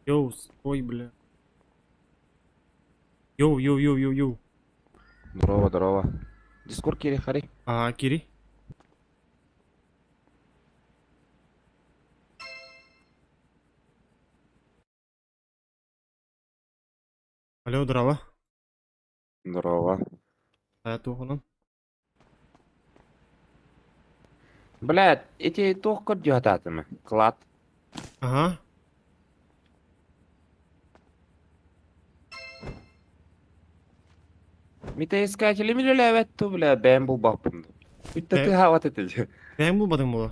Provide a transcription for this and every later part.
Йоу, ой, бля. Йоу, йоу, йоу, йоу, йоу. Здорово, здорово. Дискорд кири хари. А, кири. Алло, здорово. Здорово. А туохунан? Блядь, эти туох көрдүө Клад. Ага. Метаискатели үлэлээбэт ту, бля, бэйэм булбаппын. Бүттэ тыаһаабат этэ. Бэйэм булбатыҥ буолуо.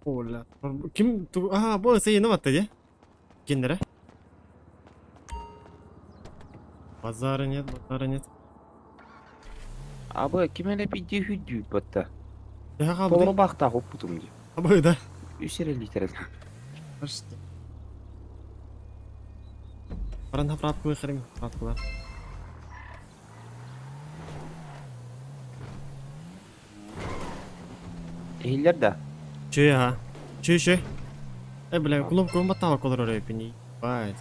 Оля. Ким ту аа бу сыйына батта дии. Киндere. Базара нет, базара нет. Абы ким эле пидди хүддүү батта. Төһө хаалбытый? Толору баахтаах уппутум дии. Абы да. Үс эрэ литр. Что? Баран хапраапкылы хырым хапраапкылар. Иһиллэр да? Чүй аха. Чүй чүй. Э, бля, кулуп кулум баттаба колор өрөйпүн, ебать.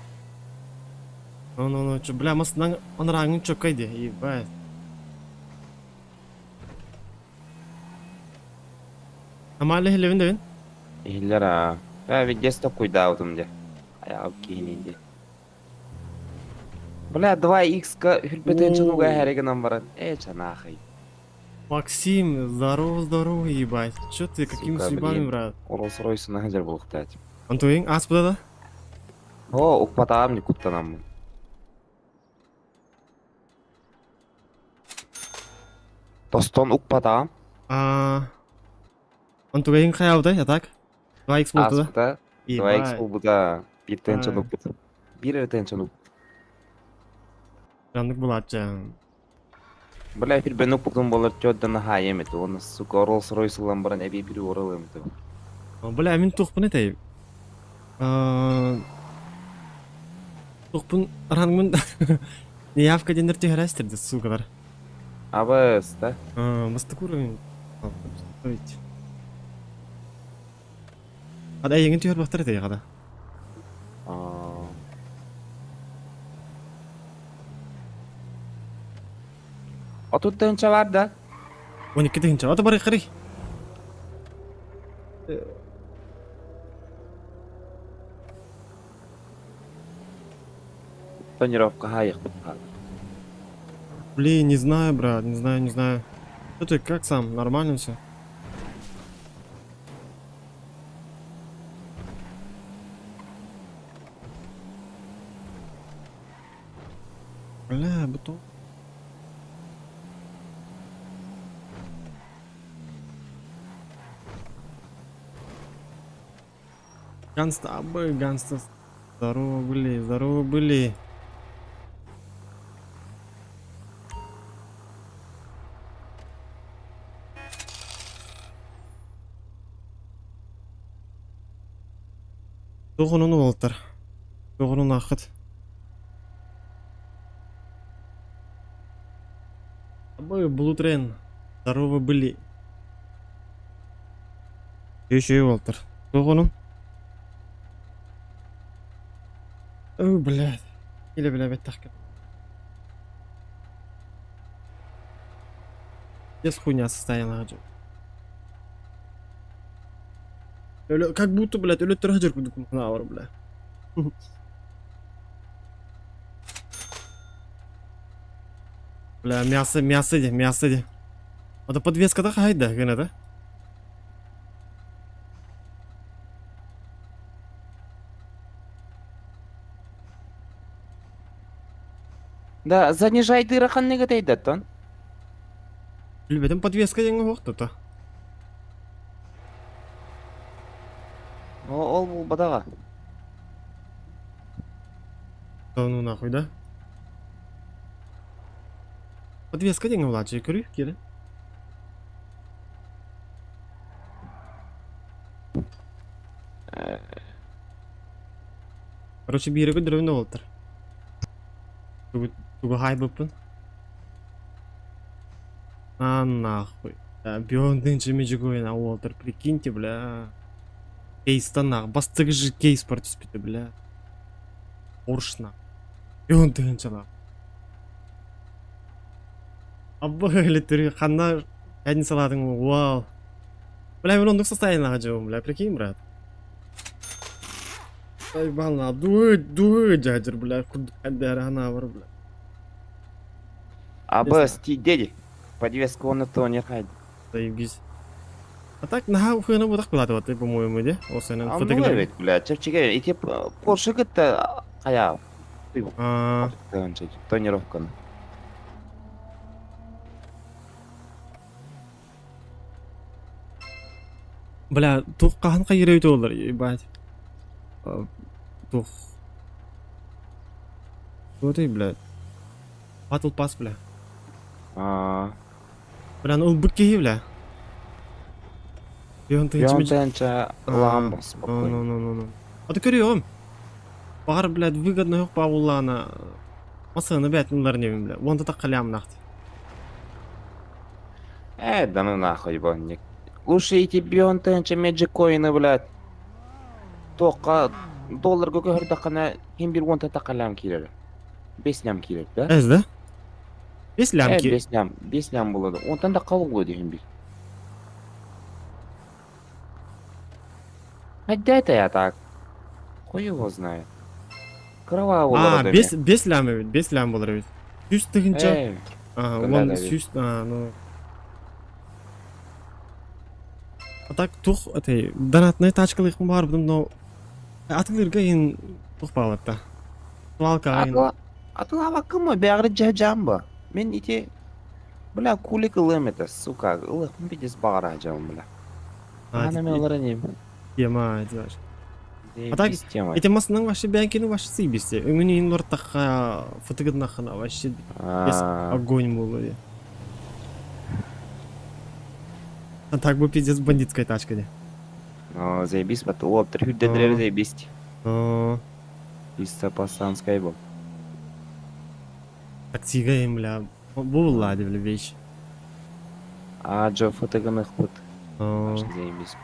Ну, ну, ну, чё, бля, масынан анарааҥын чөккөй ди, ебать. Амаале иһиллэбин да бин? Иһиллэр аа. Бля, видес токуйдаабытым дьэ. Айаҕым киһини дии. Бля, 2x-ка хүрбэтэн чунуга эһэри гынан баран. Э, чанаахай. Максим, здорово, здорово, ебать. Чё ты, какими Сука, судьбами, блин. брат? Rolls Royce сылдьар буолуохтаах. Антуин, ааспыта да? О, укпатаам не куттанаммын. Тостон укпатаам. А, Антуин хайаабытай, а так? 2x буолта да? Ааспыта. 2x Ебать. буолбута. Биир тыһыынча Ай. укпут. Биир эрэ тыһыынча укпут. Жаннык булааччы. Бля, эфир укпутум буолар чёддан наһаайым этэ. Уонна, сука, Rolls Royce ылан баран эбии бири уоралыам этэ. Бля, мин туохпун этэй? Туохпун рангмын неявка диэннэр түһэрээстэр да сукалар. Абыс, да? Бастакы уровень. Ада эйигин түһэр этэй хада. 30 тыһыынча бар да? 12 тыһыынча. Ата бары кырый. Тонировка хаайыхпыт хаалар. Блин, не знаю, брат, не знаю, не знаю. Что ты, как сам? Нормально все? Бля, бутон. Ганста, абы, ганста. Здорово были, здорово были. Тоҕонун уолтар. Тоҕонун ааххыт. Абы, Блутрен. Здорово были. Еще уолтар. Тоҕонун. Ой, блядь. Или, бля, бэттэх Без хуйня состояние Өлө, как будто, блядь, өлөттөр хажыр курдук бар, бля. Бля, мясо, мясо де, мясо де. Это подвеска да хайда, гына да? Да, занижай дыра ханныга тейдаттан. Билбетим подвеска деңге хоқту О, ол булбадаға. Да ну нахуй, да? Подвеска деңге буладжы, көрүй, келе. Короче, биири көрдөрөбүн болтар. Тугу, тугу хай быппын. А нахуй. Биондын Джимми Уолтер, прикиньте, бля. Кейстан нах, бастыгы же кейс бар түспүтэ, бля. Порш нах. Биондын чала. Абба элеттери ханна пятницаладың, вау. Бля, мен ондук состояниеға живем, бля, прикинь, брат. Айбална, дуы, дуы жажыр, бля, куддары ана бар, бля. Абыс, дедик. Подвеска он то не хайд. Заебись. А так, наха хуйна будак билады вот, по-моему, де? Осенен А ну ведь, бля, чепчиге, ити Порше кытта кая. А, Тонировканы. Бля, тух кахан кайыр олар, ебать. Тух. Что ты, блядь? Батл пас, бля. А. Бля, ну быки, бля. И он ты Бионтенча ламбо Ну, спокойно. ну, ну, ну, ну. А ты көрüyorum. Бар, блядь, выгодно yok баулана. Масаны, блядь, ну не бля. Вон так калям нахт. Да ну нахуй, бонник. Лучше эти бионтенча меджикоины, блядь. Тока доллар көкө хөрдакана ким бир онта такалам кирер. Бес лям кирер, да? Эз, да? Бес лям ки. Бес лям, бес лям болады. Онтан да кабыл болады бир. Хотя это я так. Хуй его знает. Кровавый А, бес, бес лям бит, бес лям болар бит. Сүз тыгынча. Эй, А, да, он да, сүз, а, ну. А так тух, этой, донатный тачкалык бар, но атылырга ин тух баглатта. Свалка ин. Атла, атла кымы бәгърі жамба. Мен ите, бля, кулик ылым это, сука, ылых пиздец бағара жам, бля. Ана мен олар не. Тема, делаешь. А так, Тема. Эти масының вообще бәнкені вообще сыйбесте. Өңіне ин лортаққа фотографияхына вообще без огонь был. А так бы пиздец бандитская тачка де. Ну, заебись, потом, о, трюк заебись. О, Чисто пацанская был. Таксига им, бля. Була, бля, вещь. А, Джо фотограф пут. О. Заебись.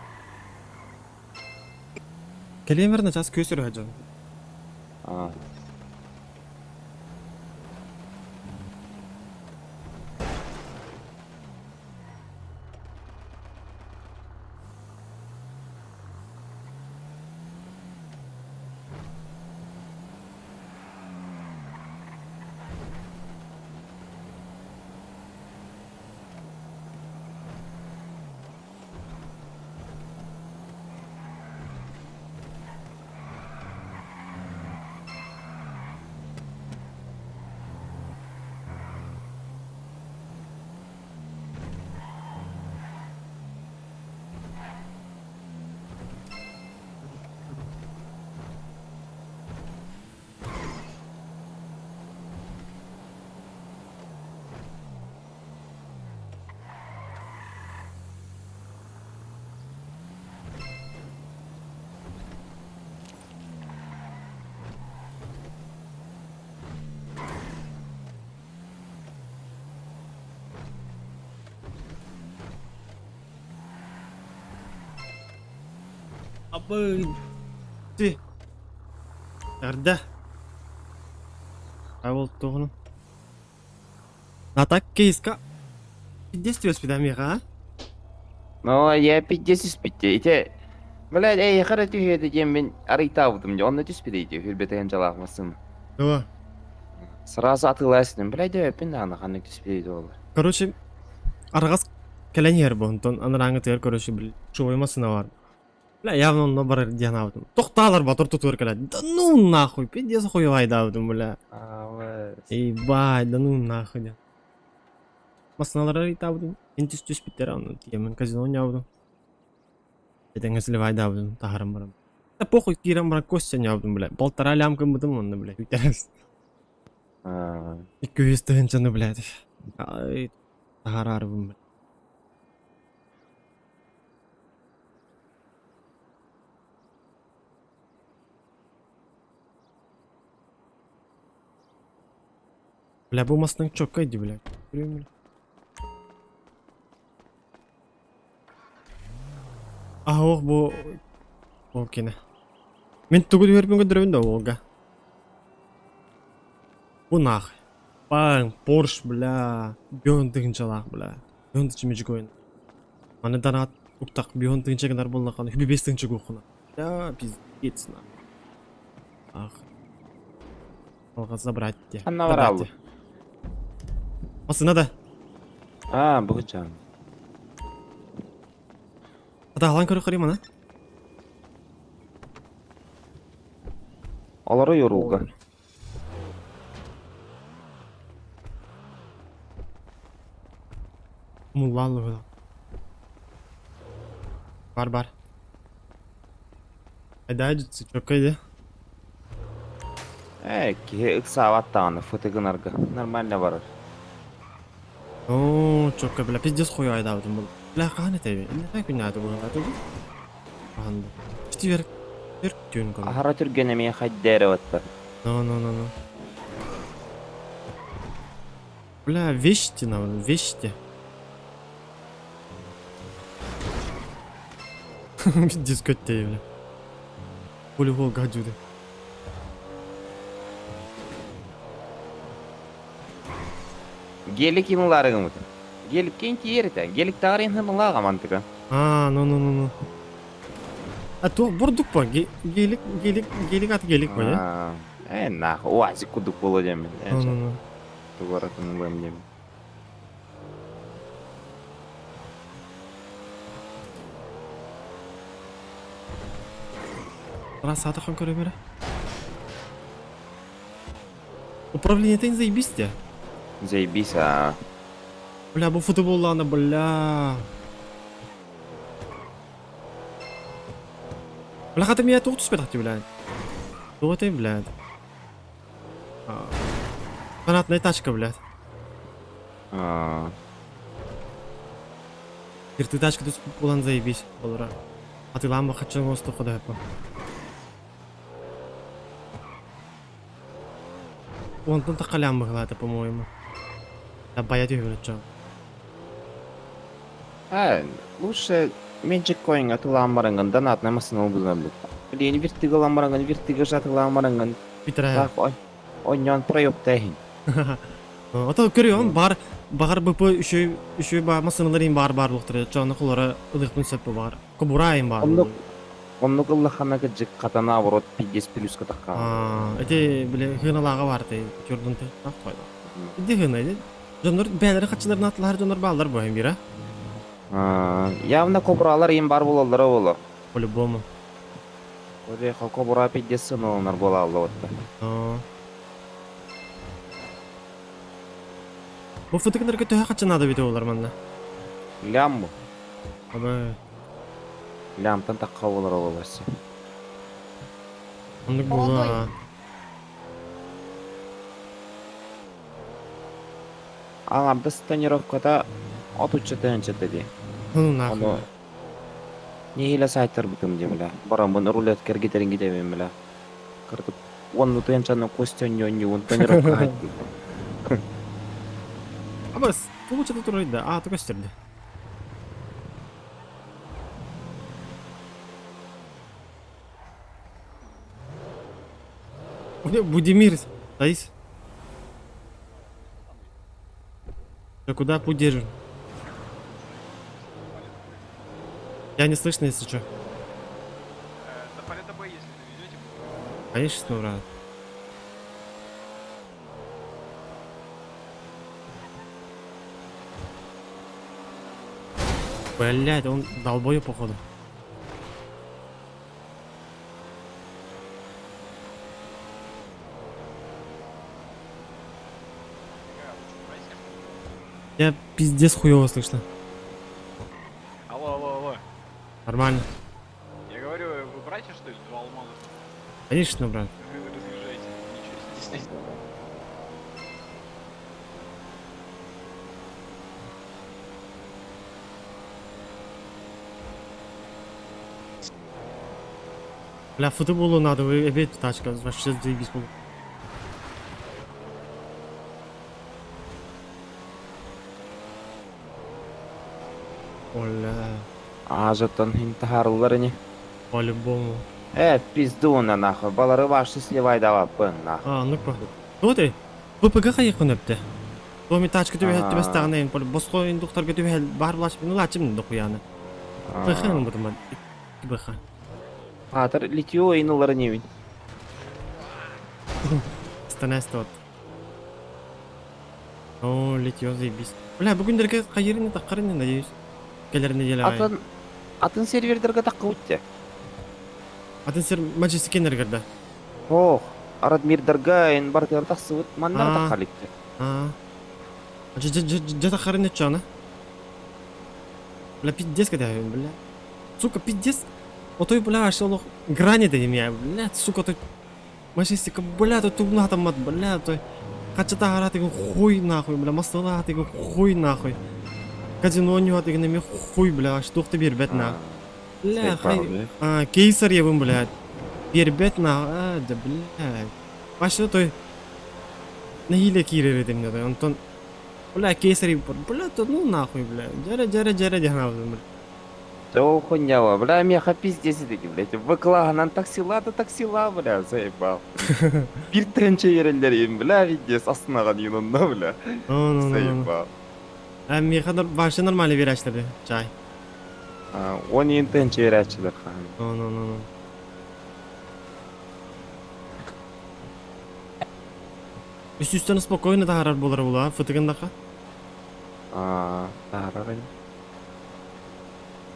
Келемерна час көсөр хажан. А. Абы. Ти. Эрде. Ай бол тоғыным. А так кейска. Пиздец спидамиға, а? Ну, я пиздец испитте. Ите, блядь, эй, хара түйеді дем мен арайтабыдым. Онны түспеді ите, хүрбетеген жалақмасын. Да. Сразу атыласың. Блядь, деп аны қандай түспеді ол. Короче, арғас кәләнер бу, онтон анараңы тер, короче, бил, шуймасына бар. Бля, явно онно бар диан абдым. Тоқталар батыр тутур кәлә. Да ну нахуй, пиздец хуй абдым, бля. Ебать, да ну нахуй. Да. Масыналар арайтабдым. Ин түс түс биттер аны. Тиемен казино нябдым. Этеңе сливай абдым, тахарым барам. Да похуй кирем бар костя нябдым, бля. Полтора лямка мыдым онны, бля. Үтерес. 200 тыгынчаны, блядь. Ай, тахарарбым, бля. Бля, бу масының чокка иди, бля. Бля. Аһоох бу ол кини. Мин тугу түһэрбин көрдөрөбүн да уолга. Бу нах. Баң, Порш, бля. Бион тыһынчалаах, бля. Бион тыһынча межгоин. Маны донат уктак бион тыһынча гынар буоллаххына, хүбү бес тыһынча куоххуна. Бля, пиздец на. Ах. Алға забрать те. Ханна бараллы? Масына да. А, быһычан. Атаалаан көрө көрейм ана. Олору yorулга. Муллааллы была. Бар бар. Айда чөккөй де. Э, киһи ыксаабат даҕаны фото гынарга. Нормально барар. Оо, чөккө бля, пиздец хуй айдаабытым бұл. Бля, хаһан этэби? Иннэ күннээти быһыылаата бу? Хаһан бу? Ити бер бер түүн курдук. Аһара түргэн эмиэ хайда эрэ баттар. Ну, ну, ну, ну. Бля, вещи нам, вещи. Дискотея, бля. Полюбол гадюды. Гелик имыларыгымыт. Гелик кин тиэритэ. Гелик таарин хымылаага мантыка. А, ну ну ну ну. А то бурдук по гелик гелик гелик аты гелик по, не? Э, нах, уазик кудук боло демен. Ну ну ну. Тугаратын ылам демен. Раз саатахан көрөмөрө. Управление заебись те. Заебись, а. Бля, бу футболлаана, бля. Бля, хата меня туох түспэтэх блядь. Туох этэй, блядь. Фанатная тачка, блядь. А. Кирты тачка түспүт буолан заебись болора. Атыылаан бахаччы оҥостуохха да сөп. Онтон таххалаан быһыылаата, по-моему. Байа түһүбүн оччоҕо. А, лучше Magic Coin атылаан бараҥҥын донатнай массыына ылбытынан Блин, вертига ылан бараҥҥын, вертига атылаан бараҥҥын. Бүтэрэ. Так, ой, ойньоон проебта иһин. Ото көрүөм бар баҕар БП үчүгэй үчүгэй баар массыыналар иһин баар баар буолуохтара оччоҕуна холоро ылыахпын сөп баҕар. Кобураайым баар. Оннук оннук ыллаххына кырдьык хатана оборот пиздец плюска таххаҕын. Аа, ити били хыыналааҕа баар ты чурдун ты тойда. Иди хыына иди. Дьоннор бэйэлэрин хаччыларын атлаһар дьоннор бааллар бу бира. Явно кобралар им бар буолаллара буолуо. По-любому. Ореха кобра пиздец сыналанар буолааллыбытта. Бу фотография төһө хаччы наада бите олар манна? Лям бу. Абы. Лямтан тахха буолар олобассы. Оннук буолуо. Аҥардас тонировката отучча тыһыынчата дии. Ну нахуй. Ону нэһиилэ саайтарбытым дии бля. Бараммын рулетка эргитэрин китэбин бля. Кырдык уонну тыһыынчаны Костя онньуун тонировка хайдым. Абас, получата турар да, ааты көстөрдө. Будимир, Таис. Да куда путь держим? Я не слышно, если что. До полета Б, если доведете. Конечно, брат. Блять, он долбоеб, походу. Я пиздец хуёво слышно. Алло, алло, алло. Нормально. Я говорю, вы братья, что ли, два алмаза? Конечно, брат. Вы разъезжаете. Ничего себе. Бля, футболу надо, вы опять тачка, вообще заебись был. Оля. Аажаттан иһин таһаарыллар ини. По-любому. Э, пизду на нахуй, балары вообще сливай даваппын нахуй. А, ну-ка. Туох этэй? ППГ хайыаххын өптө? Туоми тачка түбэһэл Аа, түбэстэҕинэ ин босхо индукторга түбэһэл баар булааччы ну дохуяны. БХ аа. ылбытым БХ. Паатар литье ин ылар инибин. Станест вот. О, литье заебись. Бля, бүгүндерге хайырын таххарын надеюсь. Кэлэр неделяҕа. Атын атын сервердерге таххыбыт те. Атын сир Маджестикеннергерде. Ох, Радмирдарга ин бартыгар тахсыбыт, маннара Аа, таххаликте. аа. Дьэ таххарын өтчөна. Бля, пиздец кэтэһэбин, бля. Сука, пиздец. Отой, бля, аж олох грани дэним я, бля, сука, той Маджестика, бля, той тугун хатаммат, бля, той хачча таһара тигин хуй нахуй, бля, массыына тигин хуй нахуй. Казино ньуха тигин эмиэ хуй, бля, аж туох да биэрбэт на. Бля, хай, а, кейсар ебын, блядь. Биэрбэт на, а, да, блядь. Вообще той нэһиилэ киирэр этим да, онтон бля, кейсар бля, то ну нахуй, бля. Дьэрэ, дьэрэ, дьэрэ диэн хаалбытым, бля. Да хуйня, бля, меха пиздец эти, блядь. Выклаганан таксила да таксила, бля, заебал. Бир тыһынча береллер бля, пиздец, астынаҕан юнунна, бля. Ну, ну, ну, ну. Заебал. А миэхэ вообще нормально биэрээччилэр чай. Он иин тыһынча биэрээччилэр хаһан. Ну, ну, ну, ну. Үс-үстэн спокойно таһаарар буолара буолуо, фытыгыннаха? Таһаарар ини.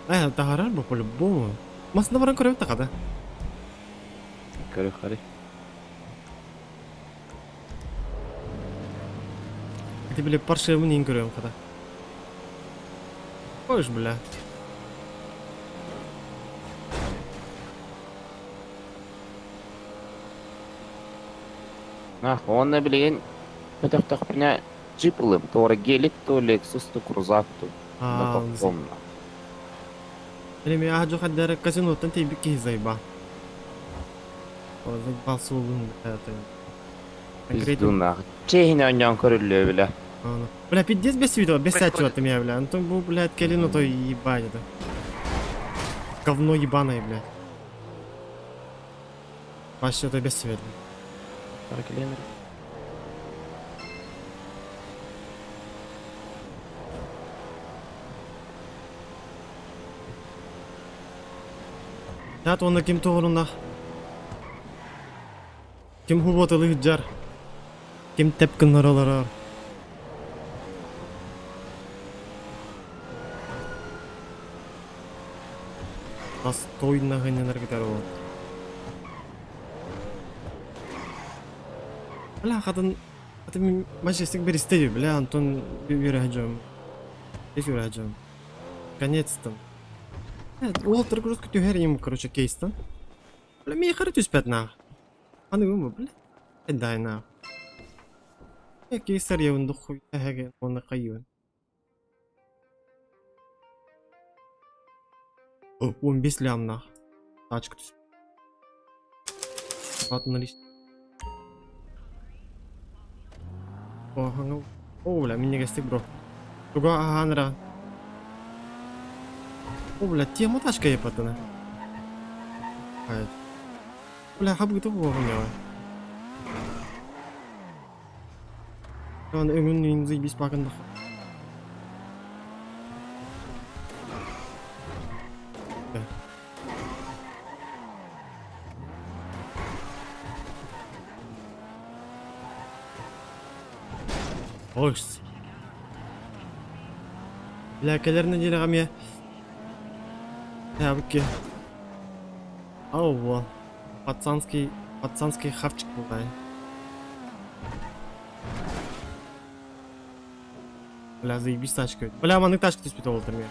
Э, таһаарар бу по-любому. Масына баран көрөбүт тахада. Көрү-хари. Ити били паршивын иин көрөм хата. Қойш, бля. Нах, уонна билигин көтөхтөхпүнэ джип ылым, туора гелик ту, Lexus ту, крузак ту. Онно Аа, тохтуом Эми аһа хаддара казиноттан тейбик киһи зайба. Заебал суолун это. Пизду нах. Чехин оонньоон көрүллүө бile. Бля, пиздец без видео, без Происходит. меня, бля. Антон был, блядь, кэлин то ебать это. Говно ебаное, блядь. Вообще это без света. Чат уонна ким туһунунах? Ким хубуоталыы сылдьар? Ким тэп гыннара олорор? Достойно гыннанар кытары вот. Бля, хатын хатын мажестик беристе бля, Антон үөрэ Здесь үөрэ Конец-то. Уол загрузка түһэр ему, короче, кейстан. Бля, миэхэ түспэт на. Аны бля. Дай на. Я кейсар я дохуй эһэгэ уонна хайыын. 15 лямнах. Тачка түс. Ладно, наличный. О, О, бля, минньигэстик бро. Туга аһаанра. О, бля, тема тачка епатына. Бля, хабыта буолуҥҥа. Аны өҥүн заебись пакындах. Ой, Бля, кэлэр нэдиэлэҕэ эмиэ Ябыкки. Ау, пацанский, пацанский хавчик буоллай. Бля, заебись тачка. Бля, маннык тачка түспүтэ буолтар миэ.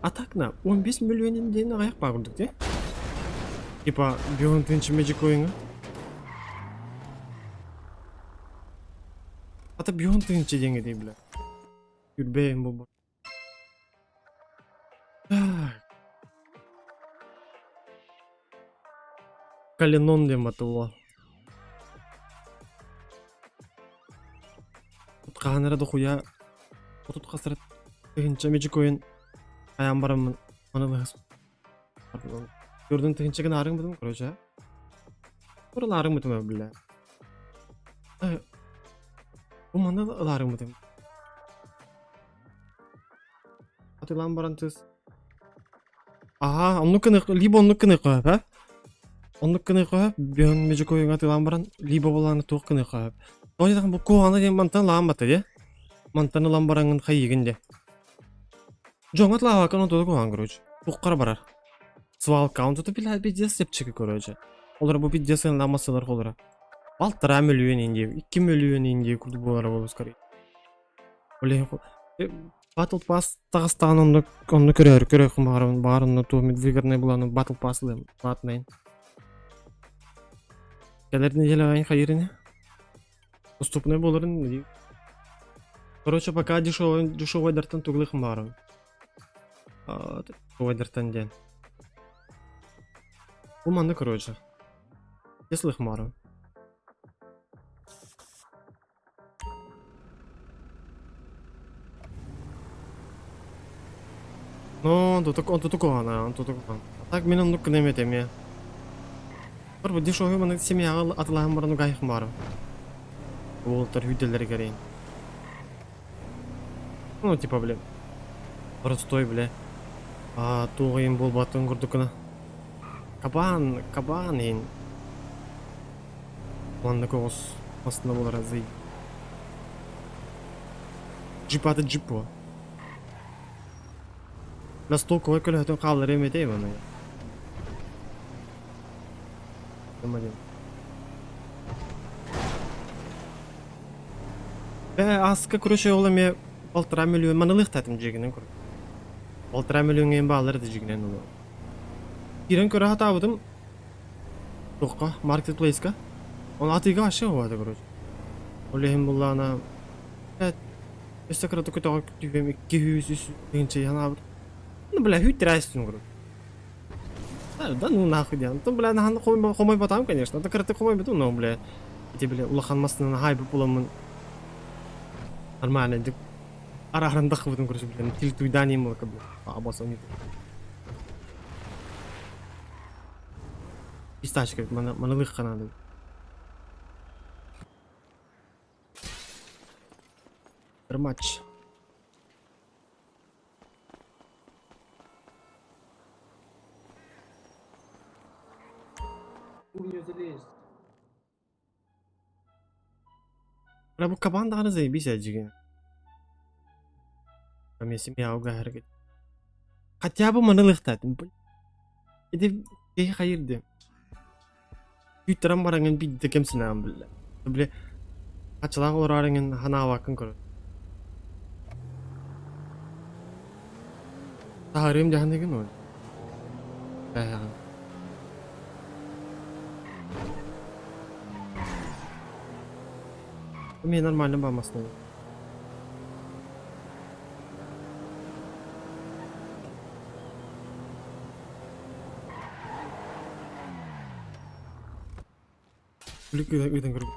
А так на, 15 миллион диэн аҕыйах баар курдук дии. Типа, бион тыынча Magic Coin-ҥа. Ата бион тыынча диэҥҥэ дии, бля. Күрбэйим буолбат. Так. Калинон диэн батылла. Хаһан эрэ дохуя отут хас эрэ тыһыынча Magic Coin. Хайаан бараммын маны лыһыс Көрдүн тыһынча гына арыҥ бутум, короче. Бу лаарыҥ бутум бля. Бу манна лаарыҥ бутум. Атылаан баран тыс. Аха, оннук гына либо оннук гына хөп, а? Оннук гына хөп, бөһөн межекойуҥа атылаан баран либо болааны туох гына хөп. Тоҕо бу куһаҕана диэн мантан лаан бата де. Мантан ылан бараҥын хайыгын де. Дьоҥҥо атлаабакка онтута куһаҕан короче. Туххара барар. Свалка онтута билэ пиздец чэпчэки короче. Олор бу пиздец сыаналаах массыылар холоро. Балтараа мөлүйүөн индия, 2 мөлүйүөн индия курдук буолара буолуо скорее. Ол иһин Battle Pass таҕыстаҕына онно онно көрөөрү көрүөххүн баҕарабын. Баҕар онно туох выгодный буланы Battle Pass ылыам платнайын. Кэлэр неделяҕа хайыр ини. Доступный буоларын дии. Короче, пока дешевый дешевойдартан туглыхым баҕарабын. Дешевойдартан диэн. Бу манна короче. Если баҕарабын. Ну, онтутук куһаҕана, онтутук куһаҕан. А так мин оннук гыныам этэ эмиэ. Бу дешевый маннык семьяҕа атылаһан баран угаайыхым баҕарабын. Уолаттар күүтэллэригэр иһин. Ну, типа, бля, простой, бля. А, туох иһин буолбатын курдук гына. Кабан, кабан иһин. Маннык оҕус массыына буолара зый. Джип аты джип буо. Настолковай көлөһөтүн хаалларыам этэ маны. Ээ, ааска короче ол эмиэ полтора миллион манылыахтаатым дьиэгинэн курдук. Полтора миллиоҥҥа бааллар да дьиэгинэн ол. Киирэн көрө сатаабытым туохха маркетплейска. Ол атыыга вообще уһаата короче. Ол иһин буллаана өссө кыратык көтөҕө түһүөм 200 тыһыынча санаабыт. Ну бля хүүттэрээстин короче. Да ну нахуй диэн. Онтон бля наһаа хомойботаҕым конечно. Это кыратык хомойбутум, но бля ити бля улахан массыынаны хаайбыт буоламмын нормально дик арааран таххыбытым короче бля тильтуйданием было как бы обоссал не Пистачка манылыахха наада. Матч. В залезть. Бля, бу кабан даҕаны заебись дьиҥэ. Эмиэ семья угаһаргыт. Хотя бы маны ылыахтаатым. Ити киһи хайыр диэн. Күүттэрэн бараҥҥын биирдэ кэмсинэҕин биллэ. Били хаччылаах олороору ханаабаккын көрөр. Таһаарыам дьаһаныгын ол. Бээҕин. Эмиэ нормально баамасына. Күлүк ыытан көрбүт.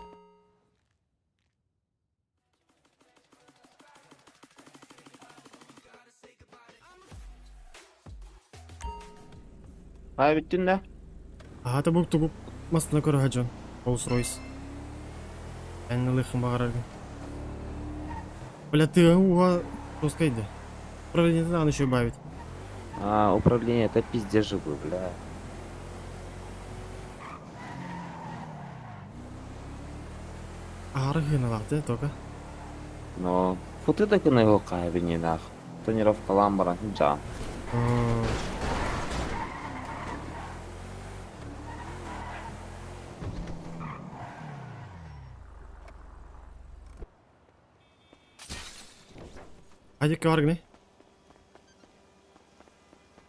Хаа бүттүн да? Аһата бу тугу массыына көрө сылдьан Rolls Royce. Эн ылыаххын баҕараргын. Бля тыаһы ууһа жесткай да. Управление даҕаны еще баабит. А, управление это пиздец же был, бля. Аһары хыыналаах да только. Но фу ты так и на его кабине нах. Тренировкалаан баран сылдьаҕын. Хадикка баргыный?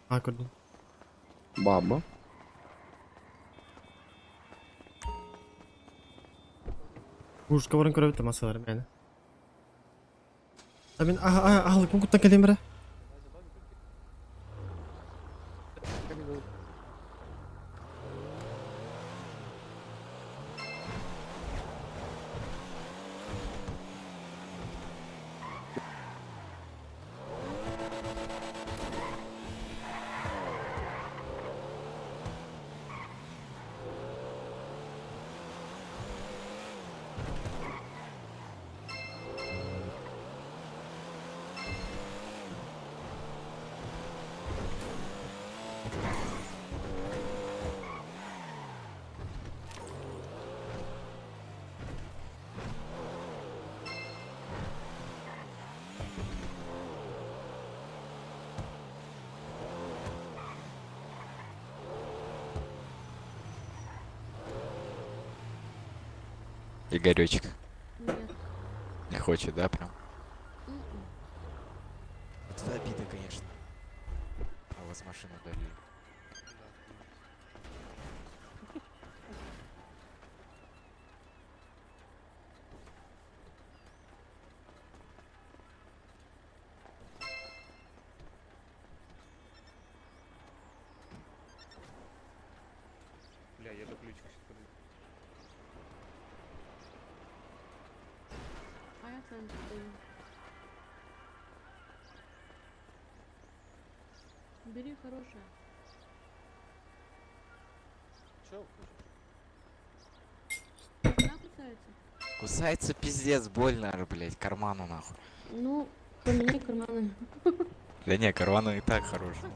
А, көрдүм. Баба. Пушка баран көрөбүт да массалары мээнэ. А мин аһылыкпын куттан кэлиэм эрэ. Игоречек? Нет. Не хочет, да, прям? М-м. Вот это обида, конечно. А вас машину дали. Бля, я до ключика сейчас подойду. А я в центре стою. Бери хорошее. Чё хочешь? Она кусается? Кусается пиздец, больно, аж, блядь, карману нахуй. Ну, поменяй карманы. Да не, карманы и так хорошие.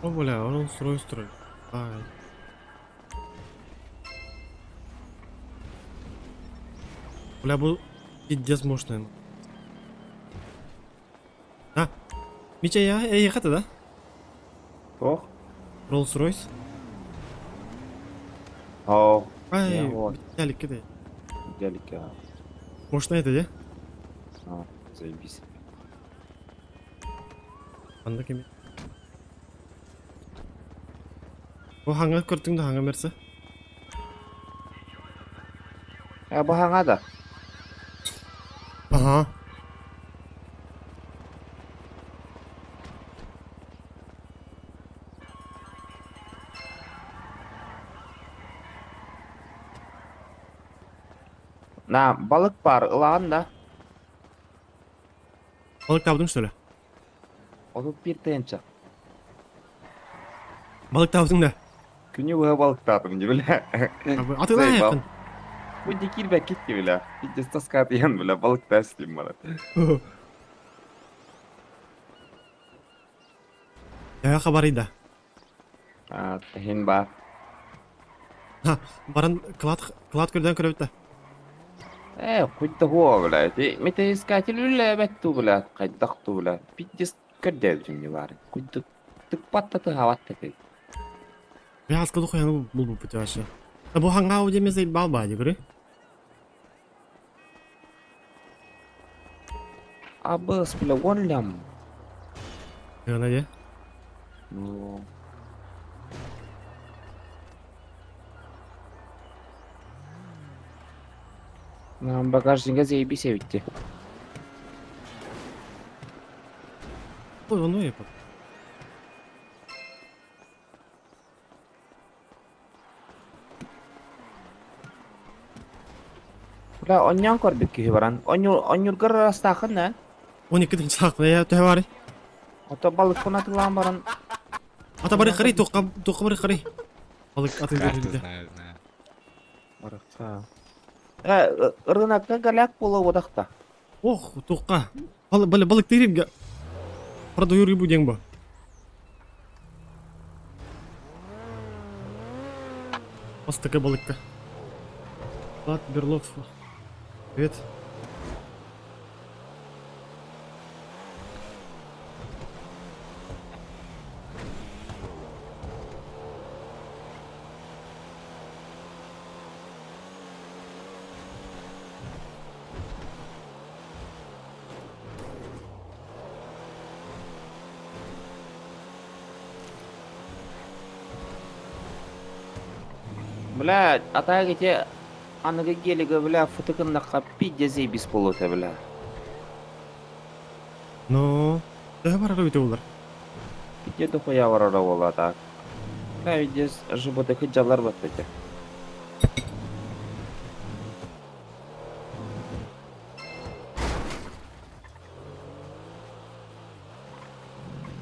О, бля, он строй строй. Ай. Бля, бу пиздец мощный. А, Митя, я, я ехать, да? Ох. Rolls Royce. О, Ай, Я вот. Виталик, кидай. Делики, а. Мощно это, да? А, заебись. Анда кеми. О, хаңа көрдүң да хаңа мерсе. Э, баһаҥа да. Ага. На, балык бар, ылаҕын да. Балык табдың что ли? 31 тыһыынча. Балык табдың да. Күнү быһа балыктаатым дии, бля. Атыла Заебал. якын. Бу дии киирбэккит дии, бля. Пиздец таскаатыйан, бля, балыктаа ситим баран. Я хабарый да. А, иһин баар. Ха, баран клад клад көрдөн көрөбүт да. Ээ, куйда хуо, бля. Ти метаискатель үллээбэт дуу, бля, хайдах дуу, бля. Пиздец көрдөөбүтүм дии баарын. Куйда тыкпат да тыһаабат да этэ. Я скаду хуяны булбуппут вообще. А бу хаңга удемесе бал ба дигри. Абыс, бля, он лям. Яна де. Ну. Нам багажнига заебись эбитти. Ой, ону епа. Бля, онньоон көрбүт киһи баран. Онньур онньургар ырастаахын да. 12 тыһыынча я төһө баарый? Ото балыкпын атылаан баран. Ата бары харый, туохха туохха бары харый. Балык атын Карту көрүлдэ. знаю, знаю. Барахса. Э, ырынакка голяк буола уодахта. Ох, туохха. Балы балы балык тиримге. Продаю рыбу диэн бу. Бастакы балыкка. Влад Берлов. Привет. Бля, а так эти аныгы гелига, бля, футыкыннахха пиздец заебись буолуо бля. Но... Төһө барар эбитэ буолар? Пиздец дохуя барара буолла так. Бля, пиздец жыбыты дьаллар батта этэ.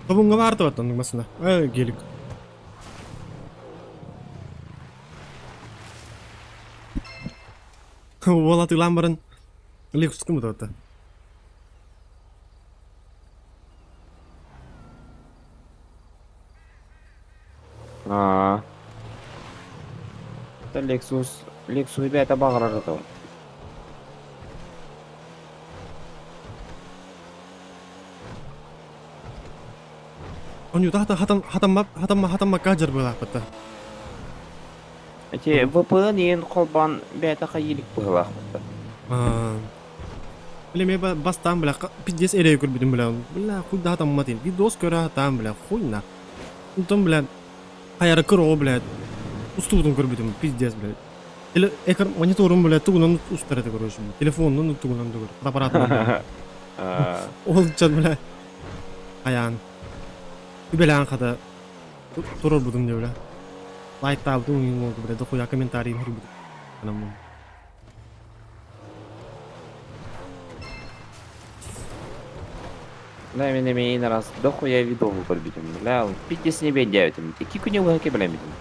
Тобуҥҥа баар туот оннук массыына. Эй, гелик. Уол атыылаан баран Лексус кымытабыта. Аа. Lexus, Lexus бэйэтэ баҕарар этэ. Онньута хата хатан хатамма хатамма хатаммакка дьарбыылаахпыт да. Эти VPN иин холбоон бэйэтэ хайыылык быһыылаахпыт да. Бля, мен бастаан, бля, пиздец эрэйи көрбүтүм, бля. Бля, хуй да хатаммат ин. Видос көрө хатаан, бля, хуй на. Онтон, бля, хайары кыр бля, устубутун көрбүтүм, пиздец, бля. Теле экран мониторум, бля, тугунан устар этэ, короче, телефонунан тугунан да көр, аппаратынан. Ол чан, бля, хайаан. Үбэлээн хата турорбутум дии, бля. Лайктаабытым уҥун бля, дохуя комментарийын суруйбутум. Анаммын. Бля, мин эмиэ ин раз дохуя видео көрбүтүм. Бля, пиздец не биэрдээбитим. Икки күнү быһа кэбилэммитим.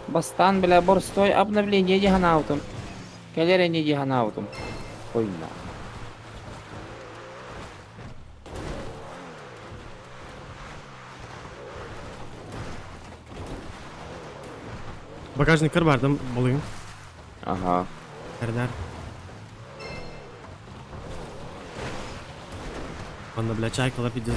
Бастаан, бля, боростой обновление дии санаабытым. Кэлэр ини дии санаабытым. Ой, на. Багажниккар бардым булуйум. Ага. Эрнар. Манна, бля, чайкалар пиздец.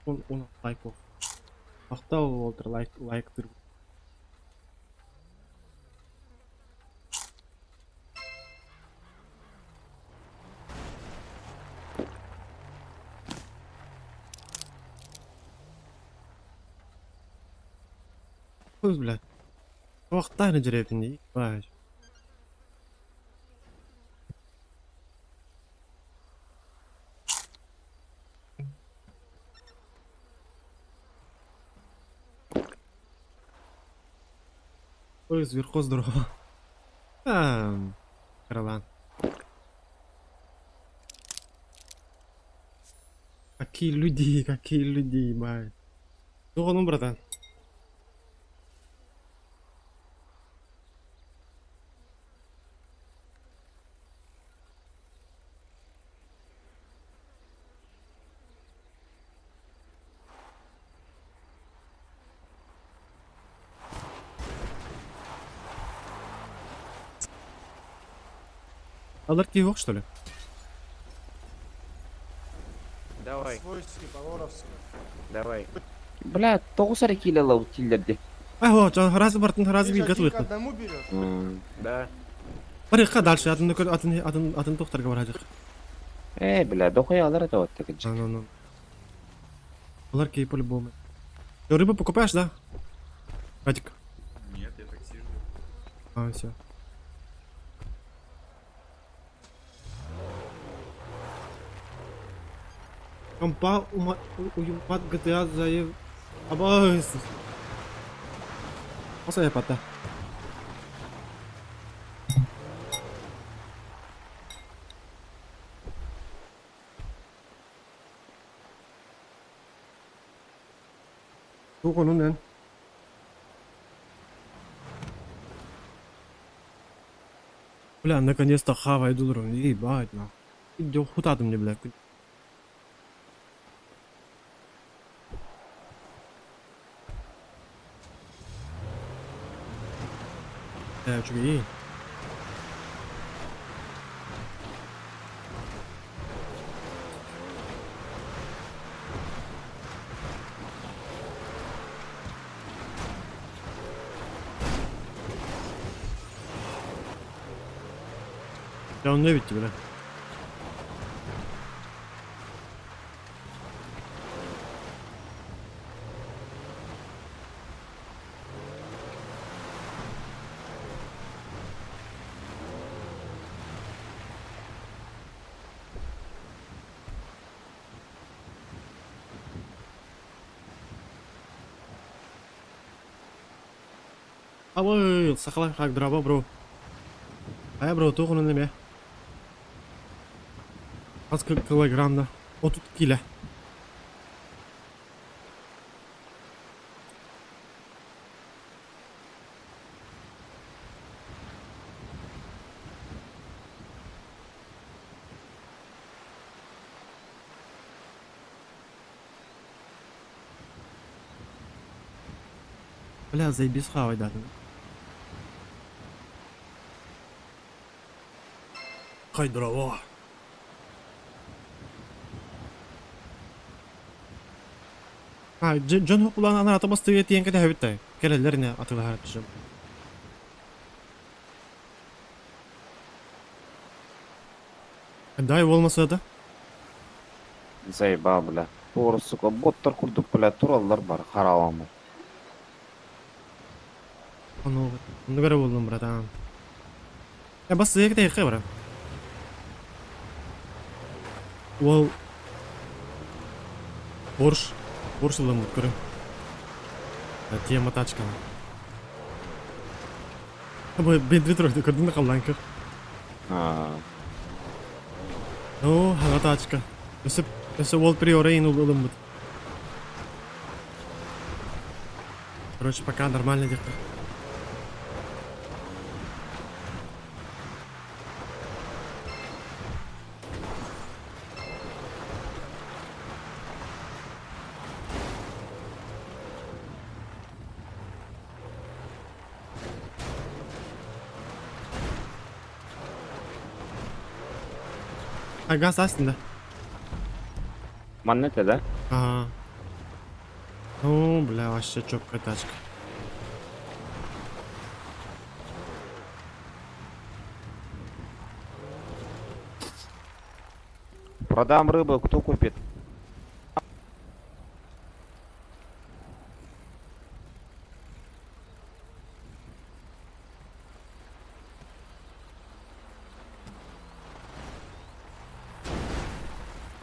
Он лайк бол. Мактал болтыр лайк лайктыр. Көз, бля. Вақтан жүретін, ебать. Ой, зверько, здорово. Караван. Какие люди, какие люди, ебать. Ну, братан. Алар киһи что ли? Давай. Свойский, Поворовский. Давай. Бля, тоҕус эрэ киилэ ылабыт дииллэр Ай, вот, разы бартын, разы Ты же биир один к готовый. одному берешь? Да. Барыхха дальше, атын атын атын атын тохтарга баражык. Э, бля, дохуя алар это вот так. Ну, ну. Алар кей по-любому. Ты рыбу покупаешь, да? Братик. Нет, я такси жду. А, все. Компа уюмат GTA заев... Абай. Аса япата. Тугунун Бля, наконец-то хавай долларов. Ебать, нахуй. Иди хута ты мне, бля. Э, үчүгэй. Ya ne bitti bile? Абы, сахалар как драба, бро. Ай, бро, туғын неме? Аз килограммда. 30 кило. Бля, заебись хаайдаатым. Хайдраво. А, дьон хокулаан анаата бастыга тиэн кэтэһэбит да. Кэлэллэр ine атылаһар дьон. Дай болмаса да. Заебал, бля. Туора, сука, боттар курдук, бля, тураллар бар, хараамы. Ону оннук эрэ буоллум, братан. Э, бас кэтэһиэххэ бара. Уол Порш Порш ылыммыт көрүҥ. Тема тачканы. Бу Бентли турар көрдүң да халлаан көр. Оо, хаҥа тачка. Өссө өссө уол приора иин ылыммыт. Короче, пока нормально диэххэ. А газ астында. Манна этэ да? Ага. О, бля, вообще четкая тачка. Продам рыбу, кто купит?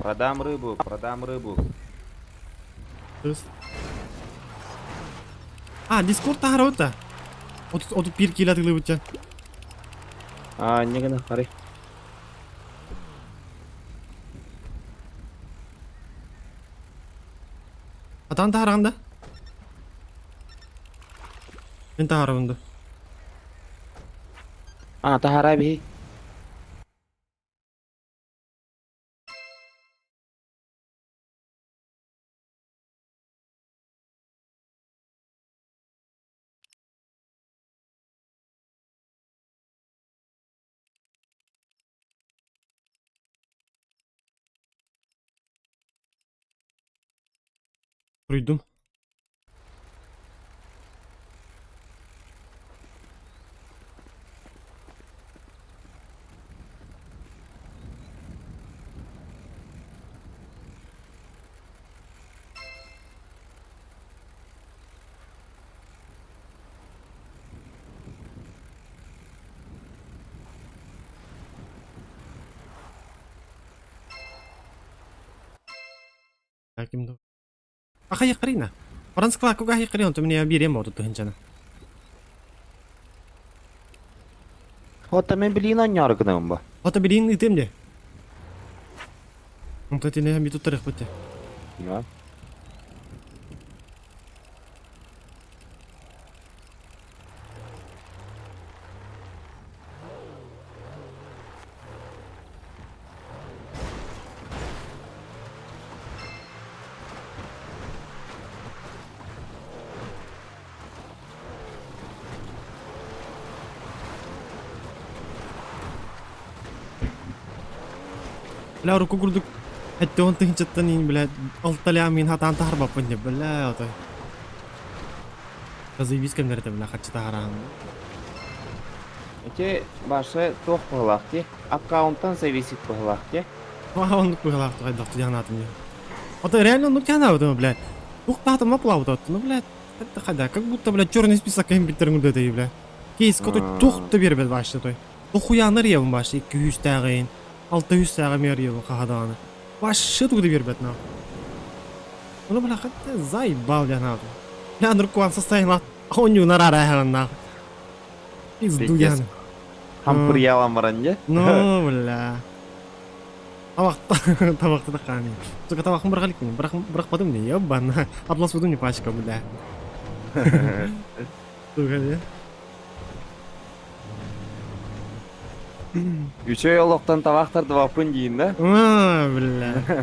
Продам рыбу, продам рыбу. А, Дискорд таһаарабыт да. 31 киилэ атыылыыбыт дьэ. А, не гына, харый. Атаан таһаараҕын да? Мин таһаарабын да. А, таһаараа биһи. Суруйдум. Ким да. Ахай Карина. Франскла куга хикри онто мне бириэм отут тыһынчаны. Ота мен билиин анньаары гынабын ба. Ото билиин ыытыам де. Онто тине би туттарыахпыт де. Да. Бля, урукку курдук 70 тыһынчаттан иин, блядь, алталаан мин хатаан таһарбаппын деп, бля, отой. Заебись кэмнэр этэ, бля, харчы таһараан. Эти башы туох быһылаах дии? Аккаунтан зависит быһылаах дии. Аха, оннук быһылаах хайдах тиһанаатым дии. Ото реально оннук тиһанаабытым, блядь. Туох таатыма плавут, ну, блядь, это хайда, как будто, блядь, черный список кэм биттерин үрдэтей, блядь. Кейс котой туох да биэрбэт баашты той. Тохуяны ревым баашты, 200-тээҕин, 600-тээҕи эмиэ ревым хаһадаҕаны. Вообще тугу да биэрбэт наа. Ну, бля, хотя заебал я нахуй. Я нуркуан состояние оонньуунар арааһаннаах. Пизду Пиздец. яны. Хампырьялан баран дьэ. Ну, бля. Табақта, табақта да хаани. Сука, табақын быраха иликпин. Бырахпатым не, ебана. Атласпытым не пачка, бля. Сука, не. Үчүгэй олохтон табах тардыбаппын диин да? А, бля.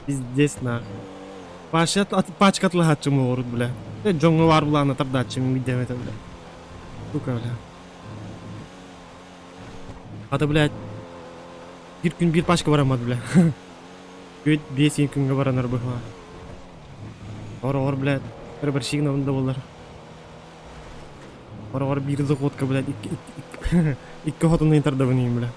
Пиздец нахуй. Паша пачка атлаһааччым оҕорут, бля. Дьоҥҥо баар былаана тардааччым биирдэмэтэ, бля. Сука, бля. Хата, блядь, биир күн биир пачка бараммат, бля. Бүт биэс күҥҥэ баранар быһыылаах. Ороҕор, блядь, прапорщигнабын да буоллар. Ороҕор биир заходка, блядь, икки, икки, икки хотуннайын тардабын иһин, бля.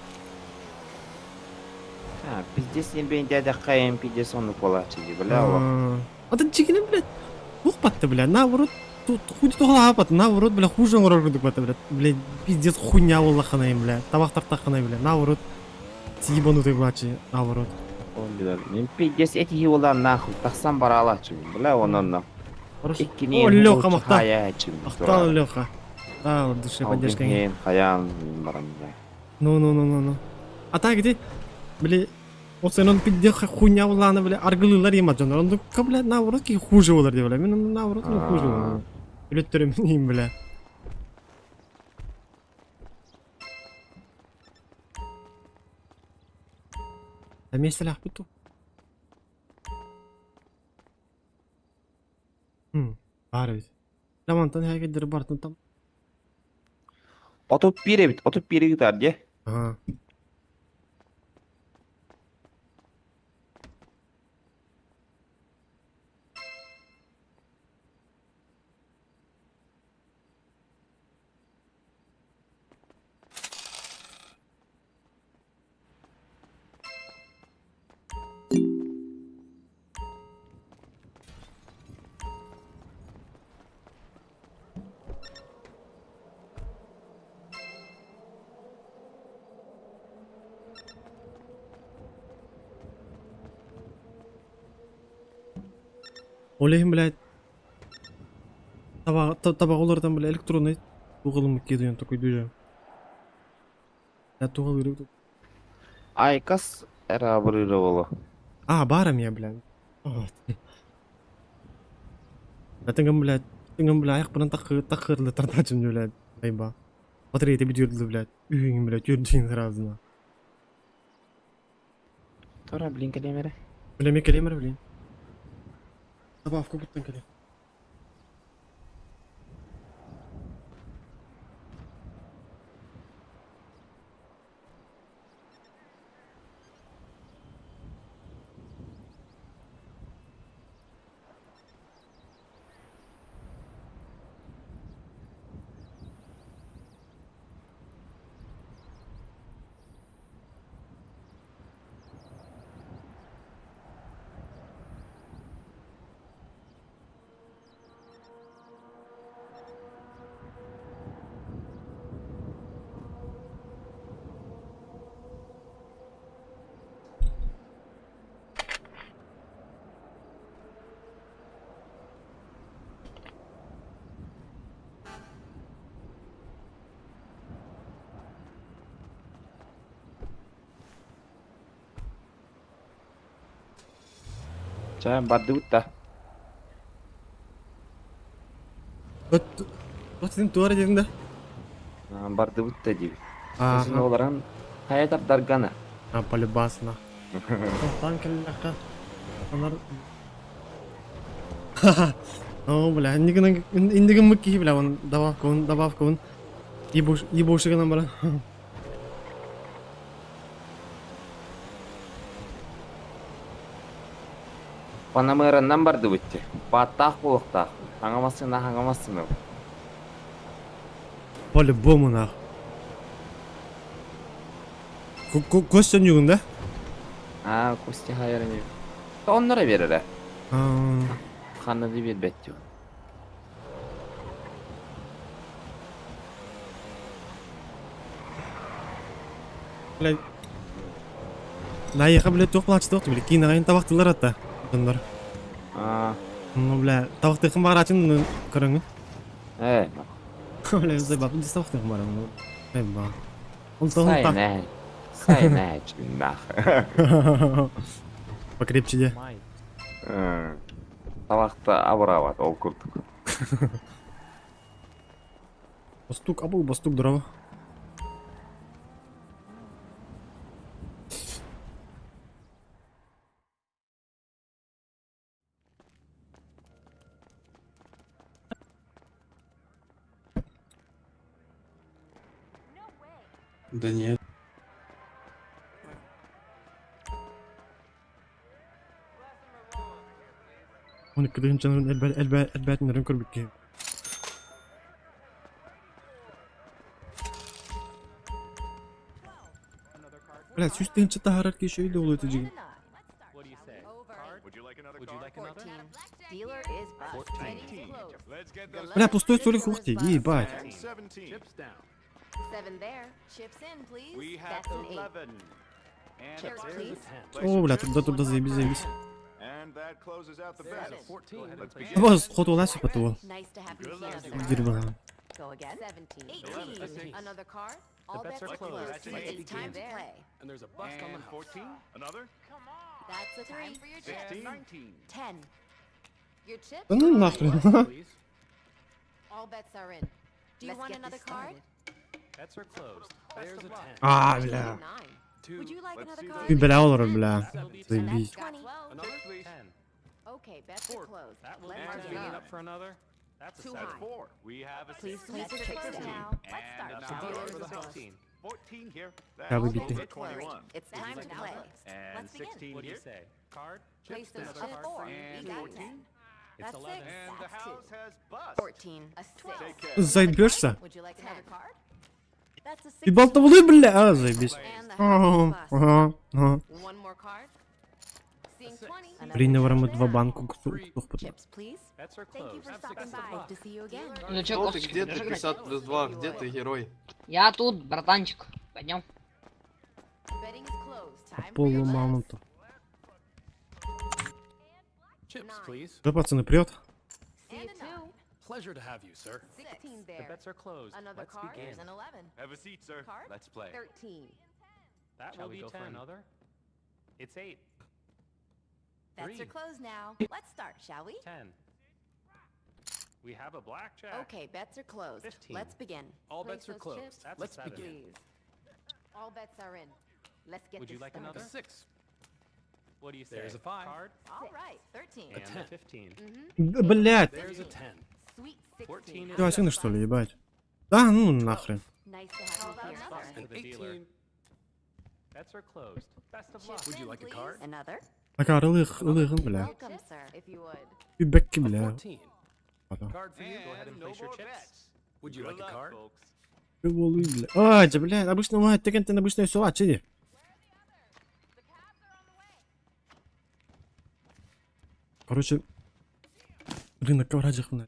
А, пиздец не бен дядя ХМ, пиздец он уколачи, бля, олох. Атын чигини, блядь, туох батта, бля, наоборот, хуй туохалаабат, наоборот, бля, хуже оҥорор курдук батта, бля, бля, пиздец хуйня буоллаххынай, бля, табах тартаххынай, бля, наоборот, ебанутый былааччы, наоборот. Мен пиздец этиһи буолан нахуй тахсан бараалааччы, бля, онон О, Леха, махтал. Махтал, Леха. Да, от души поддержка. Хаян баран, бля. Ну, ну, ну, ну, ну. А так где? Били, ол сен пиздец хуйня буллааны, бля, аргылыылар има дьоннор. Оннукка, бля, наоборот, ки хуже болар деп, бля. Мен наоборот, ну, хуже болар. Өлөттөрүм им, бля. А миэстэлээхпит ту? Баар эбит. Рамантан һээкэйдэри барытын там. 31 эбит, 31 гитар дии. Ага. Ол иһин, блядь, табаҕы уларытан, бля, электронный туох ылыммыт киһи такой дуйа. Туох Айкас эрэ абырыыра буолуо. А, баар эмиэ, блядь. Тыҥым, блядь, тыҥым, бля, айахпынан таккыырлы тардаачым, блядь, айба. Батареята бүтүөрдү, блядь, үһүҥүн, блядь, үөрдүн сразу. Тура, блин, кэлиэм эрэ. Бля, мен кэлиэм эрэ, блин. Добавка куттан кэлиэм. Чэ, бардыбыт да. Вот син туора диэн да? Бардыбыт да диибит. Син олорон хайа тардаргана. А, полюбасна. Там кэллэххэ анар О, бля, иннигин иннигин киһи бля, он добавка, добавка, он ебуши гынан баран. Панамераннан бардыбыт дии. Бааттаах буолуохтаах. Хаҥа массыына, хаҥа массыына. По-любому нах. Костя ньугун да? Аа, Костя хайар ини. Оннора биэрэрэ. Ханна да биэрбэт дии. Блядь. Наеха, блядь, туох плачтык, блядь, киинэҕин табахтылар атта дьоннор. Аа. Ну, бля, табахтыхын баҕараачын көрөҥүн. Ээ. Бля, заебал, дис табахтыхын барам. Заебал. Сайнэ. Сайнэ, нах. Покрепче де. Табахта абыраабат ол курдук. Бастук, абыл, бастук, здорово. Да нет. 12 тыһыынчанан элбээтиннэрин көрбүт киһи. Бля, 100 тыһыынча таһаарар киһи үчүгэй да буолуо этэ дьиҥ. Бля, пустой столик ух ты, ебать. О, бля, туда, туда, заебись, заебись. Бас, хотуласи потуо. Дерьмо. Да ну нахрен. А, бля. Ты, бля, олорор, бля. Заебись. Бля, выбитый. Заебешься? Ебал тавлы, бля! А, заебись. Ага, ага, ага. Блин, мы два банку Ну чё, Что ты, косточки, где будешь ты, играть? 50 плюс 2, где ты, герой? Я тут, братанчик. Пойдем. Аполло Маунту. Да, пацаны, привет. Блять. Ты Васина, что ли, ебать? Да, ну нахрен. Акар, ылых, ылыхын, бля. Үбәкки, бля. Ата. Болы, бля. А, да, бля, обычно мать, ты ты обычно все, а, чиди. Короче, рынок ковраджих, бля.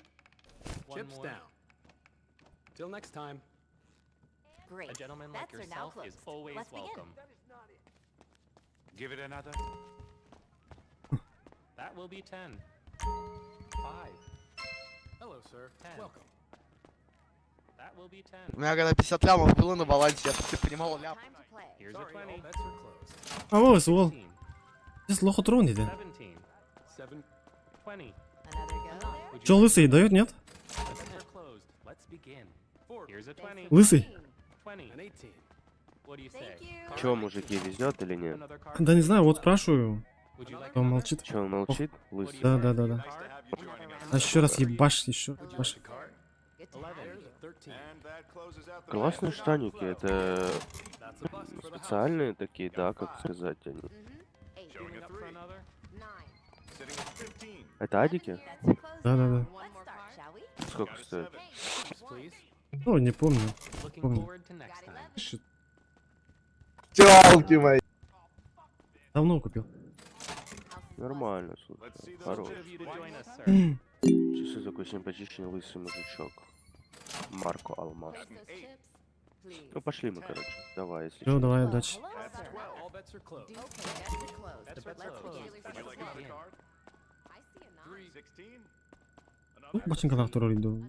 У меня когда 50 лямов было на балансе, я ты понимал лям. А, вот, вот. Здесь лохотрон иди. Че, лысый дает, нет? Лысый? Чё, мужики, везет или нет? Да не знаю, вот спрашиваю. Он молчит. Чё, он молчит? Лысый? Да, да, да, да. А еще раз ебашь, еще ебашь. Классные штаники, это специальные такие, да, как сказать они. Это адики? Да, да, да. Сколько стоит? Ну, не помню. Помню. Shit. Тёлки мои. Давно купил. Нормально, слушай, хорош. Чё за такой симпатичный лысый мужичок? Марко Алмаз. Ну пошли мы, короче. Давай, если Все, чё. давай, удачи. Ну, бачинкалар турар иду.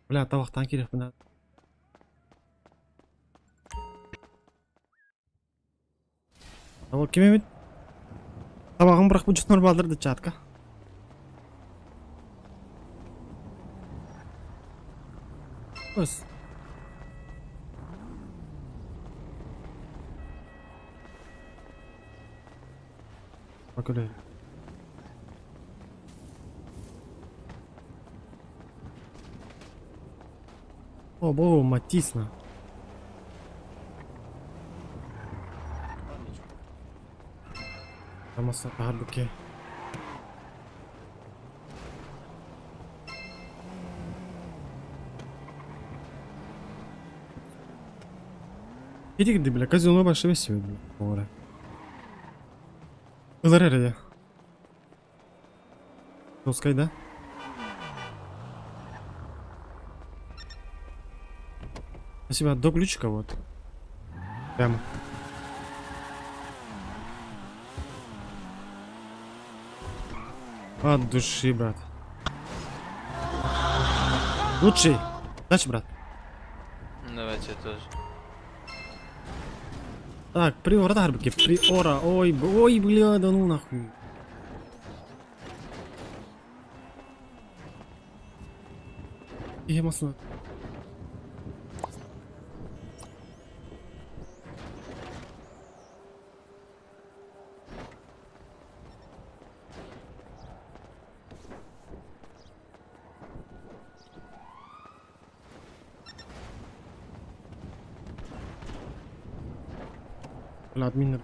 Бля, табақтан керек мына. Ал ким эмит? Табагын бирок бу нормалдыр да чатка. Өс. Көрө. О, бу Матис на. Тамаса таһарбыкке. Иди, бля, казино больше весело, бля, повара. Ылар эрэ Пускай, да? Спасибо, до ключика вот. Прямо. От души, брат. Лучший. Удачи, брат. Давайте тоже. Так, приора дарбики, приора. Ой, ой, бля, да ну нахуй. Киһи массына. Бля, админ.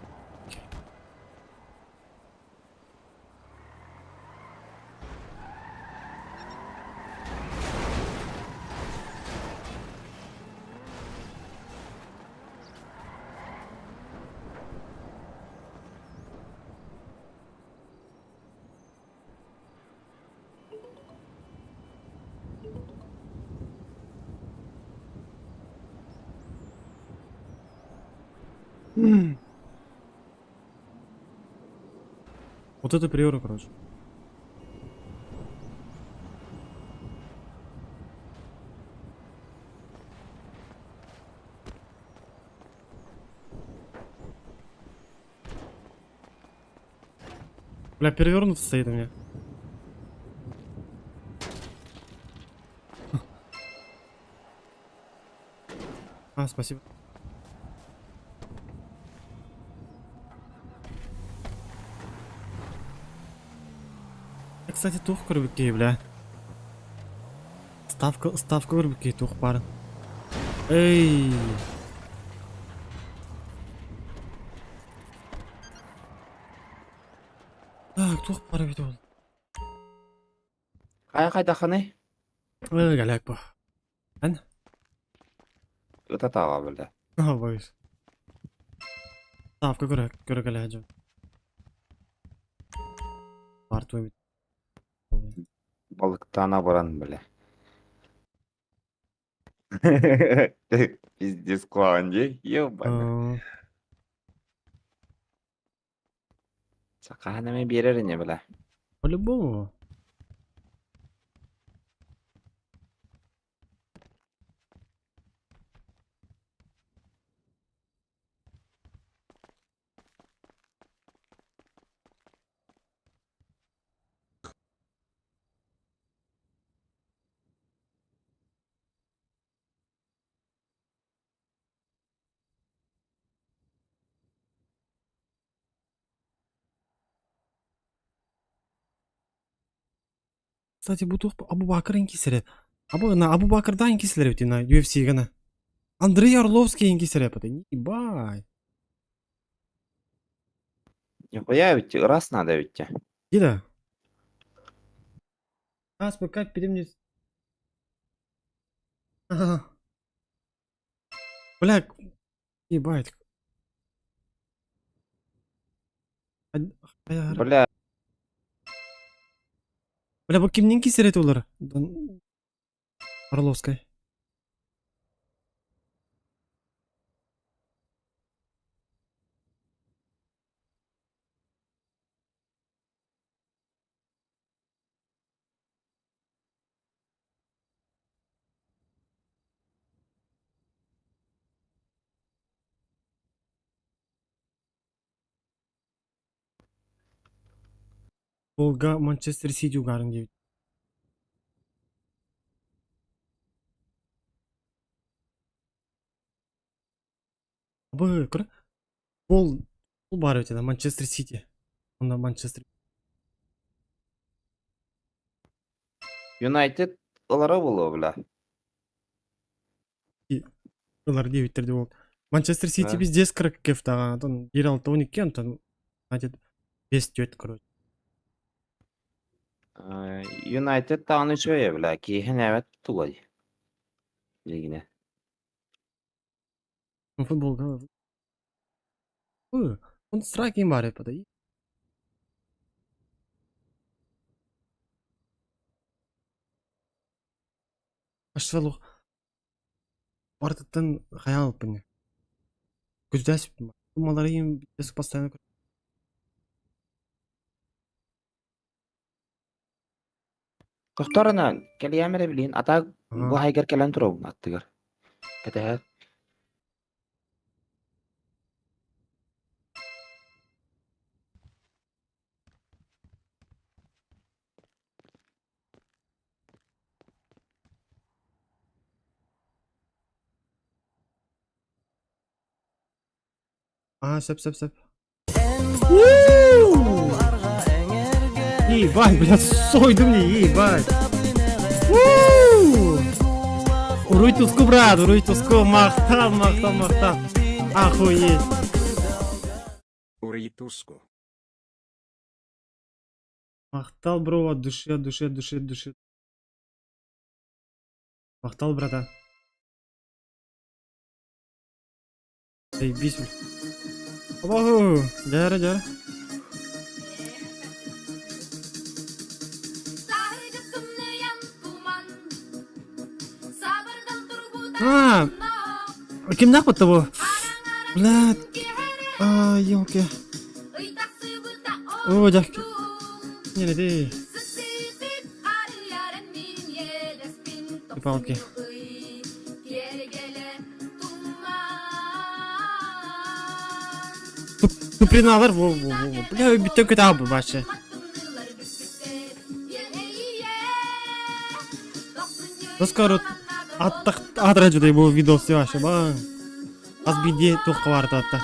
Вот это приора, короче. Бля, перевернуто стоит у меня. А, спасибо. Я, кстати, туох көрбүккэй, бля. Ставка, ставка көрбүккэй туох баарын. Эй! Так, туох баар эбит ол? Хайа хайдаххыный? Эй, галяк бу. Эн? Ыта таҕа бля. А, боюсь. Ставка көрө, көрө кэлээдьим. Баар туой эбит. Балыктаана баран бля. Пиздец куһаҕан дии, ебаный. Сакаһын эмэ биэрэр ини бля. По-любому. Кстати, бу туох Абу Бакр инкисере. Абу на Абу Бакрдан инкиселер эбит на UFC гана. Андрей Орловский инкисере эппит. Ебать. Нихуя ведь раз надо ведь. Дида. А, спокать перемне. Ага. Бля, ебать. Бля. Бля, бу кимнин кисерет олар? Орловскай. Волга Манчестер Сити угарын диэбит. Бу көр. Ол ол баар эбит Манчестер Сити. Онно Манчестер Юнайтед ылара буолуо бля. Ылар диэбиттэр дии буолт. Манчестер Сити пиздец кыраккев даҕаны, онтон биир алта он икки, онтон Юнайтед бес түөрт короче. Юнайтед даҕаны үчүгэй бля, киэһэн эбэт тулай. Билигинэ. Футболга Он страйк им баар подай. Ашвелух Барытыттан хайаан ылпын Күздээспин Маларыйым постоянно Тохторуна кэлиэм эрэ билиин, а так бу хайгар кэлэн туробун аттыгар. Кэтэһэр. Аа, сөп, сөп, сөп. Ебать, блядь, сойду мне, ебать. Уруй туску, брат, уруй туску, махтал, махтал, махтал. Охуеть. Уруй туску. Махтал, бро, от души, от души, от души, от души. Махтал, братан. Заебись, бля. Обогу! Дяры, дяры. А, кимнээх бутта бу? Блядь. А, елки. О, дьэ. Не, не, Палки. Туприналар, во, во, во, бля, бүттөн көтө бу вообще. Доскоро аттах аатыра дьудай бу видос вообще ба. Хас биирдии туохха баарта атта.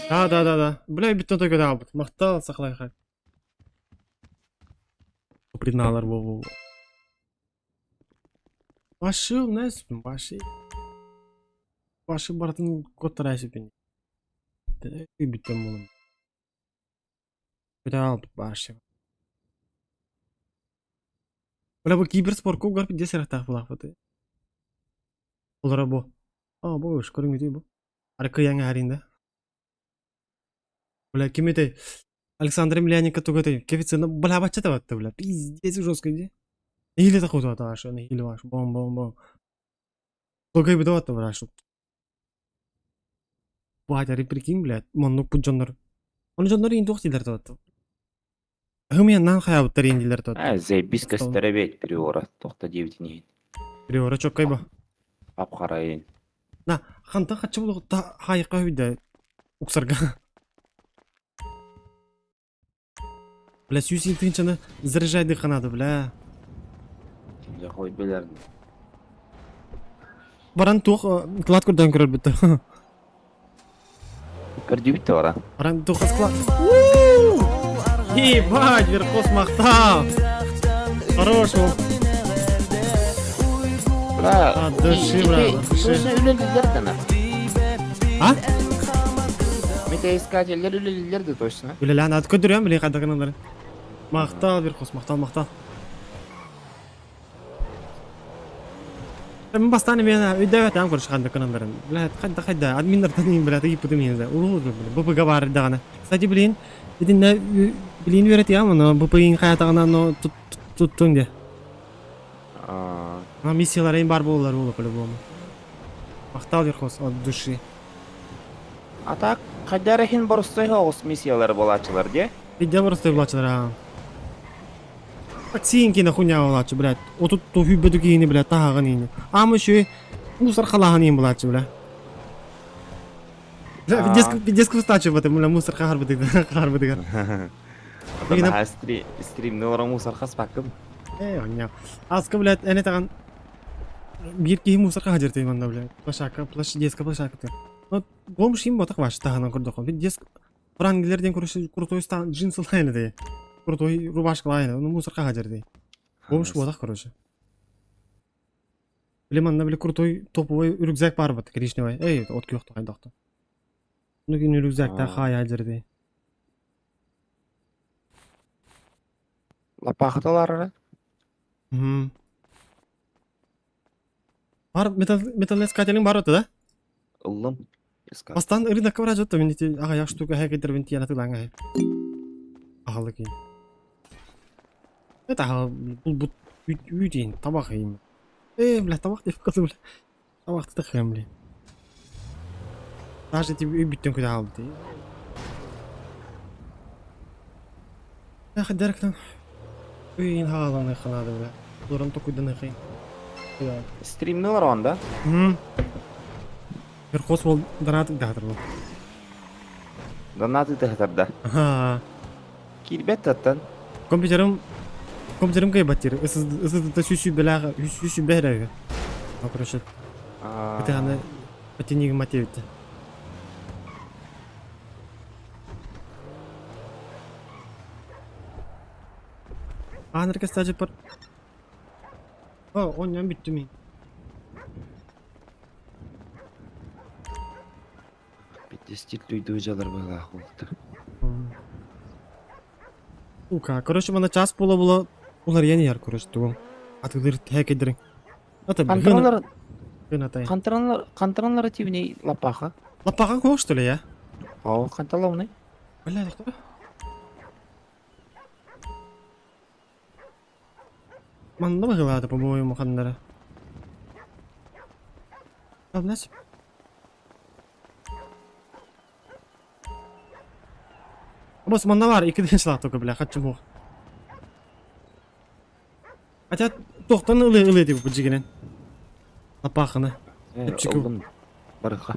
Да, да, да, да. Бля, бүттэн той көтө хаалбыт. Махтал сахалайха. Приналар во во. Башы, знаешь, башы. Башы барытын куоттараайсыппын. Бүттэн буолан. Бүтэн хаалбыт башы. Бля, бу киберспортка угар пиздец эрехтээх булаахпыт. Олоро бу. А, бу уж көрүҥүтүй бу. Аркы яҥа харин да. Бля, ким этэй? Александр Емельяненко тугу этэй? Коэффициент бля бачча табатта бля. Пиздец жестко иди. Или такой то аш, или ваш. Бом бом бом. Только и бит бля, что. Батя, прикинь, блядь, маннык бу дьоннор. Оны дьоннор иин туох дииллэр табатта. Хымыяннаан хайаабыттар иин дииллэр табатта. А, заебись костеребеть приора. Тохта девять Приора чоккай ба. Апхарайын. На, хантан хаччы булугутта хайыкка хүйдэ уксарга. Бля, сүүс тыынчаны заряжайды ханады, бля. Дьэ, хой билэр. Баран туох клад көрдөөн көрөр бүтэ. Көрдүүбүт да бара. Баран туох склад. Ебать, Верхос махтал. Хорош ол. Бра, От души, брат, от души. Точно үлэлииллэр да А? Метаискательлер үлэлииллэр да точно. Үлэлээн ат көрдөрүөм билин хайдах гыналларын. Махтал, Верхос, махтал, махтал. Мен бастаан эмиэ өйдөөбөт көрүш ханнык гыналларын. Блядь, хайда хайда админнартан иин блядь ыйыппытым иин улуу БПГ баар даҕаны. Кстати, билин итиннэ билин үөрэтиэм ону БПГ хайатаҕына но туттуҥ де. А миссиялар бар буолар буолу по-любому. Махтал Верхос от души. А так, хайдара иһин боростой оҕус миссиялар буолааччылар дии. Видя боростой буолааччылар аа. Таксиин киинэ хуйня буолааччы, блядь. Отут туһүйбөтү киини, блядь, таһаҕын иини. Аама үчүгэй мусор халааһын иин буолааччы, бля. Бля, пиздец, пиздец кустааччы бата, бля, мусор хаһарбытыгар, хаһарбытыгар. Наһаа стримни олорон мусор хаспаккын. Э, оння. Аска, блядь, эн этаҕын биир киһи мусорка хадьыртый манна, блядь. Площадка, площадь, детская площадка. Ну, бомж им ботах ваш таһынан көрдөххө. Бит детск Франглер диэн короче крутой стан джинсы лайны дей. Крутой рубашка лайны. Ну мусорка хадьыртый. Бомж ботах короче. Били манна били крутой топовый рюкзак бар бат коричневый. Эй, от күөх хайдахта. Ну кин рюкзакта хая дерди. Лапахаталар Мгм. Бар металл металлоискателің бар өтті да? Ыллым. Искать. Бастан рынокка бара жатты мен ити аҕыйах штука хэкэдэрбин тиийэн атыылааҥҥа аһылык иин. Это аһыл булбут үүт үүт иин табах иин. Ээ бля табах деп кылы бля. Табахты тахыам бля. Даже ити өйбүттэн күтэ хаалбыт Эх дэрктэн үйін хааланыхха наада бля. Олорон токуйданыхай. Стримни олорон да? Верхос ол донат ыытар бу. Донат ыытар да. Аха. Киирбэт таттан. Компьютерым компьютерым кыйбат диир. ССД сүүс бэлээх сүүс бэһэрэ. Короче, это аны потенигин матебитте. Ааныр кстати пар. О, онньон бүттүм мин. Пятистит люди жалар была хуйта. Ука, короче, мана час була була улар яр, короче, тугум. Атыдыр тэкедириң. Ата Хантранлар гынатай. хантранлар хантранлар тивней лапаха. Лапахан кох, что ли, я? О, ханталовный. Бля, кто? Манна быһыылаата, по-моему, ханнара. А, блядь. Бос манна бар, икиден шылақ только, бля, хатчы мух. Хотя, тоқтан ылы ылы деп бұл жігінен. Лапаханы. Чепчик. Ыллым. Барыха.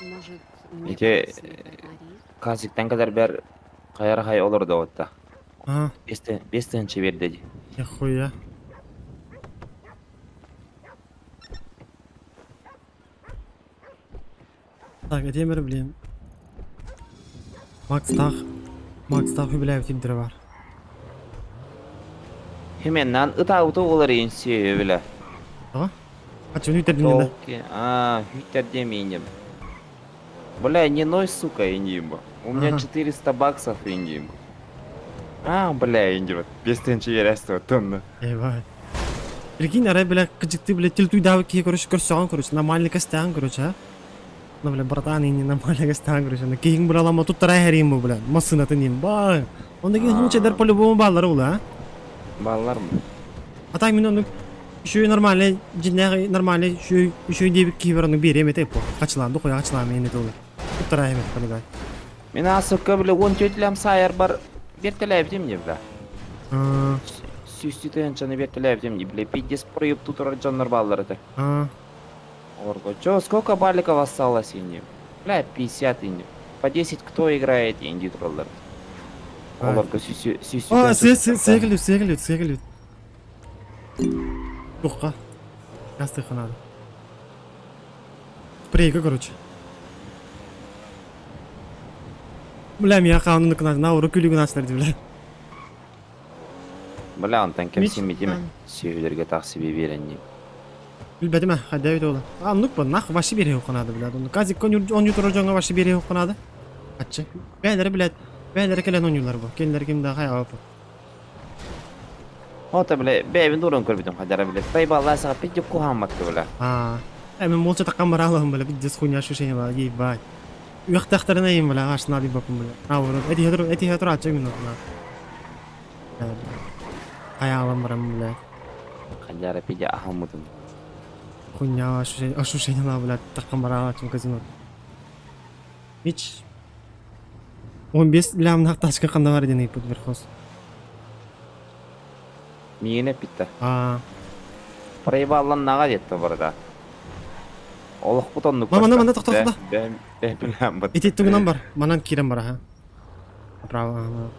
Может, мне Эти пойти Казиктан кадар бер каяр хай олор да отта. А, Бесте бестенче бер деди. нихуя. Так, этемер, блин. Макс тах. Макс тах үбіләбі тимдірі бар. Hemen nan ытауты олар инсе биле. Ачы, үтердин да. Толки. А, Виктор Деминем. Бля, не ной, сука, индима. У меня Ага. 400 баксов индима. А, бля, индима. Бестенче ересті тонна. Ебать. Прикинь, арай, бля, кыжыкты, бля, тил туйдабы кие, короче, көрсөҕөн, короче, нормальный костян, короче, а? Ну, бля, братан, и не нормальный костян, короче, на киһиҥ быралама туттара хэрим бу, бля, массыната ним, ба. Онда кин хунчедер по-любому баллар ула, а? Баллар mı? А так мин ону еще нормальный, жиннәҕи нормальный, еще еще диэбит киһи бар, ону биэриэм этэ по. Хачылаан, духуя хачылаан мин это ула. Туттара эмет, полигай. Мен асыққа бля 14 лям сайыр бар. Бертеләбдим не бля. А, Сүүстү тыынчаны бертеләбдим не бля. Пиздец проеб тутурар жаннар баллар это. а, Орго. Чё, сколько баликов осталось инди? Бля, 50 инди. По 10 кто играет инди туралар. Ай. Оларга сүүсү сүүстү А, се се секіліп, секіліп, секіліп. Тухка. Ястыха надо. Спрейка, короче. Бля, меня хаунны кына на уру күлүгүн ачтыр бля. Бля, онтан кем Мич- симми Сүйүлерге тақсы берен Билбетим хадда бит ола. А, ну ба нах вообще бере хуканады, бля. Оны казик он он ютур жоңга вообще бере хуканады. Ачы. Бәләре, блядь. Бәләре келен ойнулар бу. Келлер ким да хай апы. Ота бля, бәбин дурын көрбүтүм хадара бля. Пайбалла сага пидде кухамматты бля. А, ә мен молча таккан бара алам, бля. Пиздец хуйня ощущение, бля, ебать. Уяктактарына ем, бля, ашна дип бапым, бля. А, уру. Эти хедр, эти хедр ачы мен на. Аялам барам, бля. Хадара пидде ахаммытым. Хуйня ощущение, ощущение, бля, таккан бара алачым казино. Мич. 15 лямнах тачка канда бар ден ипут верхоз. Миене питте. А, Проебаллан нага детти барда. Олохпут оннук Манна, барда. манна, тохто, тохто. Бэм, бэм бит. Ити тугунан бар. Манан киирэн бар, аха. Направо, ага.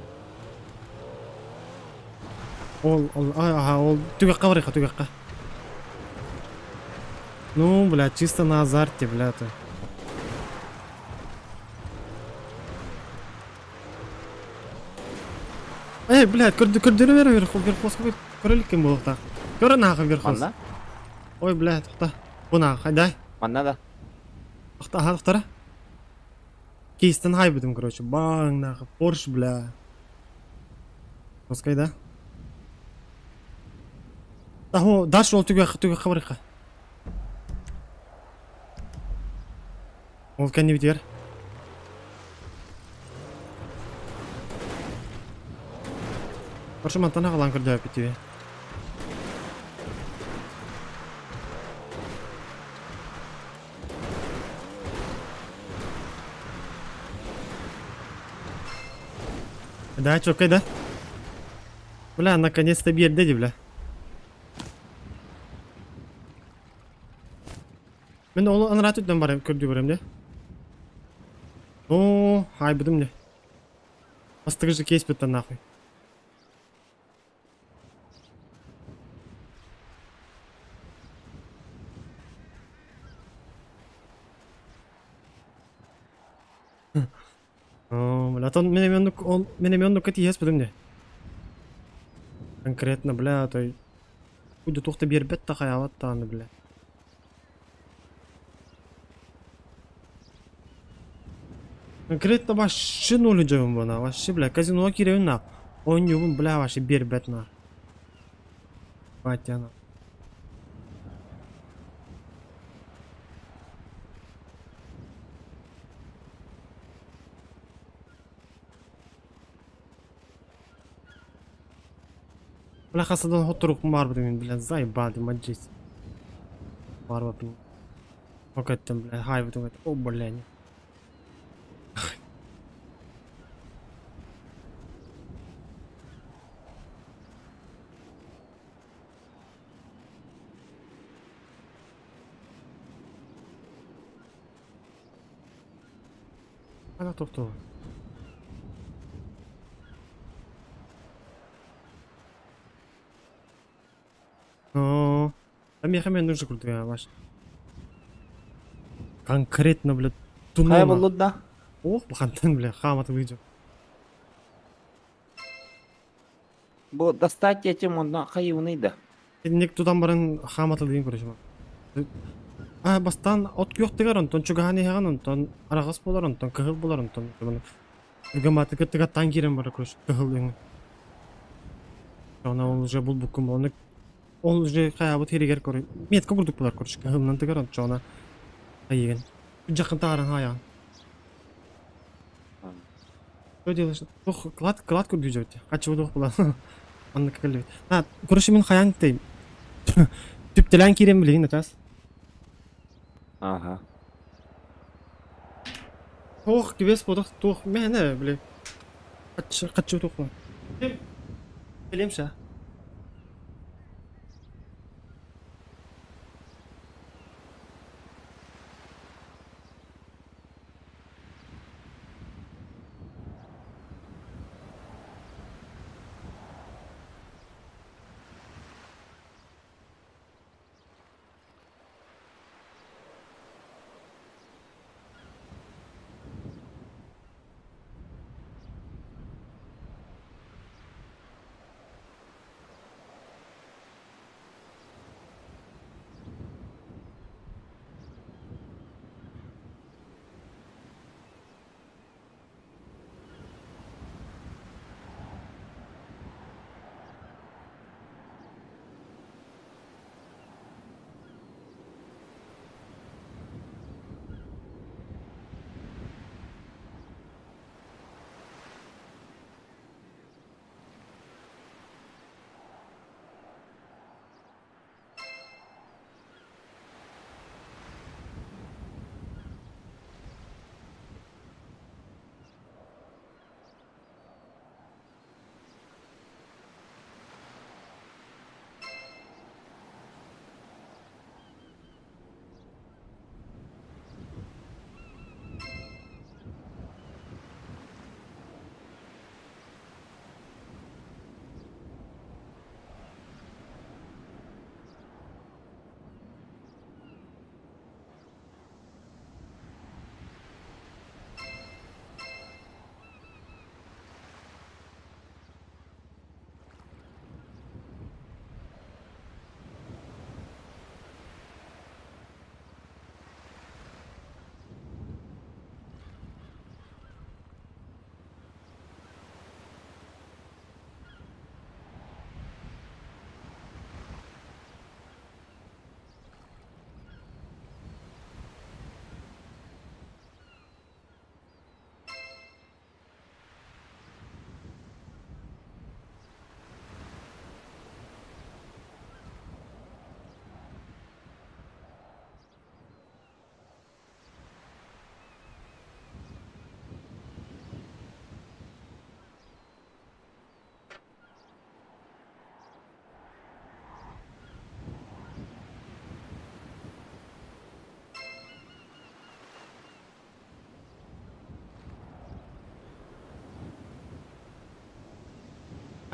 Ол, ол, ага, ол, түгэххэ барыха, түгэххэ. Ну, бля, чисто на азарте, бля, ты. Эй, блядь, көрдө, көрдөрө бер, верхоз, верхоз, көрөлүк ким буолуохтаах. Көрө нахуй верхоз. Манна? Ой, блядь, тохта. Бу нахуй, дай. Манна да. Тохта, аха, тохтара. Кейстен хайбытым, короче. Баң, нахуй, Порш, бля. Пускай, да? Ахо, дальше ол түгэх, түгэххэ барыха. Ол кэннибитигэр. Короче, мантан аҕалаан көрдөөппүт үһү. Да, чоккай да? Бля, наконец-то биэрдэ дии, бля. Мин ол анараа өттүнэн барам көрдүү барам дии. Оо, хаайбытым дии. Бастакы же кейспиттэн нахуй. Оо, бля, тон мен эмиэ оннук ол мен эмиэ оннукка тииһэспитим дии. Конкретно, бля, той Уйда туох да биэрбэт да хайаабат даҕаны, бля. Конкретно вообще ноль дьоһун буона, вообще, бля, казиноҕа киирэбин на, оонньуубун, бля, вообще биэрбэт на. Батяна. Бля, хасадан хотторукпун баарбытым мин, бля, заебали, мадьыс. Баарбаппын. Окэттем, бля, хаайбытым, о, бля, не. Ана тохтоо. Оо, а миэхэ эмиэ нужно курдук ваш. Конкретно, блядь, Хайа тунна. буллут да? Ох, бахантан, бля, хаамата выйдем. Бу достать этим онно хайыуный да. Итинник тутан баран хааматалыйын көрөшүм. А бастаан от күөх тыгар, онтон чугаһан иһэҕин, онтон араҕас буолар, онтон кыһыл буолар, онтон Түргэмаатыка тыгаттаан киирэн барар, короче, кыһыл өҥө. Она ол уже булбуккун буолан, ол уже хайаабыт сиригэр короче, метка курдук буолар, короче, кыһылынан тыгар, ончоҕуна айыгын. Дьахын тааран хаайаҕын. Что делаешь? Туох клад, клад көрдүү дьэбит. Хаччы туох була. Маннык кэллибит. А, короче, мин хайаан тейм. Түптэлээн киирэн билигин начаас. Ага. Туох кибес бодох туох мээнэ били. Хаччы хаччы туох була. Билем ша.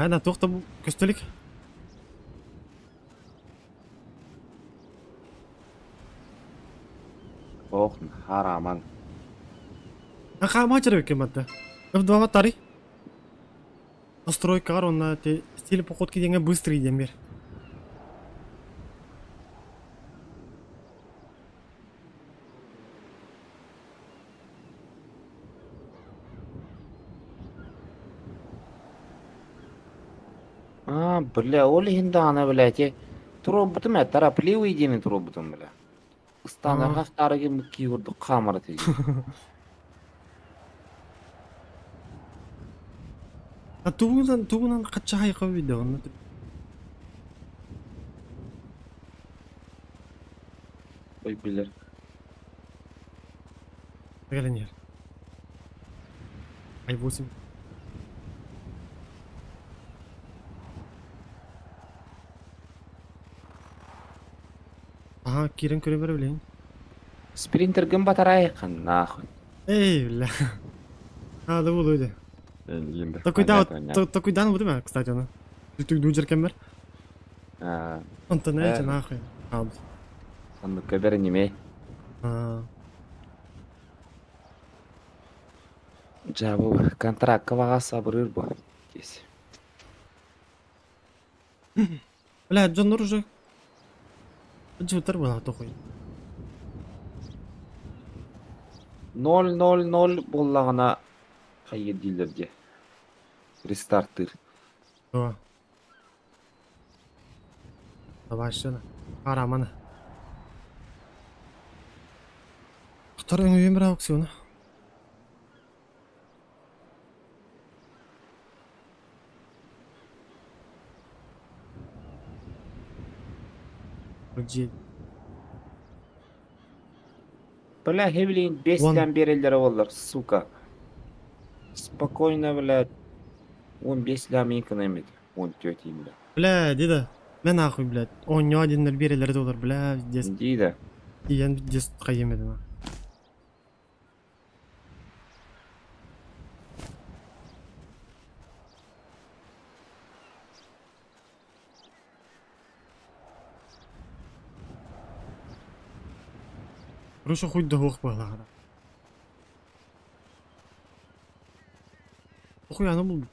Ана туох да көстөлүк. Ох, хараман. Хаама чыры манта. F2 тари. Настройкалар онна те стиль походки диэҥҥэ быстрый диэн бер. А, бля, ол иһин даҕаны, блядь, туруорбутум ээ, торопливый диэни туруорбутум, бля. Ыстанарга ахтаары гыммыт киһи курдук хаамара тиийдим. А тугунан тугунан хаччахайха видео онно. Ой, билэр. Кэлэн иһэр. Ай 8. Ага, киирэн көрө бер билин. Спринтергын батарайыккын, нахуй. Эй, бля. А, да буолуо дии. Понятно, Такуйдан бу дeme, кстати, оны. Түтүк дуу жеркеммер. А, Онтон Э. эче нахуй. Хаалбыт. Оннукка бэринимэй. А, Дьэ, бу контракка баҕас абырыыр бу. Здесь. Бля, дьоннор уже дьыбытар буолаа тохуй. 0-0-0 буоллаҕына хайыыр дииллэр дии. Рестартыыр. О. Давай сюда. Харамана. Второй өҥөйөн аукциона. Где? Бля, Хевлин 5 Вон. лям биэрэллэрэ буоллар, сука. Спокойно, блядь. 15 лям экономит. 14 бля. Бля, деда. Мен нахуй, блядь. Оонньоо диэннэр биэрэллэрэ доллар, бля, пиздец. Дии да. Тиийэн пиздец хайым. Короче, хуй да хух была. Хуй оно был.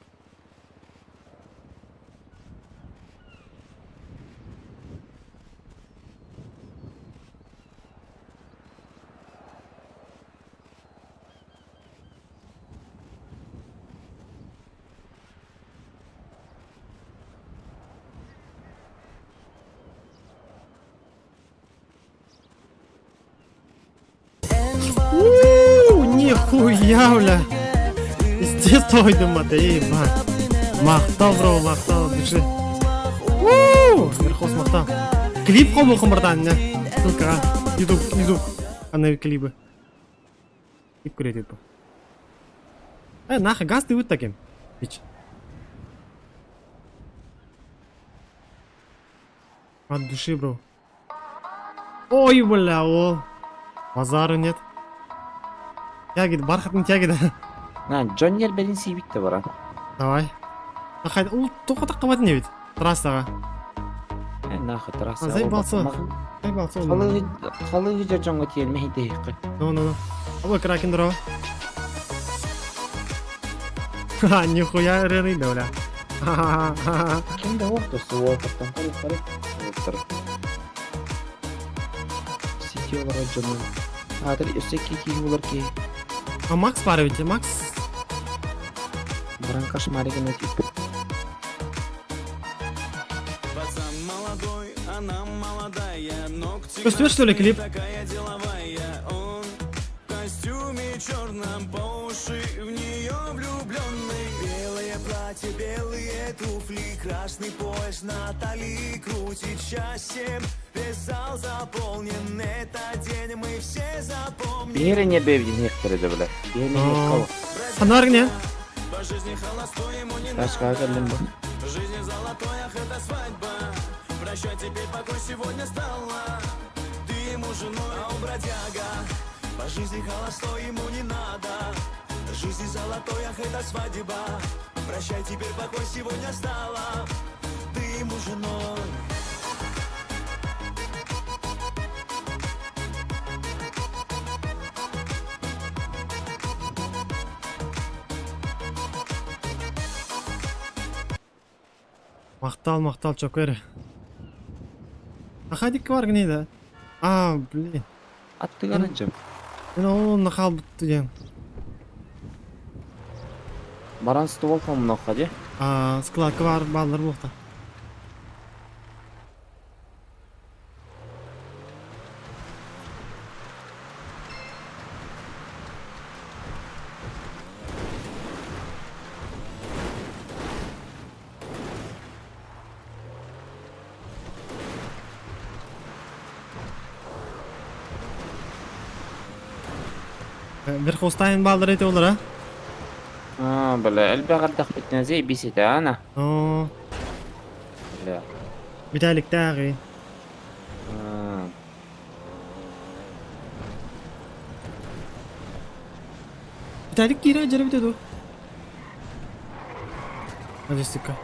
У, нихуя, бля. Пиздец твой думать, ебать. Махтал, бро, махтал, души. У, Верхос махтал. Клип хобу братан, не? Ссылка, YouTube, YouTube. Ана клипы. Клип көреді типа. Э, нахуй, газ ты вот таким. Бич. От души, бро. Ой, бля, о. Базару нет. Тяги, бархатный тяги, да. На, Джонни бэрин сиибит да бара. Давай. Ахай, ул тоқта қабат не бит? Трассаға. Э, нахуй трасса. А, заебался. Заебался он. Халыгы халыгы жа жоҥҥо тиэлмэ хитэ Ну, ну, ну. Абы кракен здорово. Ха, нихуя рыный, да, бля. Ха-ха-ха. Ким да охто суолтаттан хары хары. Оттар. Сити олар дьону. Аатыр өссө кики булар ки. А Макс пара ведь, Макс. Баран кошмарик на тип. Пацан молодой, она молодая, ногти Чувствуешь, что ли, клип? такая деловая. Он в костюме черном по уши в нее влюбленный. Белое платье, белые туфли, красный пояс Натали крутит счастьем. Весь зал заполнен, этот день мы все запомним. Биһири не бэбдин хектере да бля. Биһири не А. Ханар не? По жизни холостой ему не Ташка кэллим бу. Жизнь золотой, ах, это свадьба. Прощай теперь, покой сегодня стала. Ты ему женой, а он бродяга. По жизни холостой ему не надо. Жизни золотой, ах, это свадьба. Прощай, теперь покой, сегодня стала ты ему женой. Махтал, махтал, чоку эрэ. Ахадикка бар гынай да. А, блин. Аттыгар дьым. Мен ол онно хаалбыт диэн. Баран ствол хомунуохха дии. А, складка бар бааллар буолта. Верховстайн бааллар эти олар а? Аа, бля, элбэх эрдэхпитинэ заебись этэ, ана. Оо, Бля. Виталиктааҕы. Аа. Виталик киирэ дьэрэ дуо? Логистика.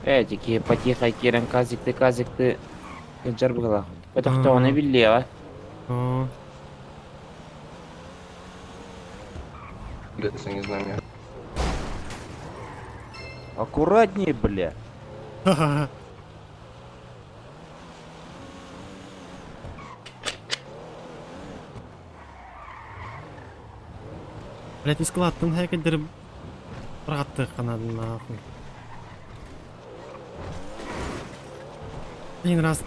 Эти киһи потихо киирэн казикты казикты кыдьар быһыылаах. Өтөхтөҕүнэ биллиэҕэ. Оо. Аккуратнее, бля. Ха-ха-ха. Блять, исклаттын хәкедер быраттык канадын нахуй. Один раз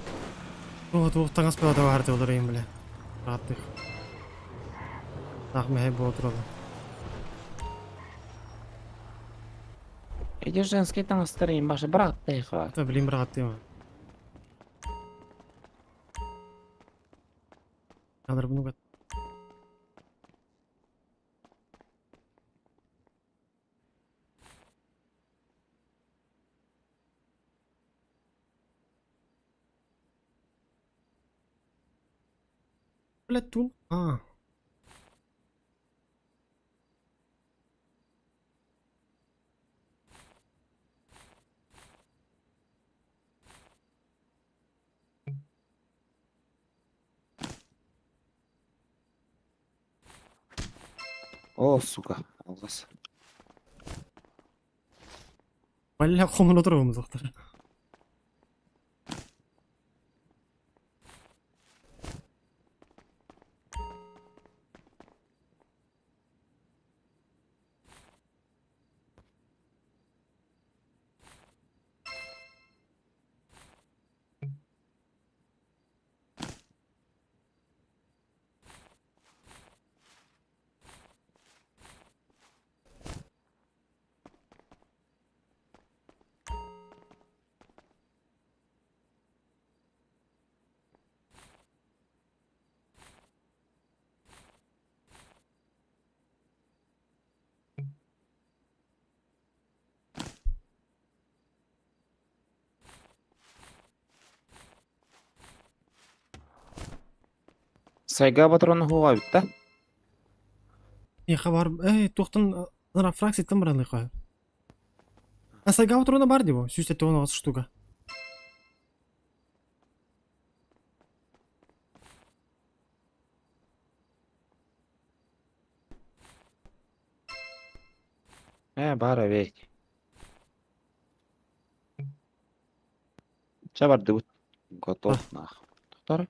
туох туох таҥас бөҕөтө баар олоройум бля. Быраттык. Таах мэһэй буола тураллар. Эти женские таҥастары им баша бырахтайха. Это блин быраттыма. Надо много. Блять, тун. А. О, сука, алҕас. Бля, хомун отыруым доктор. Сайга патрон хуға бит да? Миэхэ бар, эй, туохтан ынырап фракцияттан баран А сайга патрона бар дии бу, 176 штука. Ээ, баар эбит. Чэ бардыбыт. Готов нах. Тохтор.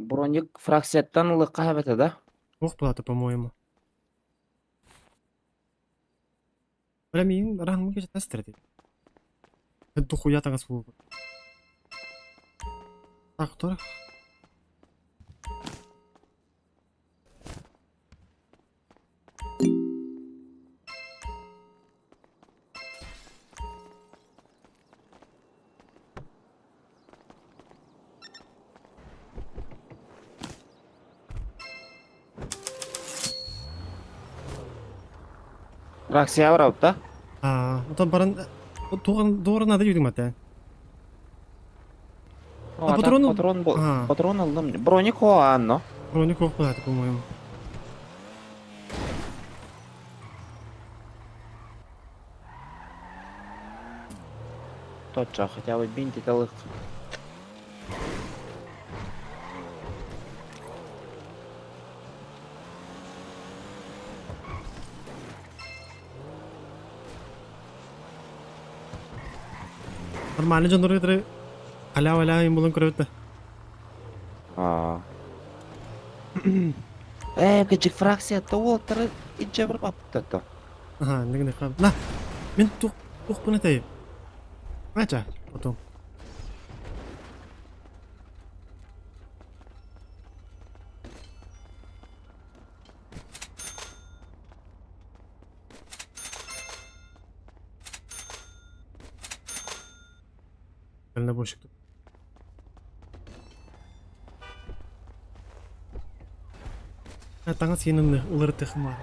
Броник фракцияттан ылыахха эбэтэ да? Туох плата, по-моему. Бля, миигин ыраһыҥҥа кэчэтэ стратегия. Дохуя таҥас буолбут. Так, тур. Фракция барабыт да? Аа, отон баран туох наада дьүтүҥ мате. А патрон патрон патрон ыллым. Броник о анно. Броник ох булаты, по-моему. Точно, хотя бы бинтик алых. Нормально дьоннору кытары халява-ля им булан көрөбүт да. Аа. Э, кычык фракция то уолтары иччэ бір баппыттар. Аха, нигне хам. На. Мин тух тухпун этэй. Ача, потом. Дальнобойщик. Таҥас иэнин уларытыахым баар.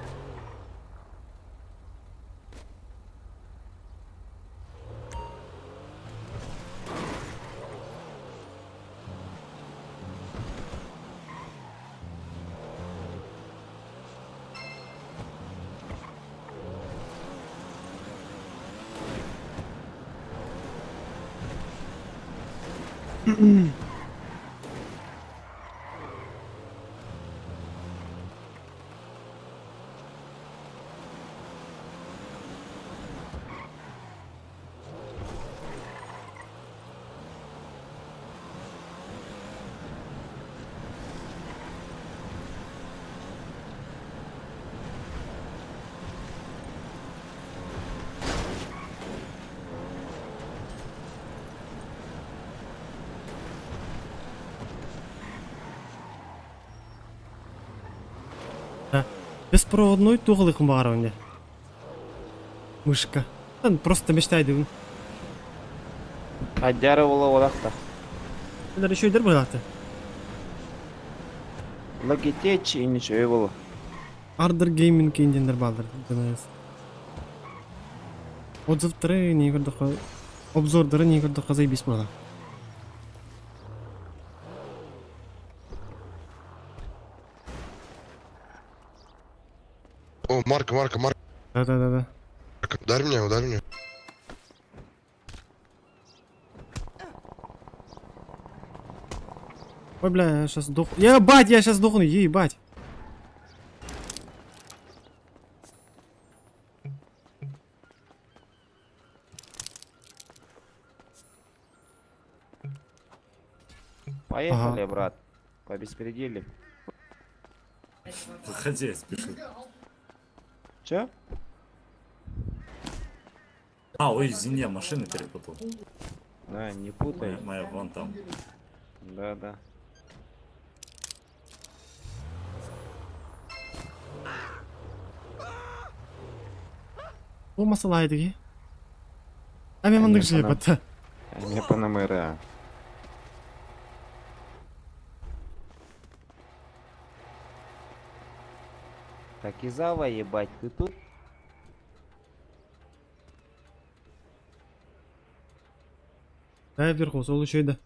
Беспроводной туох баар онне. Мышка. Просто мечтайдыбын. Аддяры була олақта. Элер еще буолааты. Logitech и ничего было. Ардер Gaming индендер баалар. ДНС. Отзывтары не көрдөхө, обзордары не көрдөхө заебись буола. О, Марко, Марко, Марко, Да-да-да-да. ударь меня, ударь меня. Ой, бля, я сейчас сдохну. Ебать, я сейчас сдохну, ебать. Поехали, брат. По беспределе. Заходи, я спешу. Че? А, ой, извини, я машины перепутал. Да, не путай. Моя вон там. Да, да. Бу масалайдыги. А мен мындык же бата. Не Панамера. Такизава, ебать, ты тут? Да, вверху, сол еще да.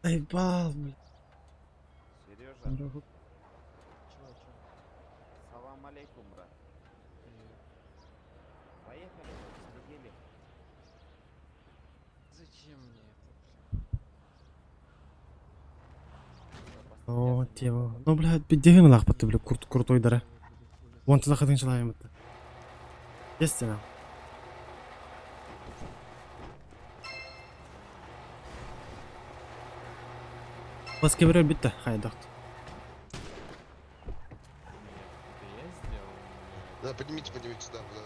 Ай, бал, блин. Сережа. Салам алейкум, брат. Поехали, по беспределе. Зачем мне это? О, тема. Ну, блядь, бедеген лахпатты, бля, крут, крутой дара. Вон туда ходын человек это. Естественно. Бас кебірер бітті, хайдақт. Да, поднимите, поднимите, да, да,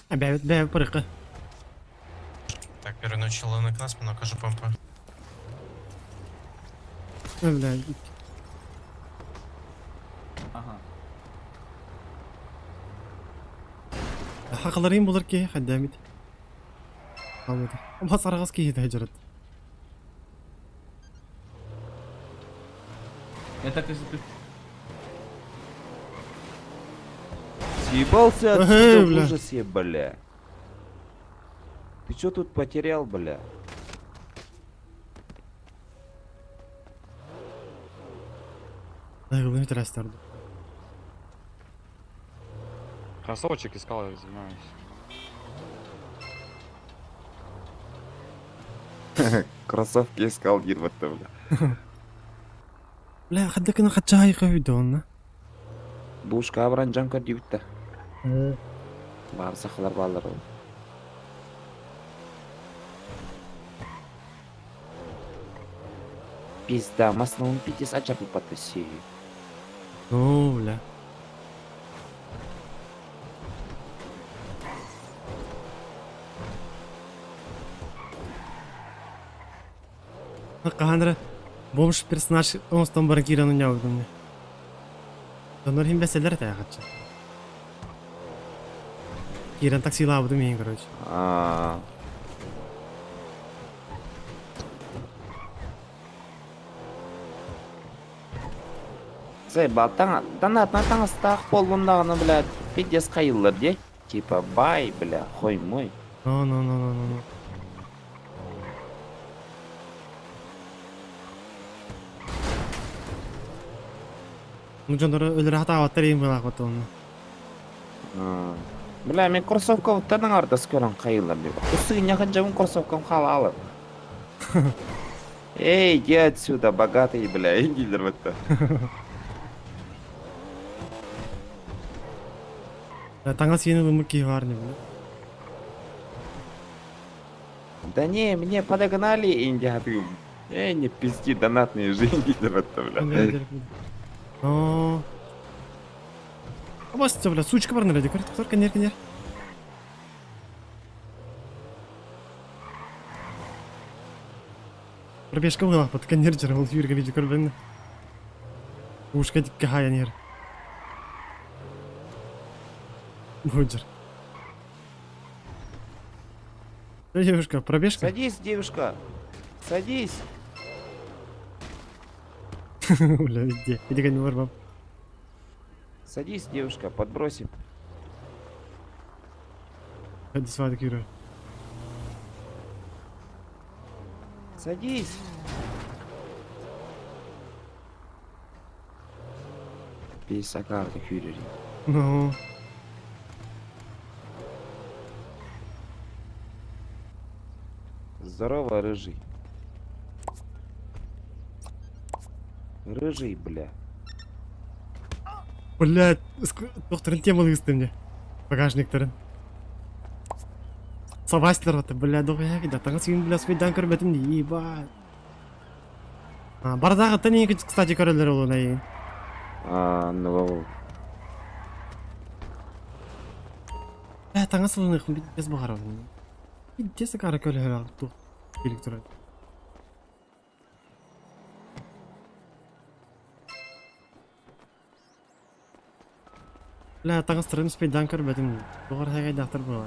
да. Бәбет, бәбет парықы. Так, переночила челнок на спину, кажу помпа. Бля, Ага. Хақыларым болар ки, хаддамит. Алмады. Бас арағыз ки хижрат. Я так и запишу. Съебался Эй, отсюда в бля. ужасе, бля. Ты чё тут потерял, бля? Дай, трастер. Кроссовочек искал, я извиняюсь. Кроссовки искал, Гирберта, бля. Бля, хаддакына хачай хойдон. Бушка абран жан көрдүбүт Бар сахалар баллар. Пизда, маслом пиздец ачапы потаси. Ну, бля. Кахандра, бомж персонаж оңостон баран киирэн уняабытым мне. Донор хим бәсәләр тә хатчы. Киирэн таксилаабытым мин, короче. А. Заебал, донат на таҥастаах буоллун блядь, пиздец хайыллар дии. Типа, бай, бля, хой мой. Ну, ну, ну, ну, ну, ну. Ну, дьоннор өлөрө хатаабаттар иин былаах онно. Бля, мин кроссовкабыттан ардас көрөн хайыллар деп. Усыгын жабын кроссовкам халалы. Эй, иди отсюда, богатый, бля, индилер в это. Таҥас иин ылыммыт киһи баар не бля. Да не, мне подогнали индиаты. Эй, не пизди, донатные же индилер в это, бля. О. Абасты, бля, сучка бар нэрэ, көр, көр, кэнер, кэнер. Пробежка была, под кэнер жер, ол юрга видео көрбен. Ушка дикке хаянер. Буджер. Девушка, пробежка? Садись, девушка. Садись. Бля, иди. Иди ко не баб. Садись, девушка, подбросим. Hadi свадок yürü. Садись. Писакарты фюрери. Ну. Здорово, рыжий. Рыжий, бля. Блядь, докторын темалы мне. Багажниктарын. Сабастер это, бля, дохуя, да, таҥас син, бля, свидан көрбөтүм, ебать. А, бардагы не, кстати, көрөлөр ол най. А, ну. Бля, таҥас ылынык без багаров. Пиздец кара көлөр ту. Келик турат. Бля, таҥастарын спейдан көрбөтүм. Доҕор хагай дактар була.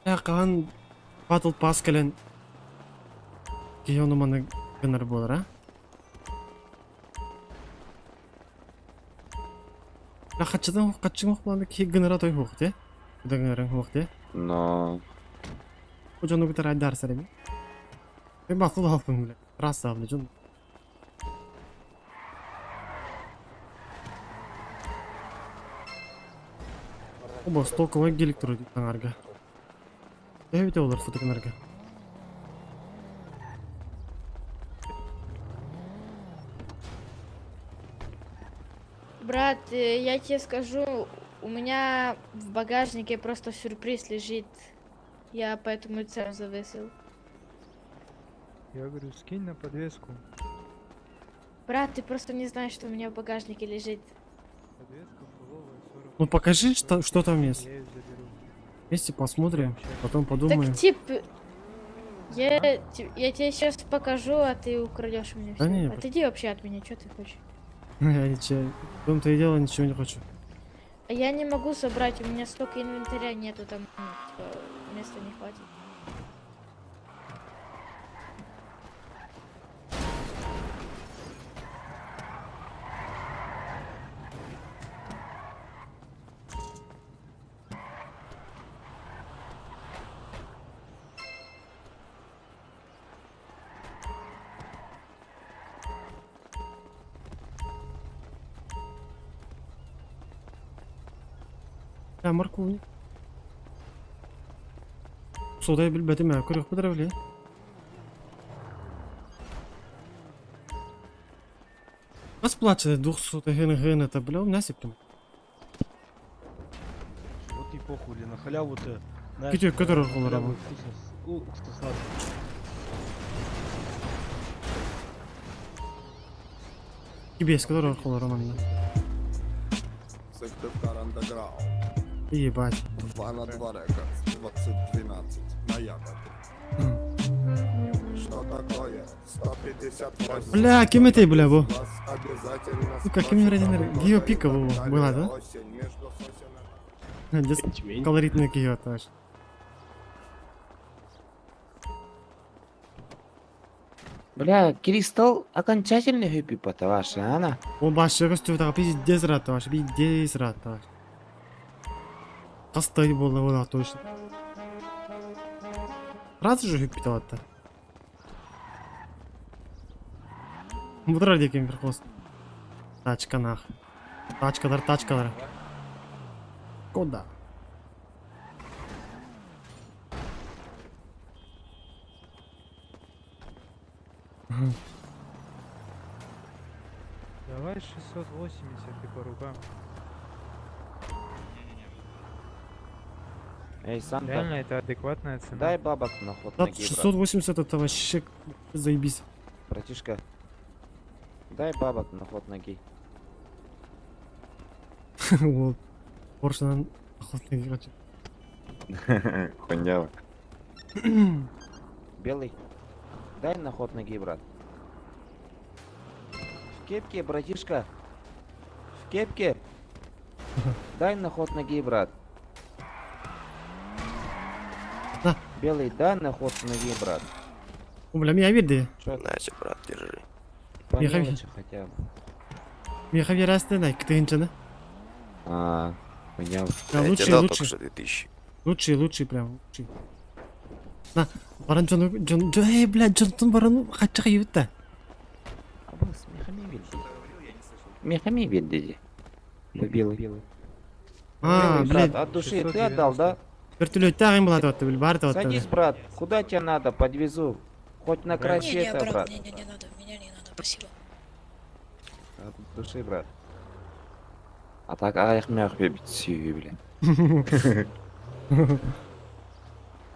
Бля, кахан Battle Pass кэлэн киһи ону маны гынар буолар, а? Бля, хаччыдан хаччыҥ охпланы киһи гынара той хуох те. Куда гынарың хуох те. Но. Дьону кытары айдар сарэби. Мен бақыл алпын, бля. Раса, бля, дьон. Оба стоковый гелик туру таңарга. Эбите олар фотоканарга. Брат, я тебе скажу, у меня в багажнике просто сюрприз лежит. Я поэтому и цену завысил. Я говорю, скинь на подвеску. Брат, ты просто не знаешь, что у меня в багажнике лежит. Подвеска фуловая, 40. Ну покажи, что там есть. Я ее заберу. Вместе посмотрим, потом подумаем. Так тип, я тебе сейчас покажу, а ты украдешь у меня Да всё. не, Отойди вообще от меня, что ты хочешь? Я ничего, в том-то и дело, ничего не хочу. А я не могу собрать, у меня столько инвентаря нету, там, ну, типа, места не хватит. Бля, морковник. Содай билбэтим ээ, көрүөхпүт эрэ били. Бас плачет 200 гын гын это, бля, у меня септим. Вот и похуй, или на халяву-то. Знаешь, Күтү көтөр на олорор халяву бу. вкусно, уксус сладкий. Кибес көтөр олорор манна. Сыктывкар Underground. Ебать. 2 на 2 Records, 2012, ноябрь. Что такое? 158. Бля, ким этэй, бля, бу? Вас обязательно Сука, ким спросят эрэ об этом Гио и Пика так бу далее. была, да? Осень между сосен Дес колоритный киһи этаж. Бля, Кристалл окончательно хэппи ваша, ана? Ол башыгы үстүбүт пиздец ыраатта ваш, пиздец ыраатта ваш. Хастай буолла буолла точно. Сразу же хүппүт алатта. Будурар диэки бир хос. Тачка нах. Тачкалар, тачкалар. Куда? Давай 680 и по рукам. Эй, Санта, Реально это адекватная цена. дай бабок на ход Да, ноги, брат. 680 это вообще заебись. Братишка, дай бабок на ход ноги. Вот. Поршнан охотный короче. Хуйня. Белый, дай на ход ноги, брат. В кепке, братишка. В кепке. Дай на ход ноги, брат. На. Белый, дай на ход ноги, брат. О, бля, меня види. Чё? Знаете, брат, держи. По Михаил. мелочи хотя бы. Миха верасты кытынчаны. А, хуйня. Да, Я тебе лучший, дал только лучший. что 2000. Лучший, лучший прям, лучший. На, баран Джон, Джон, Джон, эй, блядь, Джонтон баран хачча ютта. Аббас, Михами види. Михами види. Белый. А, Белый, блядь, брат, от души ты отдал, да? вертолет тагын булат атты, бил, бар атты. Садись, брат, куда тебе надо, подвезу. Хоть на край света, брат. не, не, не надо, меня не надо, спасибо. От души, брат. А так аяқ мях бля, бля.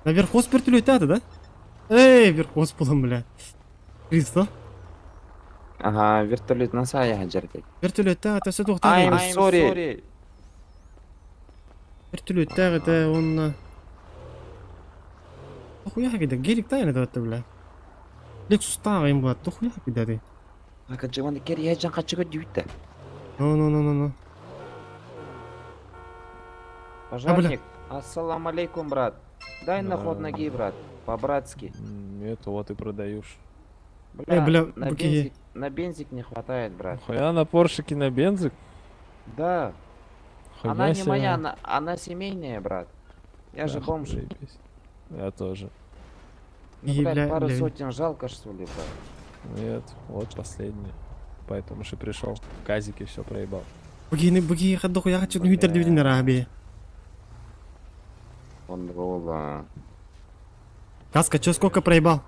Наверх ос вертолет аты, да? Эй, вверх ос булам, бля. Кристо. Ага, вертолет на сая жарты. Вертолет аты, все тоқтады. I'm sorry. Вертолет аты, он... Хуя киде, гелик тайны атты, бля. Lexus тагын булат, хуя киде ди. Ака дживан кер я жан качыга дүйті. Ну, ну, ну, ну, ну. Пожарник, ассалам алейкум, брат. Дай на ход ноги, брат. По-братски. Это вот и продаешь. Бля, бля, на быки. бензик, на бензик не хватает, брат. Хуя на поршике на бензик? Да. Хуйня Она не себе. моя, она семейная, брат. Я же Ах, бомж. заебись. Я тоже. Ну, И, блядь, бля, пару бля. сотен жалко, что ли, брат? Нет, вот последний. Поэтому же пришел. В казике все проебал. Бугини, буги, хаддоху, я хочу нютер дивидин раби. Он рола. Каска, чё, сколько проебал?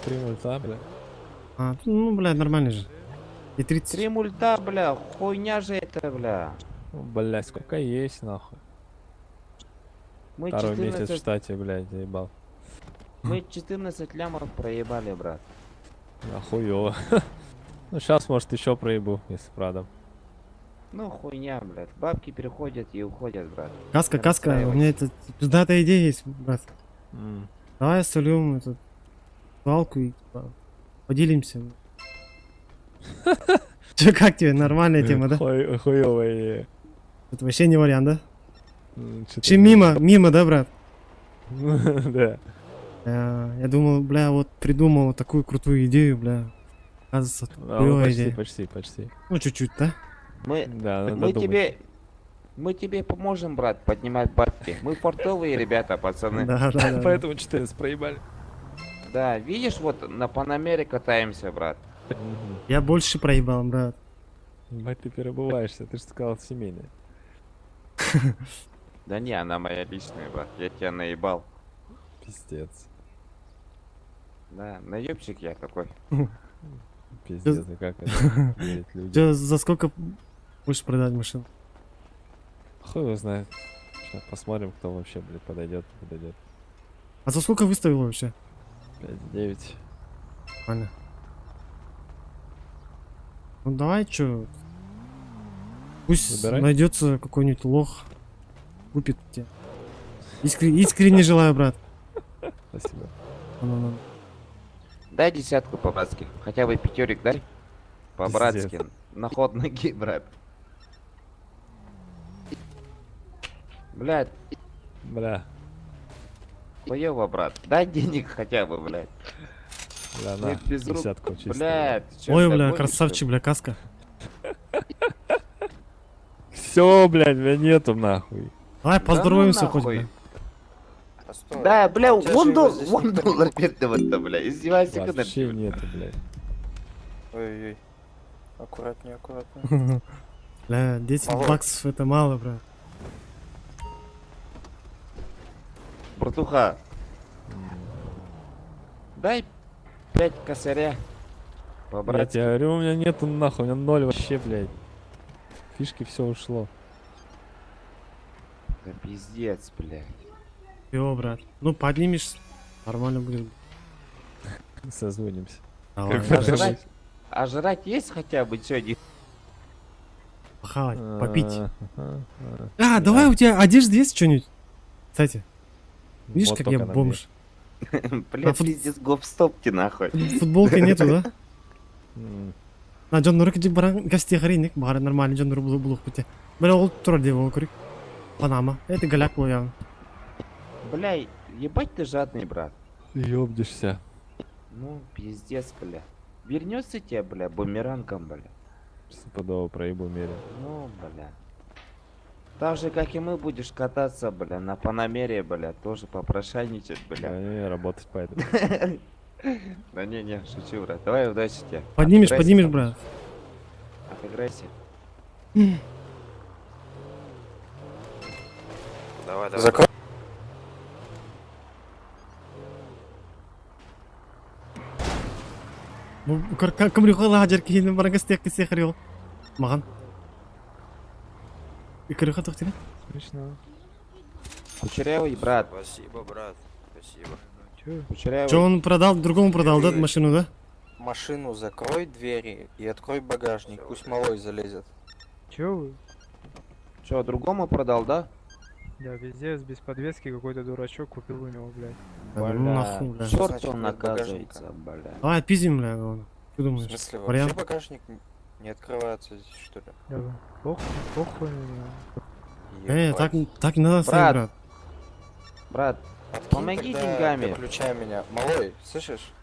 Три мульта, бля. А, ну, бля, нормально же. И 30. Три мульта, бля, хуйня же это, бля. Ну, бля, сколько есть, нахуй. Мы Второй месяц в 14, штате, блядь, заебал. мы 14 лямов проебали, брат. Охуево. Ну, сейчас, может, еще проебу, если продам. Ну, хуйня, блядь. Бабки переходят и уходят, брат. Каска, Не каска, у меня это пиздатая идея есть, брат. Давай сольем этот свалку и типа, поделимся. Че, как тебе? Нормальная тема, да? Хуёвая идея. Это вообще не вариант, да? Чё-то Вообще не- мимо, мимо, да, брат? Да. Я думал, бля, вот придумал такую крутую идею, бля. Оказывается, А, ну, хуёвая почти, идея. почти, почти. Ну, чуть-чуть, да? Мы, Да, надо мы думать. тебе... Мы тебе поможем, брат, поднимать бабки. Мы фартовые ребята, пацаны. Да, да, да. Поэтому 14 проебали. Да, видишь, вот на Панамере катаемся, брат. Мгм. Я больше проебал, брат. Ебать, ты переобуваешься, ты же сказал семейная. Да не, она моя личная, брат. Я тебя наебал. Пиздец. Да, наебчик я такой. Пиздец, и как это верить людям? Чё, за сколько будешь продать машину? Хуй его знает. Сейчас посмотрим, кто вообще, блядь, подойдет, не подойдет. А за сколько выставил вообще? 5,9. Нормально. Ну давай, чё. Пусть Выбирай. найдется какой-нибудь лох. Купит тебя. Искренне желаю, брат. Спасибо. Ну-ну-ну. Дай десятку по-братски. Хотя бы пятерик дай. По-братски. На ход ноги, брат. Блядь, Бля, хуёво, брат. Дай денег хотя бы, блядь. бля, Мы на, без рук. десятку чисто. Блядь, ты чё, Ой, меня бля, гонишь, что ли? красавчик, бля, каска. Все, блядь, меня нету нахуй. Давай Да ну поздороваемся хоть, нахуй. бля. Постой. Да, бля, У тебя же вон, его дол- здесь вон никто не доллар передавать-то, бля. Издевайся, когда Вообще нету, блядь. Ой-ой. Аккуратнее, аккуратнее. Бля, 10 Алло. баксов это мало, брат. Братуха. Дай 5 косаря. Я По-братски. тебе говорю, у меня нету нахуй, у меня ноль вообще, блядь. Фишки все ушло. Да пиздец, блядь. Всё, брат. Ну, поднимешь, нормально будет. Созвонимся. Давай, Как А поднимусь. жрать, а жрать есть хотя бы что Похавать, попить. А, А, давай у тебя одежда есть что-нибудь? Кстати, видишь, Вот как я только на бомж? Бля, пиздец, гоп-стопте нахуй. Футболки нету, да? М, На дьоннору кiji баран гостей харинник, бары нормально дьоннору булу булук бите. Бля, ол турар деп ол көрік. Панама. Это голяк был явно. Бля, ебать ты жадный, брат. Ёбнешься. Ну, пиздец, бля. Вернется тебе, бля, бумерангом, бля. Стопудово проебу мере. Ну, бля. Так же, как и мы, будешь кататься, бля, на Панамере, бля, тоже попрошайничать, Да бля. не, работать пойду. Да не, не, шучу, брат. Давай, удачи тебе. Поднимешь, Отыграйся поднимешь, там. брат. Отыграйся. Давай, давай. Закрой. Кымрихола хажар кихин баран гостей кисе харил. Маған. Икырыха тохтина. Смешно. Кучерявый, брат. Спасибо, брат. Спасибо. Кучерявый. Че он продал, другому продал, да, машину, да? Машину закрой двери и открой багажник, пусть малой залезет. Чё вы? Че, другому продал, да? Да, везде без подвески какой-то дурачок купил у него, блядь. Да ну нахуй, бля. Черт Значит, он нет наказывается, багажника. бля. Давай отпиздим, бля, его. Что В думаешь? смысле, вообще Вариант? багажник не открывается здесь, что ли? Да, похуй, похуй на него. Так, Ебать. так не надо ставить, Брат. брат. Брат, Откинь помоги тогда, деньгами. Выключай меня. Малой, слышишь?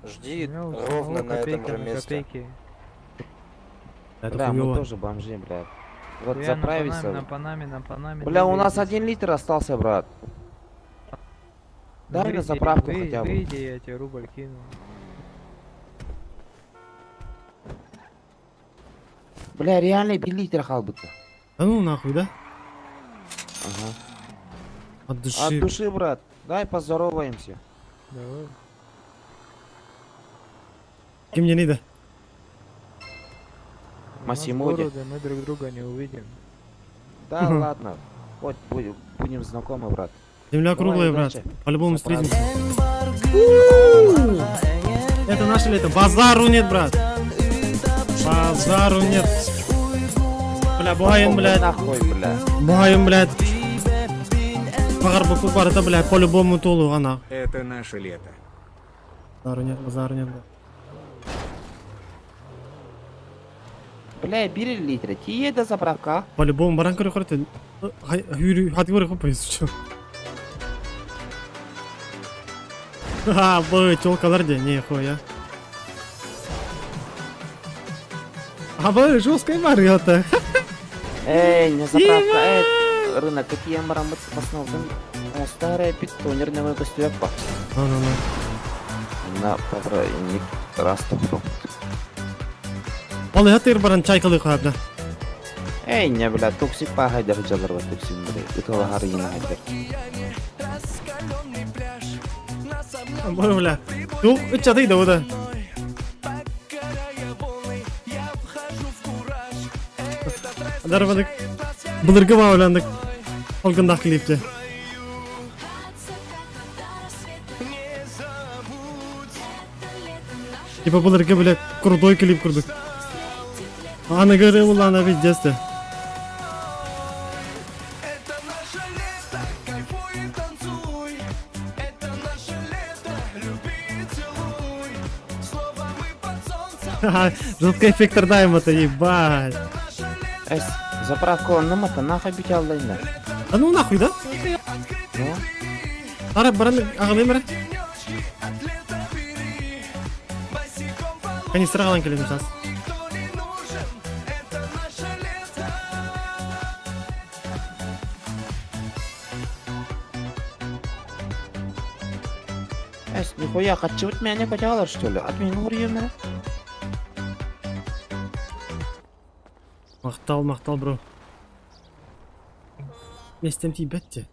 Жди У меня у ровно самого на этом копейка же на месте. копейке. Это Бля, мы хуёво. тоже бомжи, бля. Вот Я на заправиться. Панаме, на Панаме, на Панаме. Бля, у нас двигайтесь. 1 литр остался, брат. Дай на Выйди, заправку хотя бы. Выйди, я тебе рубль кину. Бля, реально 1 литр халбыта. Да ну нахуй, да? Ага. От души. От души, брат. Дай поздороваемся. Давай. Кем мне не да? У нас Масимоди. города, мы друг друга не увидим. Да ладно. Хоть будем знакомы, брат. Земля Давай, круглая, брат. удачи. По-любому Заправимся. встретимся. Это наше лето. Базару нет, брат. Базару нет. Бля, баем, блядь. Нахуй, бля. Баем, блядь. Баҕарбыппыт барыта, блядь, по-любому туолуоҕа на. Это наше лето. Базару нет, базару нет, бля. Бля, 1 литр. Тиийэ да заправка. По-любому баран көрө көрө Хүрү хати көрө көпөйсү. Ха, бу телкалар де, не хуя. А бу жесткая варианта. Эй, не заправка, эй, рынок, какие марамыт основным старая питонер на мой костюмпа. Ну, ну, ну. На погранник раз тухту. Ол хатыр баран чайкалы хабна. Эй, не, бля, токсик пахайдар жалар вот токсик, бля, ытала харыйна хайдар. Бу бля. Тух үч да ода. Дарбадык. Былыргы бааландык. Олгындах клипте. Типа былыргы бля крутой клип курдук. Аны көрө улана пиздец те. Жесткий эффект даем это, ебать. Эс, заправка он намата, нахуй бить аллайна. А ну нахуй, да? Ну? Ара баран ағылайым бара. Канистра қалан келемін сейчас. Эс, нихуя, хатчыбыт меня котялар, что ли? От меня урьемера. Мақтал, мақтал, бро. Местем тибетте.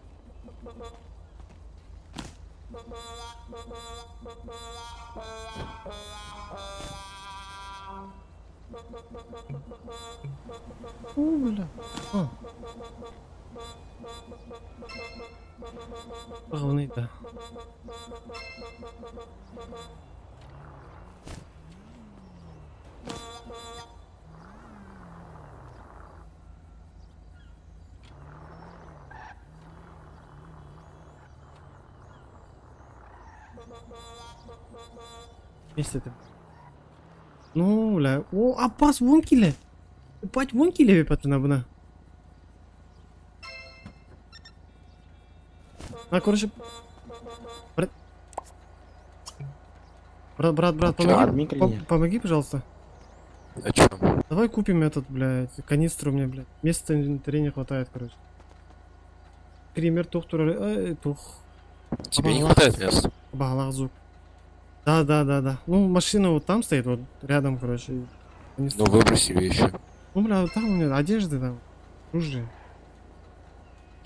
О, бля. А. Главный, да. Вместе это. Ну, бля. О, Апас, вон киле. Ебать, вон киле патына буна. А, короче... Брат, брат, брат, брат, Чё, помоги, админка или нет? помоги, пожалуйста. О чем? Давай купим этот, блядь, канистру мне, блядь. Места в инвентаре не хватает, короче. Кремер тух тур, тух. Тебе не хватает места? Балах звук. Да, да, да, да. Ну, машина вот там стоит, вот рядом, короче. и канистра. Ну выброси вещи. Ну, бля, вот там у меня одежды там, оружие.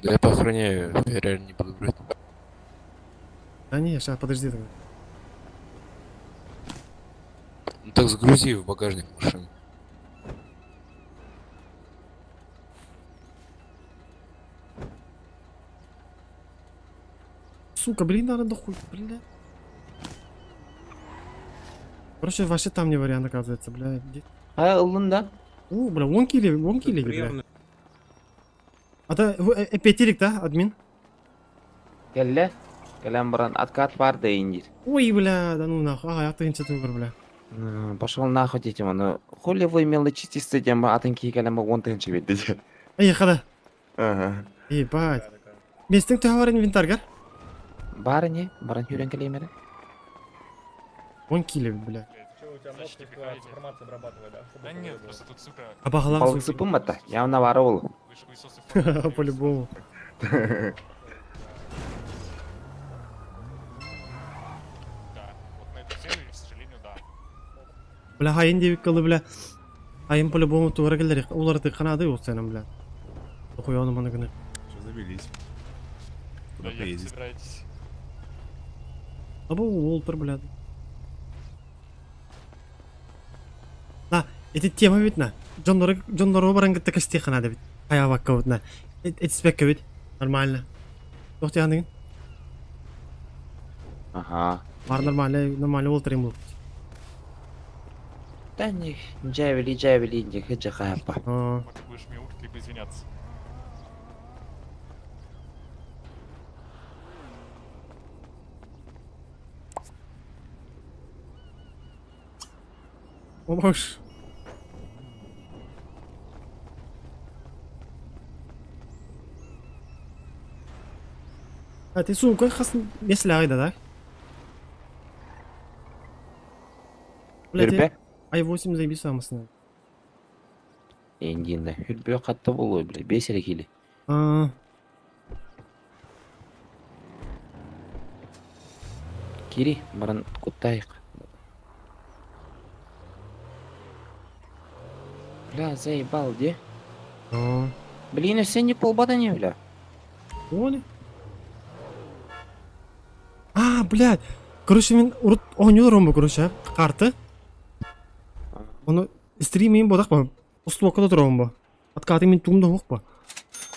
Да я поохраняю, я реально не буду брать. Да не, сейчас, подожди тогда. Ну так загрузи в багажник машину. Сука, блин, надо дохуй, бля. Короче, вообще там не вариант, оказывается, бля. Где- А, ылын да? О, бля, вон кили, бля. А да, пятилик, да, админ? Келле. Келем баран, откат бар да индир. Ой, бля, да ну нахуй. Ага, я ты выбор, бля. Пошел нахуй детям, ну хули вы мелочитесь с этим, атын кийгелем он тынчы бит. Эй, хада. Ага. Ебать. Местең төһө бар инвентарьгар? Бар не? Баран хүрен келемере. Он кили, бля. Да нет, просто тут, сука, А бағалақ Балык сыпымата, явно бар ол. По-любому. да. Вот на этом сервере, к сожалению, да. Бля, хайын деп кылды, бля. Хайын по-любому туара келер. Олар ты канады ол сенен, бля. Хуй оны маны гыны. Что завелись? Куда поедете? собираетесь? А бу Уолтер, бля. На, эти тема ведь на. Джон Джон баран гытта касти ханады бит. Хая бакка вот на. Эти спекка ведь. Нормально. Тохти андыгын. Ага. Бар нормально, нормально Уолтер им был. Да не, джавели, джавели, не хеджа хапа. А, Вот ты будешь мяукать, либо извиняться. О, боже. А ты сумка хас меслягай да, да? Хүрбэ. i8 заебись самысына. Эндинна. Хүрбэ хатта болуой, бля. Бес эрэ киилэ. А, Кири, баран куттайык. Бля, заебал, где? А. Блин, все не полбата не, бля. Оли. А, блядь. Короче, мен урут оонньуулар бу, короче, карты. Ону стримим бодах ба. Устуокка да турабын бу. Откаты мин тугум да суох ба.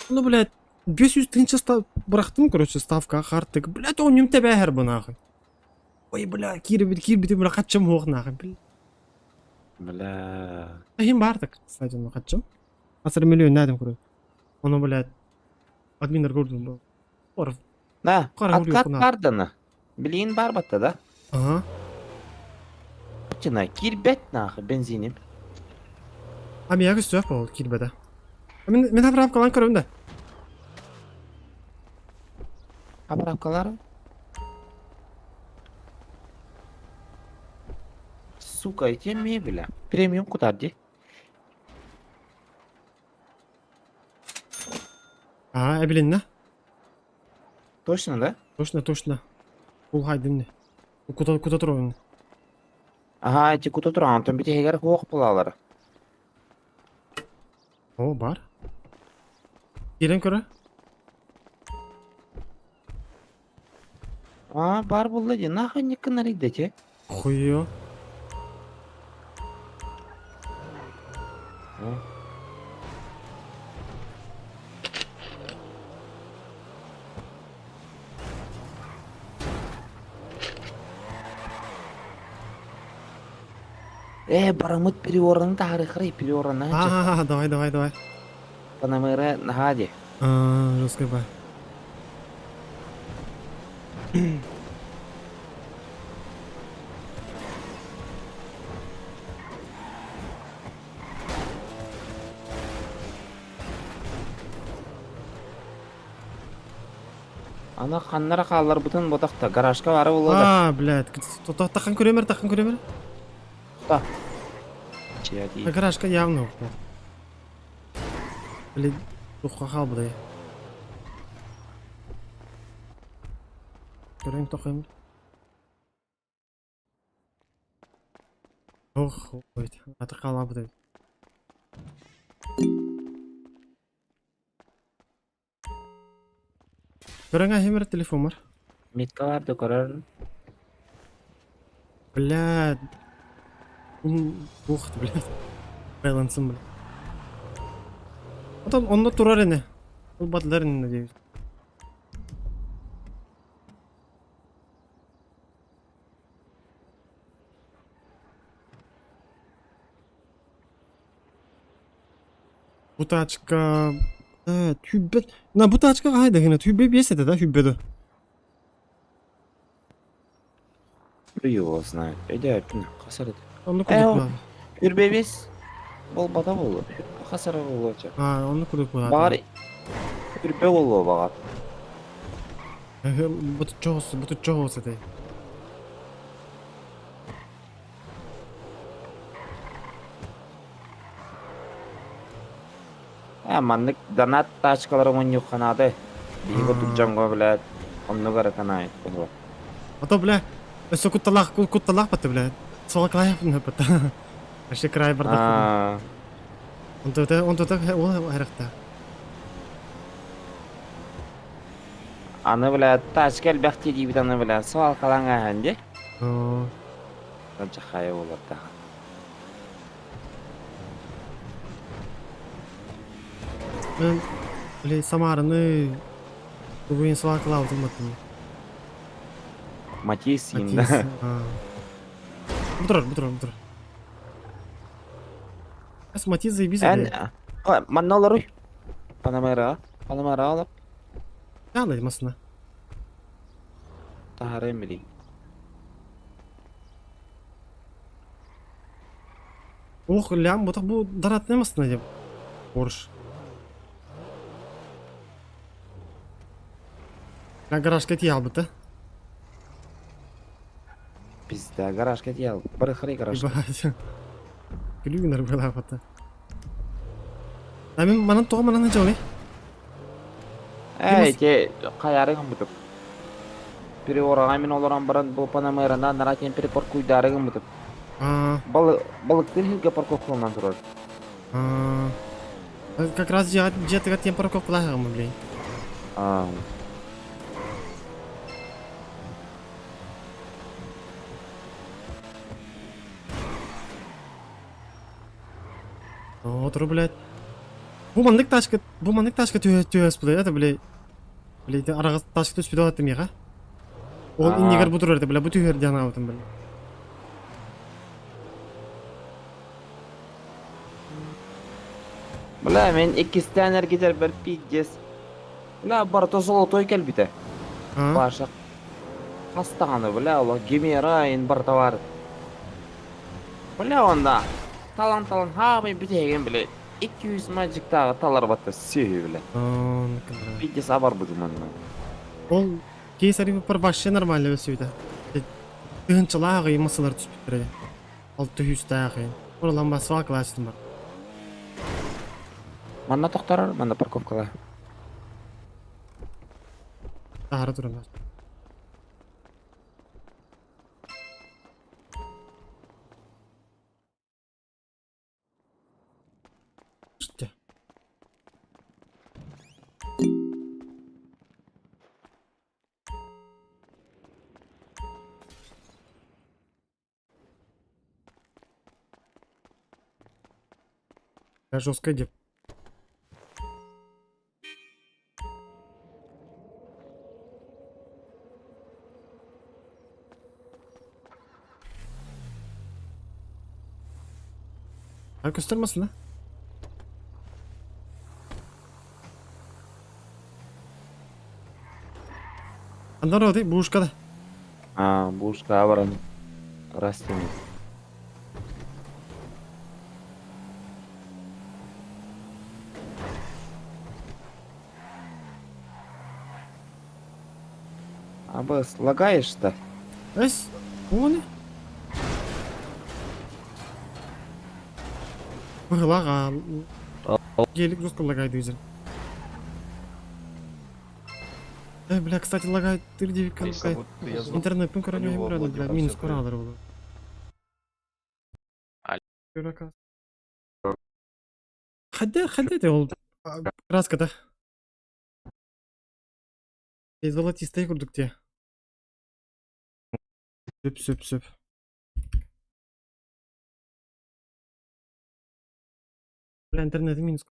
Ну, блядь, 500 тысяча ста... бырахтым, короче, ставка, хартык. Блядь, оонньуум тэбээһэр бу нахуй. Ой, бля, киирбит, киирбитим, бля, хаччым суох нахуй, бля. Бля. Иһин баартык, кстати, ну хаччым. Асыр миллион короче. Ону, блядь, админнер көрдүм бу. Ор, Да, Кара откат урюк, на. бардана. Блин, бар батта, да? Ага. Чина, кирбет нахуй, бензиним. А мияга сөп ол кирбеде. Мен мен хабарап калан көрөм да. Хабарапкалар. Сука, эти мебеля. Премиум куда где? А, эбилинне. Точно, да? Точно, точно. Бул хайдымны. Куда куда турабын? Ага, эти куда туран, Антон бити хегер хуок булалар. О, бар. Кирен көрө. А, бар булла ди, нахуй не канаридете. Хуё. Э, барамыт переораны тахары переораны. А, давай, давай, давай. Панамера нагади. А, жестко ба. Ана ханнара хаалар бутын ботакта гаражка бары болот. А, блядь, тахан көрөмөр, тахан көрөмөр. Да. Чияди. Гаражка явно. Блин, тухка халбыдай. Көрөң тохым. Ох, ой, аты калабыдай. Көрөң ахемер телефон бар. Метка барды көрөр. Блядь. Ух, блядь. Байлансın, блядь. Потом онно турар эне. Ол батылар эне, надеюсь. Бу тачка... Түббет... На бу тачка хайда гына түббе бес это да түббеде. Его знает. Эде касар. Онну курдук. Үрбебес бол бата болу. Касар болу. А, онну курдук була. Багар үрбе болу багар. Буту чоғысы, буту чоғысы это. А, маннык донат тачкалар моньюк ханады. Биго тукжанго блядь. Онну гара канай. А то, бля, өсө кутталах, кутталах баты, бля. Сола край бата. Вообще край бардак. Он тут ол характа. Аны, бля, тачка элбэхти диибит аны, бля, суал каланга ханди. Канча хая болар та. Мен, бля, Самараны бүгін суал кылау туматтым. Матис инда. Бутырар, бутырар, бутырар. Эс Матис заебись. Эн, маннолар уй. Панамера, Панамера алып. Ялай масына. Тахары мили. Ох, лям, бутак бу дарат немасына деп. Порш. Гаражка тиийэ Пизда, гаражка тиийэ Бары хары гаражка. Ебать. Күлүү гынар быһыылаах А мин манан тоҕо манан сылдьабыный? Эй, те хайаары гыммытым. Приораҕа мин олорон баран бу Панамерана нара тиэн перепаркуйдаары гыммытым. Балыктыыр сиргэ парковкаланан турар. Как раз дьиэтигэр тиэн парковкалааһыгым, блин. О, блядь. Бу маннык тачка, бу маннык тачка түһэс блядь, это, блядь. Блядь, араҕас тачка түспүтэ аттым миэхэ. Ол иннигэр бу турар, бля, бу түһэр диэн аабытым, бля. Бля, мен иккистээн эргитэрбэр пиздец. Бля, барыта золотой кэлбитэ. Паша хас даҕаны, бля, олох Гимера ин барыта бар. Бля, онда талан-талан хаамай бүтэһигин, бля, 200 мальчиктааҕы талар батта сүһү, бля. Пиздец абарбытым онно. Ол кейс арыйбыппар вообще нормально өссүбүтэ. Тыһынчалаах ый масалар түспүттэрэ. Алты сүүстээх ый. Оролан басва классым бар. Манна тохторор, манна парковкала. Таһара туран. Что? Я жестко деп. Ha göstermesin lan. Андар оти бушкада. А, бушка баран. Растение. Абыс, лагаешь-то? Эс, он? Быһылаҕа. Гелик жестко лагает дизель. Э, бля, кстати, лагает 3.9 лагает. Интернет пын көрөн өйүм бля, минус көралар болу. Хадде, хадде ол краскада. Золотистый курдук те. Сөп, сөп, сөп. Бля, интернет минус.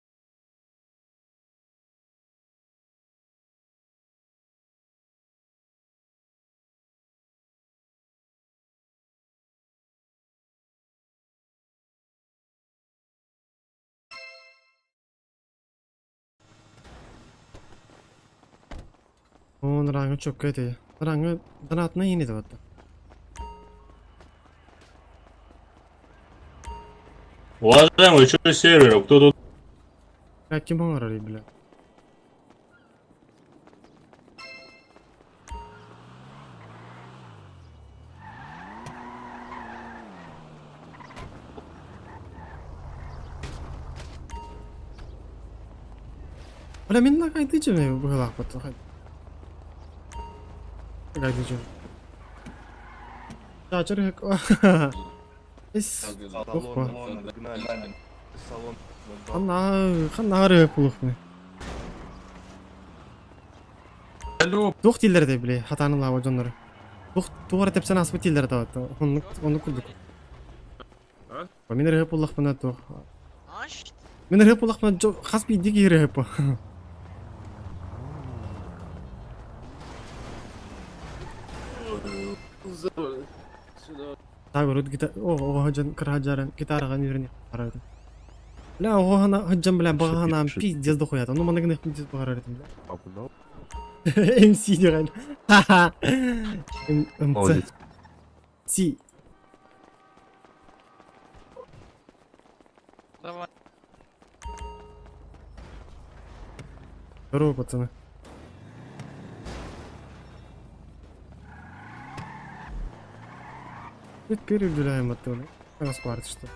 О, раңы чөккө эти. Раңы донатны yeni de battı. Уважаемый, что сервера? Кто тут? Бля, ким оҥорор, бля? Бля, мин лагайдычым быһылаах бат. Лагайдычым. Чачыр Эс. Ханна ханна арыы пулухны. Туох тиллер бile хатааны лаба дьоннор. Туох туора тепсен аспы тиллер табат. Оннук оннук курдук. Мин эрэ пуллахпына туох. Мин эрэ пуллахпына хас биирдии киһи эрэ Так урут гитар о о хаджан кыра гитараҕа үөрэн арабын. Бля оҕо хана хаджан бля баҕа пиздец дохуята. Ну манныгын пиздец баҕарар этим бля. МС деген. Ха-ха. МЦ. Си. Давай. Здорово, пацаны. Переубираем оттуда. Распарт что.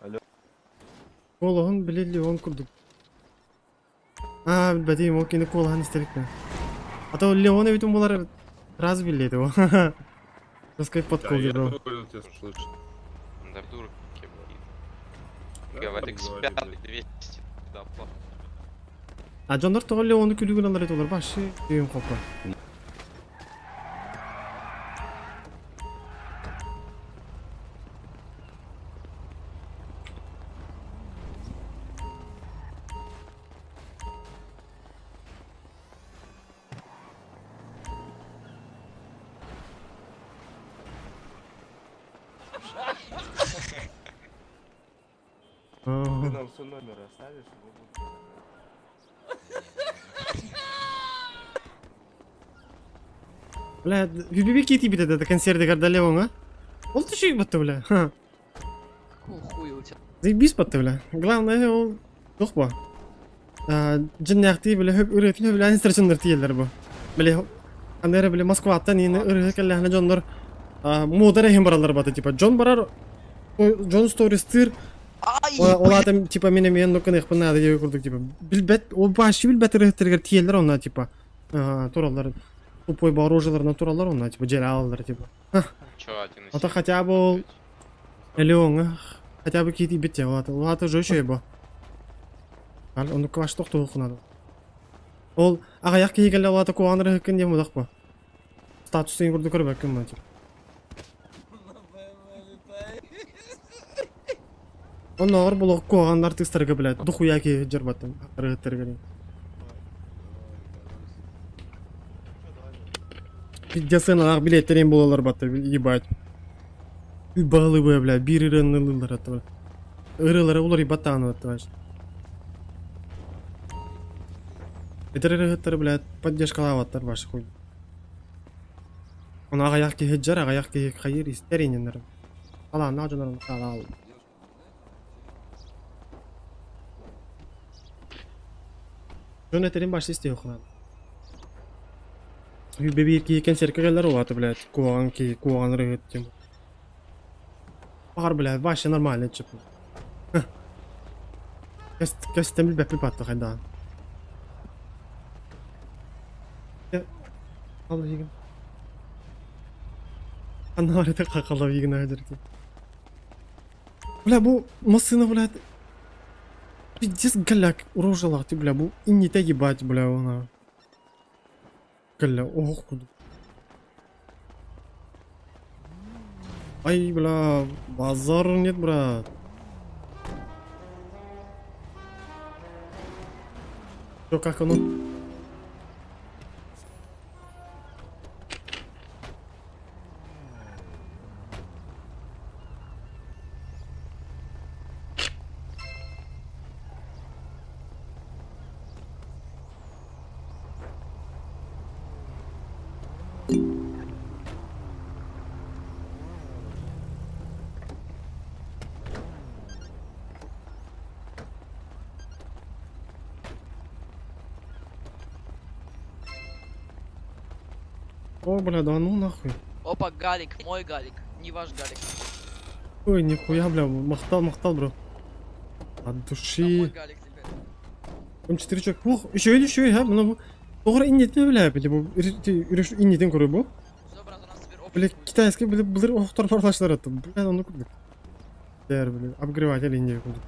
Алло. Куолаһын били Леон курдук. Аа, билбэтим, ол кини куолаһын истэрикпин. А то Леон эбитин булар раз билли этэ. Пускай подкол бро. тебя слышу. Да в дурке, Говорит, X5 200, да, плохо. А дьоннор тоҕо Леону күлүгүн алар этэ олар башы өйүм хоппо. Ты нам свой номер оставишь? Мы будем Бля, BBB Kitty бит это концерт да Леон, а? Ол түшүй батты, бля. Ха. Какого хуя у тебя? Заебись батты, бля. Главное, ол туох бо. Дьиннээхтии, бля, хөп ырыатын хөбүлээн истэр дьоннор тиийэллэр бу. Бля, аны бля, Москваттан иини ырыа кэллэхинэ дьоннор муудар иһин бараллар бата, типа, дьон барар, дьон стористыыр, ол аата, типа, мин эмиэ оннук гыныахпын наада диэбит курдук, типа, билбэт, ол вообще билбэт ырыаһыттарыгар тиийэллэр онно, типа, тураллар, тупой оружиеларынан тураллар онно, типа, дьиэлэ аалаллар, типа. Чё, один из Ото хотя бы ол Леоҥа хотя бы киитийбит дьэ, ол аата уже үчүгэй бо. Оннукка баш тохтуоххун надо. Ол аҕыйах киһи кэллэ ол аата куһаҕан ырыһыккын диэн мудах бо. Статус деген курдук көрбөккүн бо типа. Оннооҕор булуох куһаҕан артыыстарга блядь, дохуя киһи дьарбаттан ырыһыттарга диэн. Пиздец сыаналаах билиэттерин булалар батта, ебать. Баҕалыбыа, бля, биир ырыаны ылыыллар аттыбар. Ырыалара уларыйбат даҕаны аттыбар. Эдэр ырыаһыттары, блядь, поддержкалаабаттар башы хуй. Ону аҕыйах киһи дьар, аҕыйах киһи хайыыр истэр инниннэр. Талааннаах дьоннорун хаалаал. Дьон этэрин башта истиэххэ Сүүрбэ биир киһи кэнсиэркэ кэллэр улаата, блядь, куһаҕан киһи, куһаҕан ырыаһыт диэн. Баҕар, блядь, вообще нормально типа. Көстөн билбэппит баатта хайдаҕын. Ал игин. Ханна бар этэ какалап игин аһыдыр. Бля, бу массыына, блядь, пиздец голяк, урожалах ты, бля, бу иннитэ ебать, бля, она. Кэллэ, оһох курдук. Ай, бля, базар нет, брат. Чё, как оно? О, бля, да ну нахуй. Опа, Галик, мой Галик, не ваш Галик. Ой, нихуя, бля, махтал, махтал, бро. От Это мой души. Галик теперь. М4 чок. Ох, еще еще, ха, мына бу. Тоҕо иннитин бля, бу иннитин көрө бу. Все, брат, у нас теперь общий Бля, будет. китайский, бля, былыр оһохтор барлаштар это. Бля, ону курдук. Дэр, бля, обогреватель инде курдук.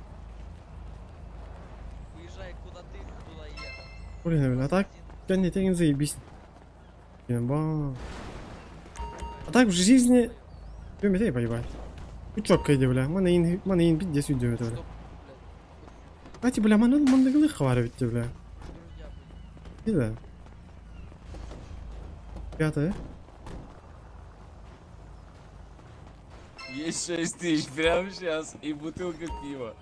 Выезжай куда ты, туда и я. Блин, бля, а так, кэннитин заебись. Ба. А так в жизни... Өмете поебать. Учётка иди, бля. Мана ин, мана ин пиздец үйдө бля. Что, блядь, Кстати, бля, мана мандыгылы хавар битти, бля. друзья будем. Да. Пятое. Есть 6 тысяч прямо сейчас и бутылка пива.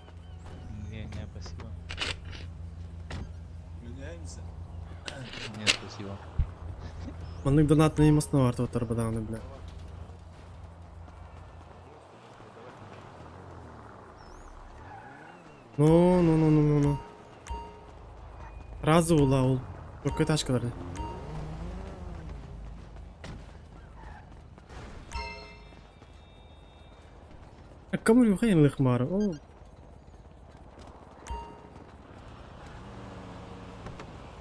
Не, не, спасибо. Меняемся? Нет, спасибо. Маннык донатный маснавар туттар бадааны, бля. Ну, ну, ну, ну, ну, ну. Сразу ула ол. Только тачкалар. Кому хайын лыхмар? О.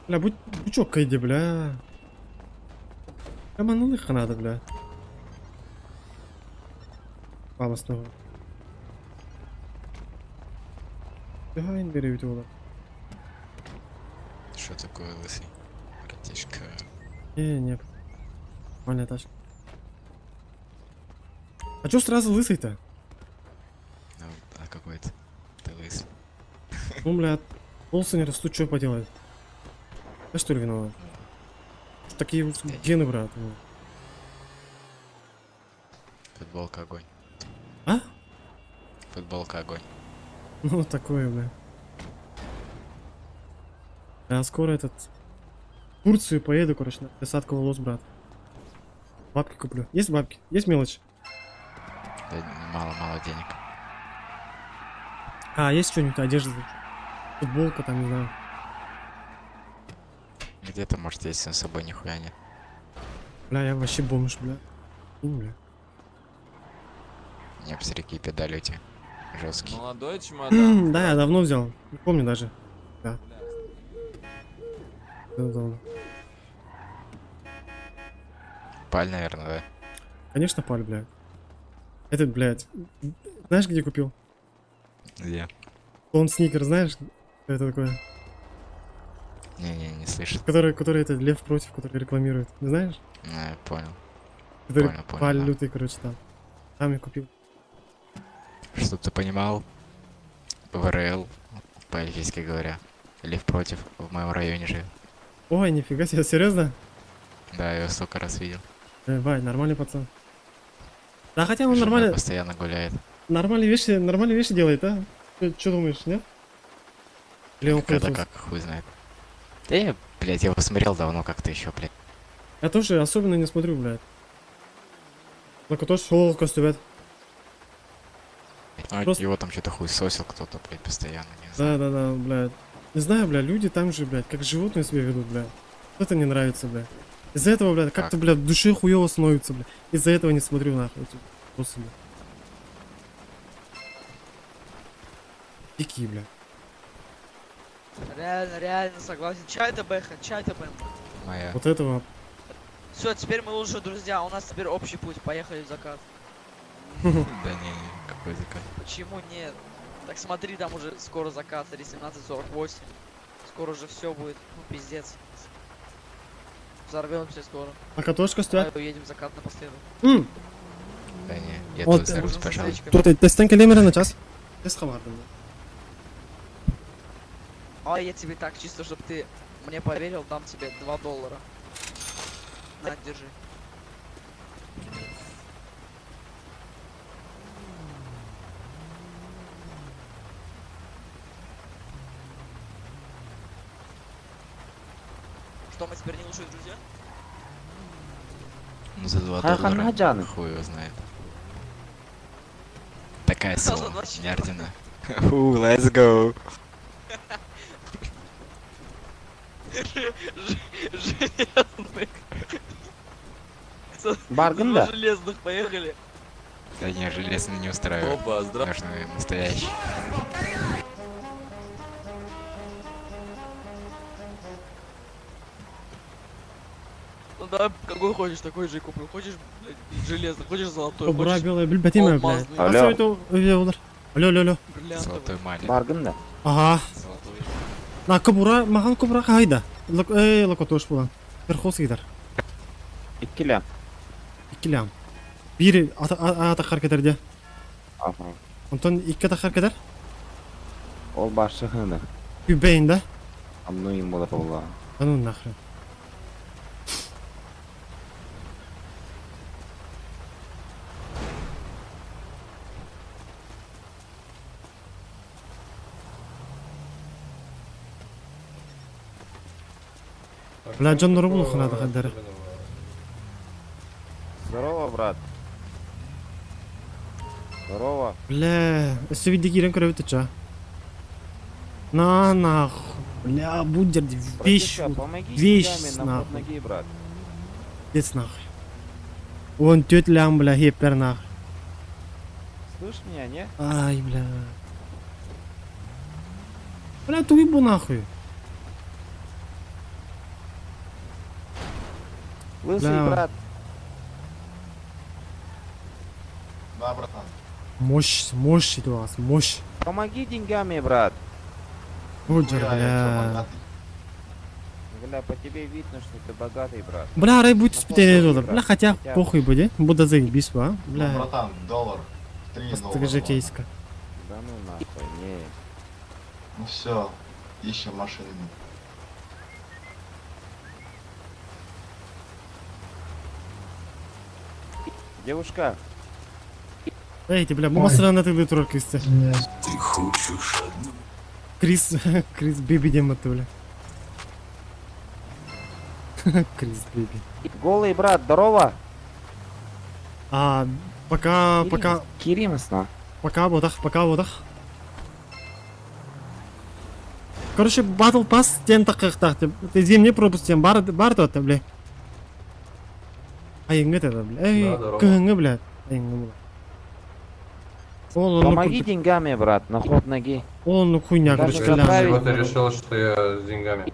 Бля, будь бучок иди, бля. Прямо на лыха надо, бля. Мама снова. Давай, бери ведь Что такое лысый? Братишка. Не, не. Нормальная тачка. А чё сразу лысый-то? Ну, а какой ты? Ты лысый. Ну, бля, волосы не растут, что поделать? Я что ли виноват? Такие вот гены, брат. Ну. Футболка огонь. А? Футболка огонь. Ну, такое, бля. Я скоро этот... В Турцию поеду, короче, на пересадку волос, брат. Бабки куплю. Есть бабки? Есть мелочь? Да мало-мало денег. А, есть что-нибудь, одежда? Футболка там, не знаю. Где-то, может, есть, но с собой нихуя нет. Бля, я вообще бомж, бля. Ну, бля. Не обсреки педали эти жесткие. Молодой чемодан. Да, я давно взял. Не помню даже. Да. Давно. Паль, наверное, да? Конечно, паль, блядь. Этот, блядь. Знаешь, где купил? Где? Он сникер, знаешь? Что это такое? Не-не, не слышал. Который этот лев против, который рекламирует. Не знаешь? Ну, я понял. Который Понял, понял, паль да. лютый, короче, там. Там я купил. Чтоб ты понимал, ВРЛ, по-эльфийски говоря, Лев против в моем районе живет. Ой, нифига себе, серьезно? Да, я его столько раз видел. Бай, нормальный пацан. Да хотя он Жена нормально, постоянно гуляет. нормальные вещи делает, а? Ты что думаешь, нет? Или он Когда хуесос? как, хуй знает. Да я, блядь, я его смотрел давно как-то еще, блядь. Я тоже особенно не смотрю, блядь. Только то, что ребят. А Просто- Его там что-то хуесосил кто-то, блядь, постоянно, не знаю. Да, да, да, блядь. Не знаю, бля, люди там же, блядь, как животные себя ведут, блядь. Вот это не нравится, блядь. Из-за этого, блядь, как-то, блядь, в душе хуёво становится, блядь. Из-за этого не смотрю, нахуй, эти видосы, блядь. Дикие, блядь. Реально, реально согласен. Чай это Бэха, чай это БМВ. Моя. Вот этого. Все, теперь мы лучшие друзья, у нас теперь общий путь, поехали в закат. Да не, не, какой закат. Почему нет? Так смотри, там уже скоро закат, 17.48. Скоро уже все будет, ну пиздец. Взорвемся скоро. А катошка стоит? Давай уедем в закат напоследок. Да не, я Вот. тут взорвусь, пожалуй. Тут тестен келемер на час. Тест хабардым. А я тебе так, чисто, чтобы ты мне поверил, дам тебе 2 доллара. На, держи. Что, мы теперь не лучшие друзья? Ну за 2 Ха-ха, доллара, Наджаны. хуй его знает. Такая За сумма, два часа. неордина. Фу, let's go. Железных. Баргын да? Железных, поехали. Да не, железный не устраивает. Опа, здра- Нужны настоящий. Ну давай, какой хочешь, такой же и куплю. Хочешь, блядь, железный, хочешь золотой, Кобра хочешь белая, блядь, имя, блядь. алмазный, Алло. Алло. Алло, алло, алло. бриллиантовый. Золотой малик. Баргын да? Ага. Золотой. На кобура, махан кобура хайда. Лок, эй, локотош була. Верхос gider. Иккилям. Иккилям. Бири ата кетерде. Ага. Онтон икки тахар кетер. Ол башы хыны. Үбейн да. Амну им болар ола. А ну нахрен. Бля, Джон Нурбулу ханада хаддара. Здорово, брат. Здорово. Бля, өссө види киирэн көрөбүт ча. На нахуй. Бля, будь вещь, Братиша, помоги вещь деньгами на ход нахуй. ноги, брат. Пиздец нахуй. 14 лям, бля, хеппер нахуй. Слышь меня, не? Ай, бля. Бля, туйбу нахуй. Лысый, Бля. брат. Да, братан. Мощь, мощь у вас, мощь. Помоги деньгами, брат. Будь Я, я чё, бля. богатый? Бля, по тебе видно, что ты богатый, брат. Бля, арай будет На ход спитание ноги, доллар. брат. Бля, хотя Хотя- похуй будет. Буду заебись, а? Ну, Бля, братан, доллар. 3 просто доллара. же ладно. кейска. Да ну нахуй, не. Ну все, ищем машину. Девушка, Эй, ты, бля, мама на ты тройка исте. Ты хочешь одну? Крис, Крис Биби дем ты, бля. Крис Биби. голый брат, здорово. А, пока, пока, Киримсна. пока бодах, пока бодах. Короче, Battle Pass тен такых ты зимний пропуск тен бар бар то бля. Айыңы это, бля. Эй, Да, здорово. кыһыңы, бля. Айыңы, бля. Ол, Помоги деньгами, брат, на ход ноги. Он, ну хуйня, Даже короче, заправить- Чего ты решил, что я с деньгами?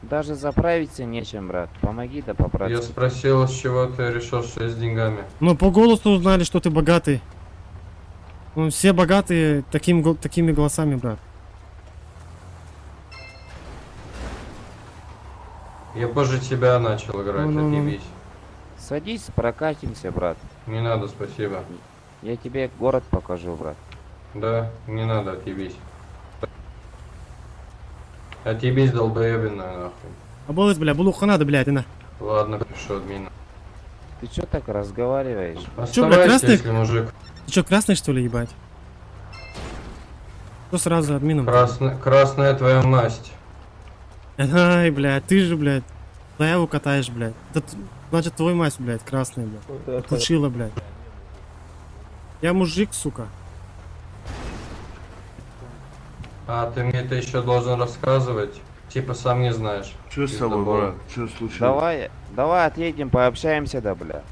Даже заправиться нечем, брат. Помоги да Я по-братски. спросил, с чего ты решил, что я с деньгами. Ну, по голосу узнали, что ты богатый. Ну, все богатые такими голосами, брат. Я позже тебя начал играть, Ну-ну-ну. отъебись. Садись, прокатимся, брат. Не надо, спасибо. Я тебе город покажу, брат. Да, не надо, отъебись. Отъебись, долбоебина, нахуй. А болыс, бля, булуха надо, блядь, на. Ладно, пишу админа. Ты чё так разговариваешь? Чё, бля, Оставайся, красный? если мужик. Ты чё, красный, что ли, ебать? Что сразу админом? Красная твоя масть. Ай, блядь, ты же, блядь, заяву катаешь, блядь. Это, значит, твой мать, блядь, красный, блядь. Отключила, блядь. Я мужик, сука. А, ты мне это еще должен рассказывать? Типа сам не знаешь. Че с тобой, Пиздобол. брат? Че случилось? Давай, давай отъедем, пообщаемся, да, бля.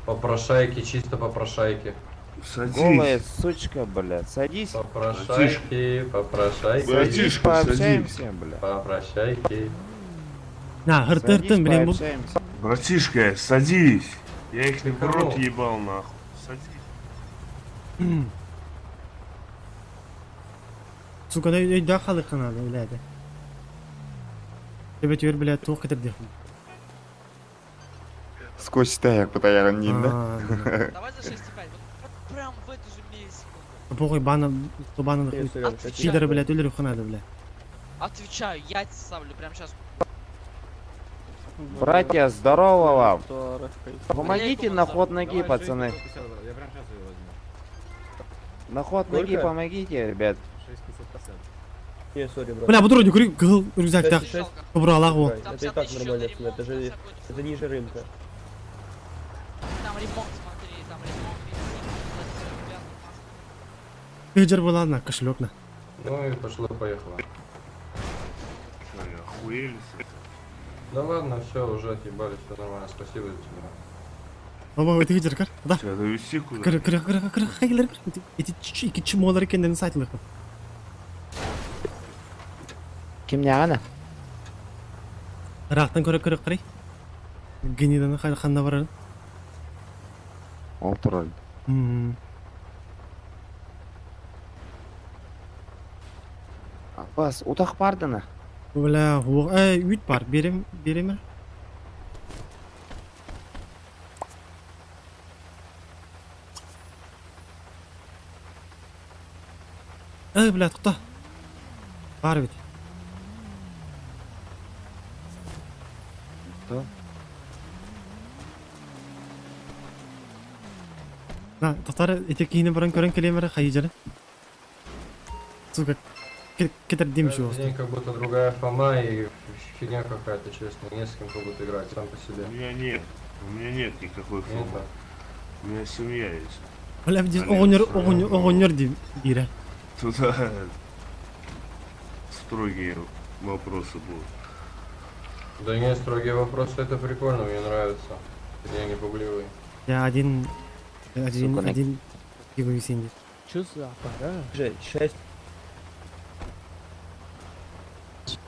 Попрошайки, чисто попрошайки. Садись. Голая сучка, бля. Садись, Попрошайки, попрошайки. садись, Братишка, пообщаемся, бля. Попрошайки. На, Садись, хрт блин, пообщаемся. Братишка, садись. Я их в кого? рот ебал, нахуй. Садись. Сука, да да халык надо, блядь. Тебе теперь, блядь, тух кетер Скотч таяк потаярын А, бля. Давай за 6,5. Вот прям в эту же миллисекунду. Похуй, бана, бана, нахуй. Отвечаю. Пидоры, блядь, өлөрү надо, бля. Отвечаю, я тебе ставлю прямо сейчас. Братья, здорово вам. Помогите на ход ноги, пацаны. На ход ноги помогите, ребят. Бля, буду вроде кыл рюкзак так. Побрала его. Там 50 тысяч ещё на ремонт, на всякую Это ниже рынка. Там ремонт, смотри, там ремонт, бензин, ребят, маска. Ты была на кошелек на. Ну и пошло-поехало. Че, охуели? Да ладно, все, уже отъебались, все нормально, спасибо за тебя. Баба, ты кар? Да. Тебя довести куда? Кыр кыр кыр кыр кыр кыр. Эти чики чмолар кенден сайтылык. Кимняна? Рактан көрө көрө карай. Гнидан ханна барар. Ол турар. Апас, утах бардына. Бля, эй, үт бар, берем, берем. Эй, бля, тукта. Бар бит. Что? На, татар эти кийини баран көрөн келемер хайжары. Сука, кетер демши Каждый день как будто другая Фома и фигня какая-то, честно. Не с кем как будто играть, сам по себе. У меня нет. У меня нет никакой Нет, фомы. У меня семья есть. Бля, оҕонньор, оҕонньор, оҕонньор диирэ. Туда строгие вопросы будут. Да не, строгие вопросы, это прикольно, мне нравится. Я не пугливый. Я один, один, Сука, один пиво синди. Чё за аппарат? Шесть. Что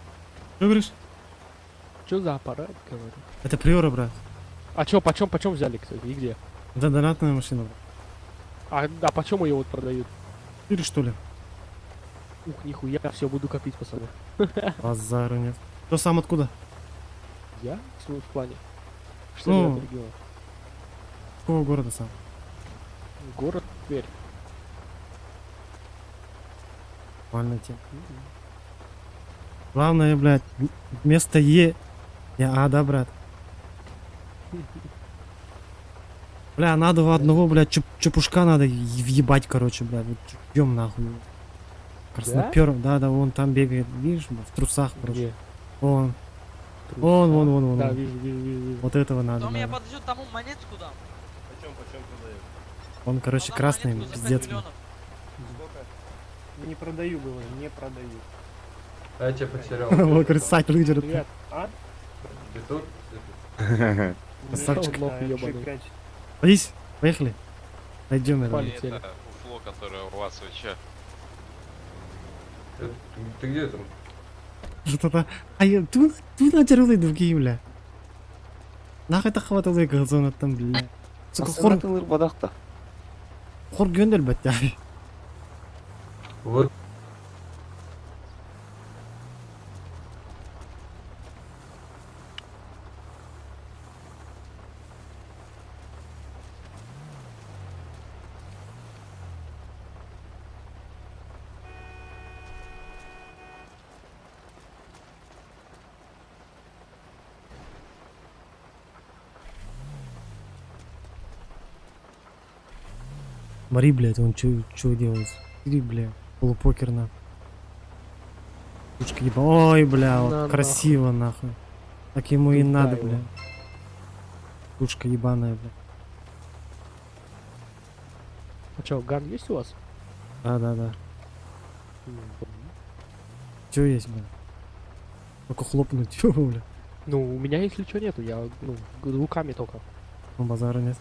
говоришь? Чё за аппарат, говорю? Это приора, брат. А чё, почем, почем взяли, кстати, и где? Это донатная машина, брат. А почем ее вот продают? Четыре, что ли? Ух, нихуя, все, буду копить, пацаны. Базару нет. Кто сам откуда? Я? В плане? Ну. 69 регион. Какого города сам? Город Тверь. Нормально тема. Главное, блядь, вместо Е... Я А, да, брат? Бля, надо в одного, блядь, чепушка надо въебать, короче, блядь. Вот идем нахуй. Краснопер, да, да, вон там бегает, видишь, в трусах, короче. Где? Вон. Вон, вон, вон, вон. Да, вон. вижу, вижу, вижу, вижу. Вот этого надо, Потом я надо. подойду, тому монетку дам. Он, короче, Отдам красный, монетку за пять пиздец. миллионов. Не продаю, говорю, не продаю. А я тебя потерял. Он, короче, сайт выдерет. Привет. Ты тут? Красавчик. Лох ебаный. Садись, поехали. Найдем это. Полетели. Уфло, которое у вас вообще. Ты где там? Что-то... А я... Ты натерли другие, бля. Нахуй так хватало газона там, бля. Сука, хор... Тылыр бодақта. Хор гөндөл бәтті. Вот. Смотри, блядь, он чё делает? Смотри, бля, полупокер на. Пушка еба. Ой, бля, вот На красиво нахуй. Так ему и Туда надо, его. бля. Пушка ебаная, бля. А чё, ган есть у вас? Да, да, да. Чё есть, бля? Только хлопнуть, его, бля. Ну, у меня, если чё, нету, я, ну, руками только. Ну, базара нет.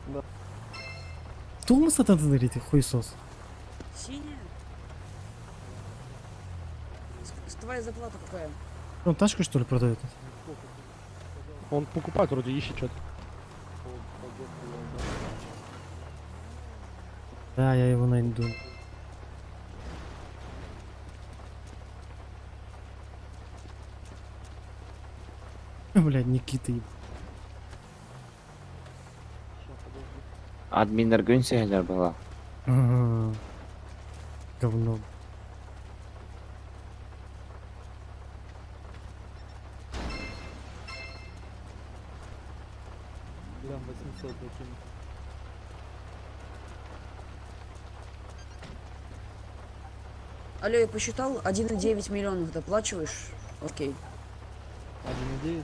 Да. Тулмас это говорите, хуесос. Синяя? Твоя зарплата какая? Он тачку что ли продает? Он покупает, вроде ищет что-то. Да, я его найду. Блядь, Никита, еб... Админнер күн сәһәләр бала. Ага. Говно. Грамм 800 закину. Алло, я посчитал, 1,9 миллионов доплачиваешь? Окей. 1,9?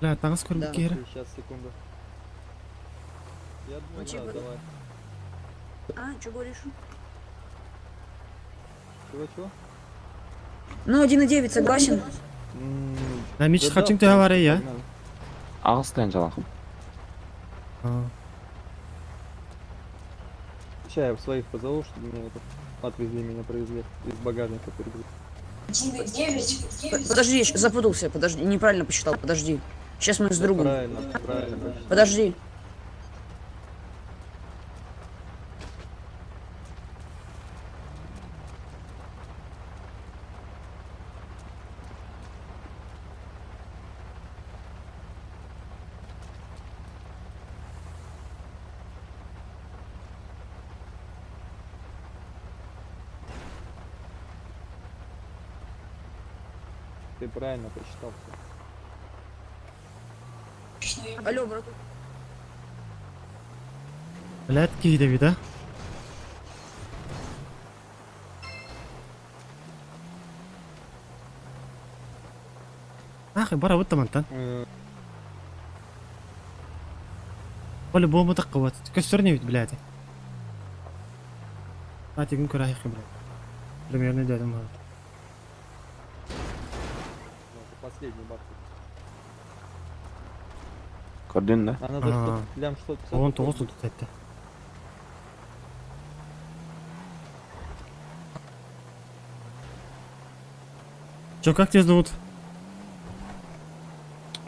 Бля, там скоро Да. Кира. Сейчас, секунду. Я Ну, типа... давай. А, что говоришь? Чего-чего? Ну, 1,9 согласен. Да, Мич, хотим ты говори, я. Ағыстан жалақ. А. Сейчас я своих позову, чтобы меня это отвезли, меня провезли. Из багажника перегрузили. 1,9? Подожди, я запутался, подожди, неправильно посчитал, подожди. Сейчас мы с другом. Правильно, правильно. Подожди. Ты правильно посчитал все. Алло, брат. Блядь, киһи да? Ах, Барабыт тамантан. По-любому таккыбат. Көстөр не ведь, блядь. А, тегін көрәйік, блядь. Примерно дедім. Последний бабки. Көрдүн да? Она за 600, лям 650. 19 тут этти. Чё, как тебя зовут?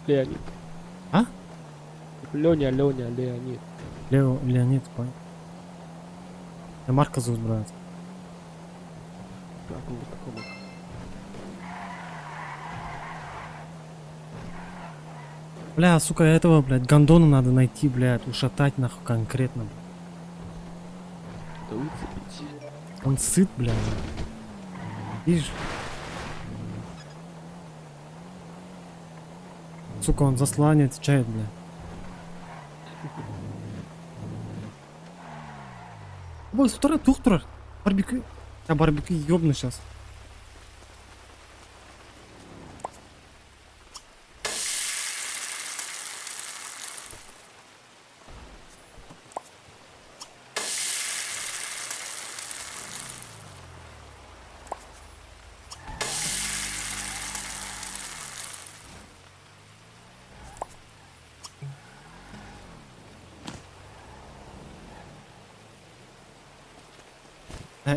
Леонид. А? Леня, Леня, Леонид. Лео, Леонид, понял. Меня Марка зовут, брат. Как он такой? Бля, сука, этого, блядь, гондона надо найти, блядь, ушатать нахуй конкретно. блядь. Да выцепить. Он сыт, бля. Видишь? Сука, он за слова не отвечает, бля. Ой, с утра тух турар. Барбекю. Я барбекю ёбну сейчас.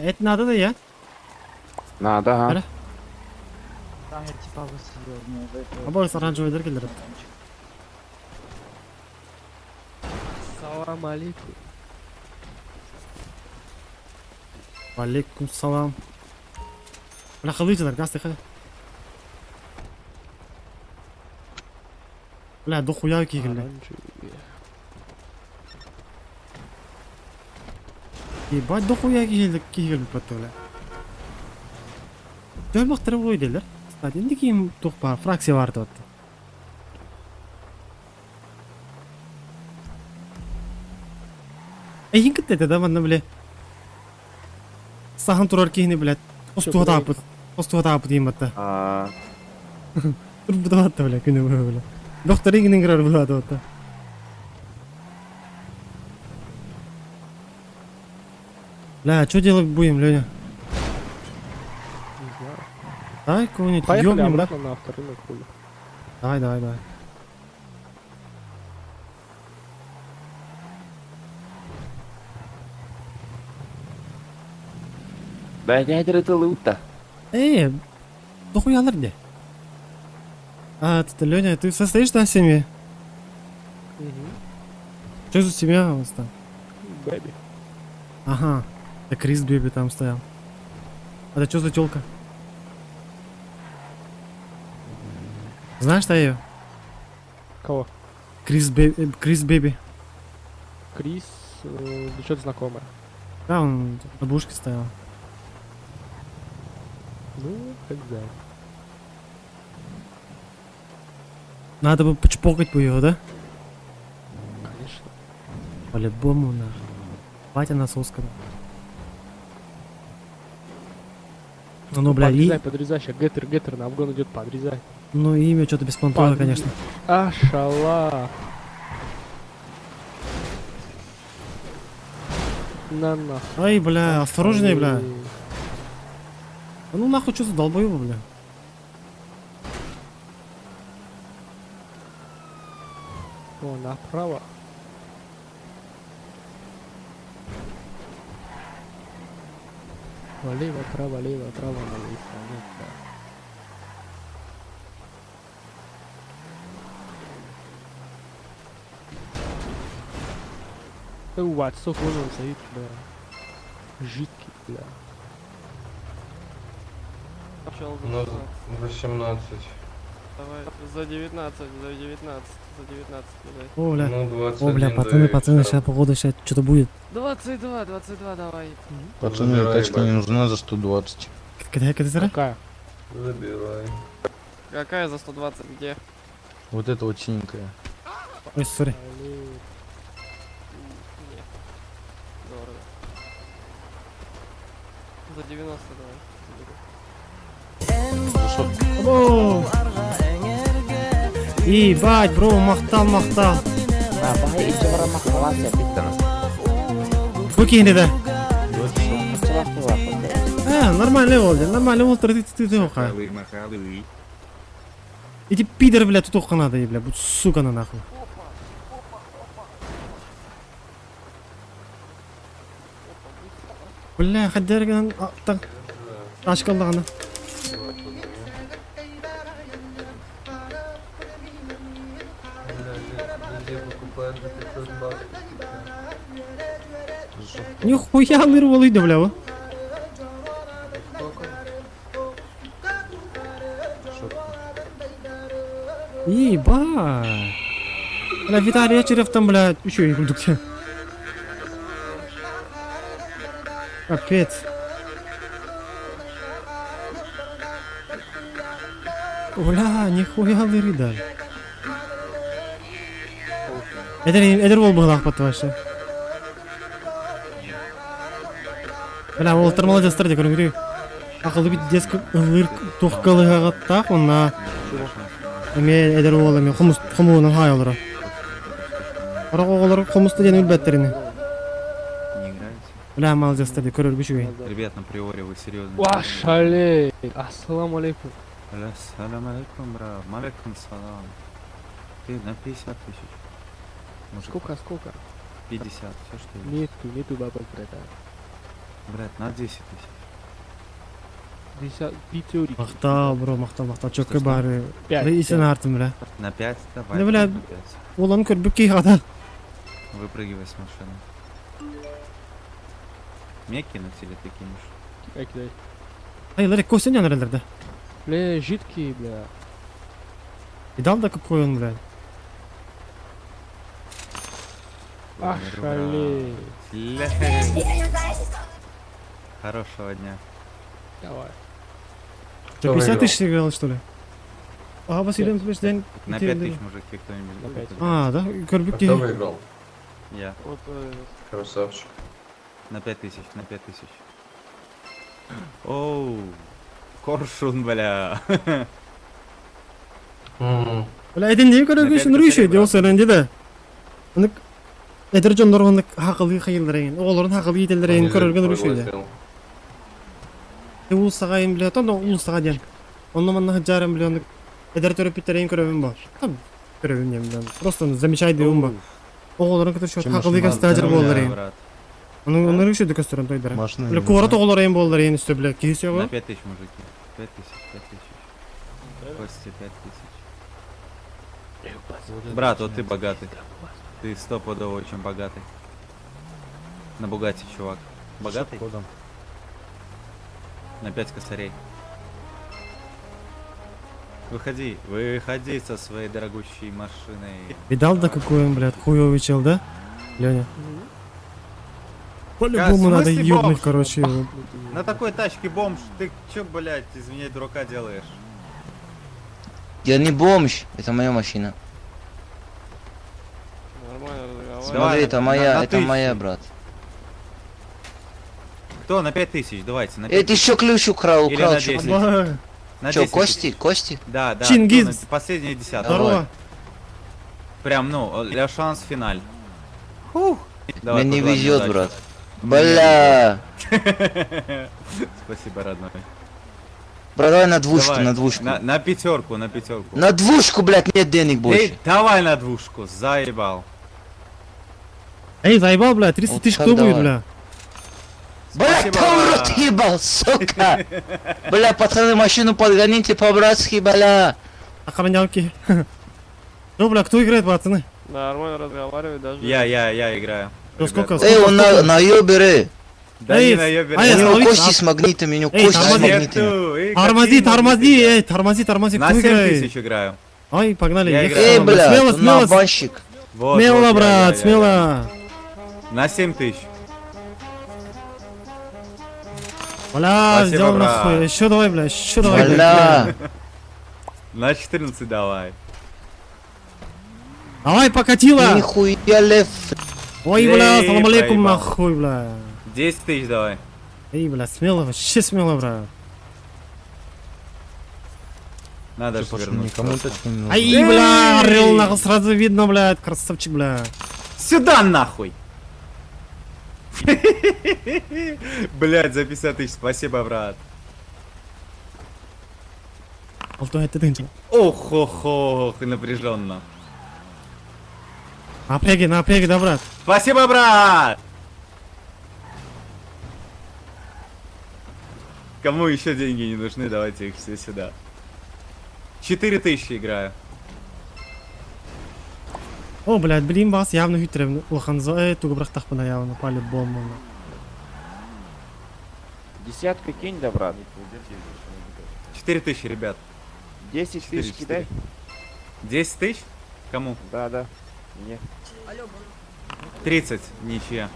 Это надо да я? Надо, ага. Ара. Або оранжевый дыр келдер. Салам алейкум. Алейкум салам. Бля, халыйчылар, газ тыхы. Бля, дохуя кигилде. Оранжевый. Ебать, дохуя кигилде, кигилде бітті, бля. Дөлмақтырып ой делер. Кстати, енді кейін тух бар, фракция бар деп атты. Эйин кітті да манна, бля. Сахан турар кейіні, блядь. Остуға тапыт. Остуға тапыт дейін батта. А, Тур бұда батта, бля, күні бойы, бля. Доктор игінің кірер бұда батта. Бля, что делать будем, Леня? Не знаю. Давай кого-нибудь Поехали ёбнем, да? обратно на авторынок, хули. Давай, давай, давай. Да я это лута. Эй, дохуя где? А, ты, Леня, ты состоишь на семье? Угу. Что за семья у вас там? Baby. Ага, это Крис Беби там стоял. А это что за телка? Знаешь, да ее? Кого? Крис Беби. Крис Беби. Крис, да что-то знакомое. Да, он на бушке стоял. Ну, как знаю. Надо бы почпокать бы его, да? Конечно. По-любому, на. Батя на соска. Ну, ну, бля, и... Подрезай, подрезай, сейчас геттер, геттер на обгон идет, подрезай. Ну, имя что-то беспонтово, Подрезай. конечно. А, шала. На нахуй. Ай, бля, осторожнее, бля. Эй. Да ну нахуй, что за долбоёбы, бля. О, направо. Лево, право, лево, право, налево. Понятно. У отцов вон он стоит, бля. Жидкий, бля. У нас 18. Давай, за 19, за 19, за 19, давай. О, бля. Ну, О, бля, 21 пацаны, даю, пацаны, всё. сейчас походу сейчас что-то будет. 22, 22, давай. Пацаны, Забирай, тачка не ебать. нужна за 120. Когда, когда, Какая? Забирай. Какая за 120, где? Вот это вот синенькая. Ой, сори. Блин. Нет. Дорого. За 90 давай. Заберу. О! Ебать, бро, махтал, махтал. Баһай иччэ баран махталаан сэрбиттана. Бу киһини да. А, нормальный бол, нормальный бол, ты ты ты ты Эти пидоры, бля, тут надо, бля, будь сука на нахуй. Бля, хаддерган, так, ташкаллаҕына. Везде покупают за 500 баксов. Нихуя ылыр да, бля, Сколько? Ебать. Бля, Виталий Очерев там, бля, еще и курдук. Капец. Бля, нихуя лыры дали. Эдэр, эдэр уол быһылаах вообще. Бля, уолаттар молодецтар дии көрүҥүрүй. Акылы бит детск ылыр туох кылыһаҕаттаах онна эмиэ эдэр уол эмиэ хомус хомуһунан хаай олоро. Орох оҕолор хомуста диэн өлбөттөрүнү. Не играете? Бля, молодецтар дии көрөргө үчүгэй. Ребят, на приоре вы серьезно? Ва, шалей! Ассалам алейкум. Бля, салям алейкум, брат. Малейкум салам. Ты на 50 тысяч. Мужик, Сколько, сколько? 50, все что есть. Нету, нету бабок, братан. Брат, на 10 тысяч. Десят, пятерики. Махтал, бро, махтал, махтал. Чөккө Что, что? бары. Пять, Исен пять. артым, бля. На 5? Давай, Да, бля, на 5. Уолан көрбүк киһи хата. Выпрыгивай с машины. Мне кинуть или ты кинешь? Кидай, кидай. Ай, Ларик, костя не да. Бля, жидкие, бля. И дал да какой он, бля. Ах, шалей. Ля. Хорошего дня. Давай. Что, 50 тысяч играл, что ли? Ага, Василий Анатольевич, день. На 5 тысяч, мужики, кто-нибудь На будет пять. играть? А, да? Көрбүк А кто киһи. выиграл? Я. Красавчик. На 5 тысяч, на 5 тысяч. Оу. Коршун, бля. Бля, этин не көрөргө На пять үшін рүйші, косарей, де брат. ол сөренде да. Аны эдэр дьоннор оны хақылы хайылларайын, оҕолорун хақылы иитэллэрин көрөргөн рүйші де. Улсаҕайын бля, тон улсаҕа диэн. Онно манна хыджарым бля, оны эдэр төрөппүттэрин көрөбүн ба. Там көрөбүн диэн бля. Просто замечай диэн ба. Оҕолорун кытары шот хақылы кастаажыр буолларайын. Брат. Оны оны рүйші дөкөстөрөн тойдара. Бля, куорат оҕолорайын буолларайын үстө бля, киһи На сөҕө. 5 тысяч, мужики. 5 тысяч, 5 тысяч. Кости, 5 тысяч. Брат, вот ты богатый. Ты стопудово очень богатый. На Бугатти, чувак. Богатый? На 5 косарей. Выходи, выходи со своей дорогущей машиной. Видал, да какой он, блядь, хуёвый чел, да? Леня. По-любому В надо смысле ёбнуть, бомж? короче, его. На такой тачке бомж, ты чё, блядь, из меня дурака делаешь? Я не бомж, это моя машина. Нормально разговаривай. Смотри, это на- моя, на это тысячу. моя, брат. Кто на 5000? Давайте, на Эй, ты 5000. еще ключ украл, Или украл на чё 10. ключ? На Чё, 10 кости, тысяч. кости? Да, да. Чингиз. кто на- Последняя десятка. Давай. Здорово. Прям, ну, ля шанс финаль. Фух. Давай, Мне не пожелай мне везет, удачи. брат. Бля. Спасибо, родной. Брат, давай на двушку, Давай, на двушку. На пятерку, на пятерку. На двушку, блядь, нет денег больше. Эй, давай на двушку, заебал. Эй, заебал, бля, 300 Вот тысяч так кто будет, давай. бля? Бля, Спасибо, кто в рот брат. ебал, сука? Бля, пацаны, машину подгоните по-братски, бля. Охранялки. Ну, бля, кто играет, пацаны? Нормально разговаривай даже. Я играю. Ну, сколько? Ребята. Эй, он на, наеберы. Да Эй, не наеберы. а я У него остановись, кости а- с магнитами, у него Эй, кости с тормози. магнитами. Нету, эй, Тормози, какие тормози, магниты? эй, тормози, тормози, На кто 7 играет? тысяч играю. Ай, погнали. Я ехали, играю. Эй, бля, бля, Смело, он смело, обманщик. Вот, смело, вот, я, брат, я, я, смело. я. На 7 тысяч. Бля, Спасибо, сделал брат. нахуй. Еще давай, бля, еще давай, бля. Бля. На 14 давай. Давай, покатила. Нихуя лев. Ой, бля, Эй, салам алейкум, проебал. нахуй, бля. 10 тысяч давай. Эй, бля, смело, вообще смело, брат. Надо же вернуть. Никому просто. тачку не нужна. Ай, бля, орел нахуй, сразу видно, блядь, красавчик, бля. Сюда нахуй! Блять, за 50 тысяч, спасибо, брат. Алты это дынча. Ох, ох, ох, напряженно. Напряги, напряги, да, брат? Спасибо, брат! Кому еще деньги не нужны, давайте их все сюда. 4000 играю. О, блядь, блин, вас явно хүтрем. Улахан за тугу бырахтахпына явно, по-любому. Десятку кинь, да, брат. 4000, ребят. 10 Четыре, тысяч кидай. 10 тысяч? Кому? Да, да. Мне. Алло, 30, ничья.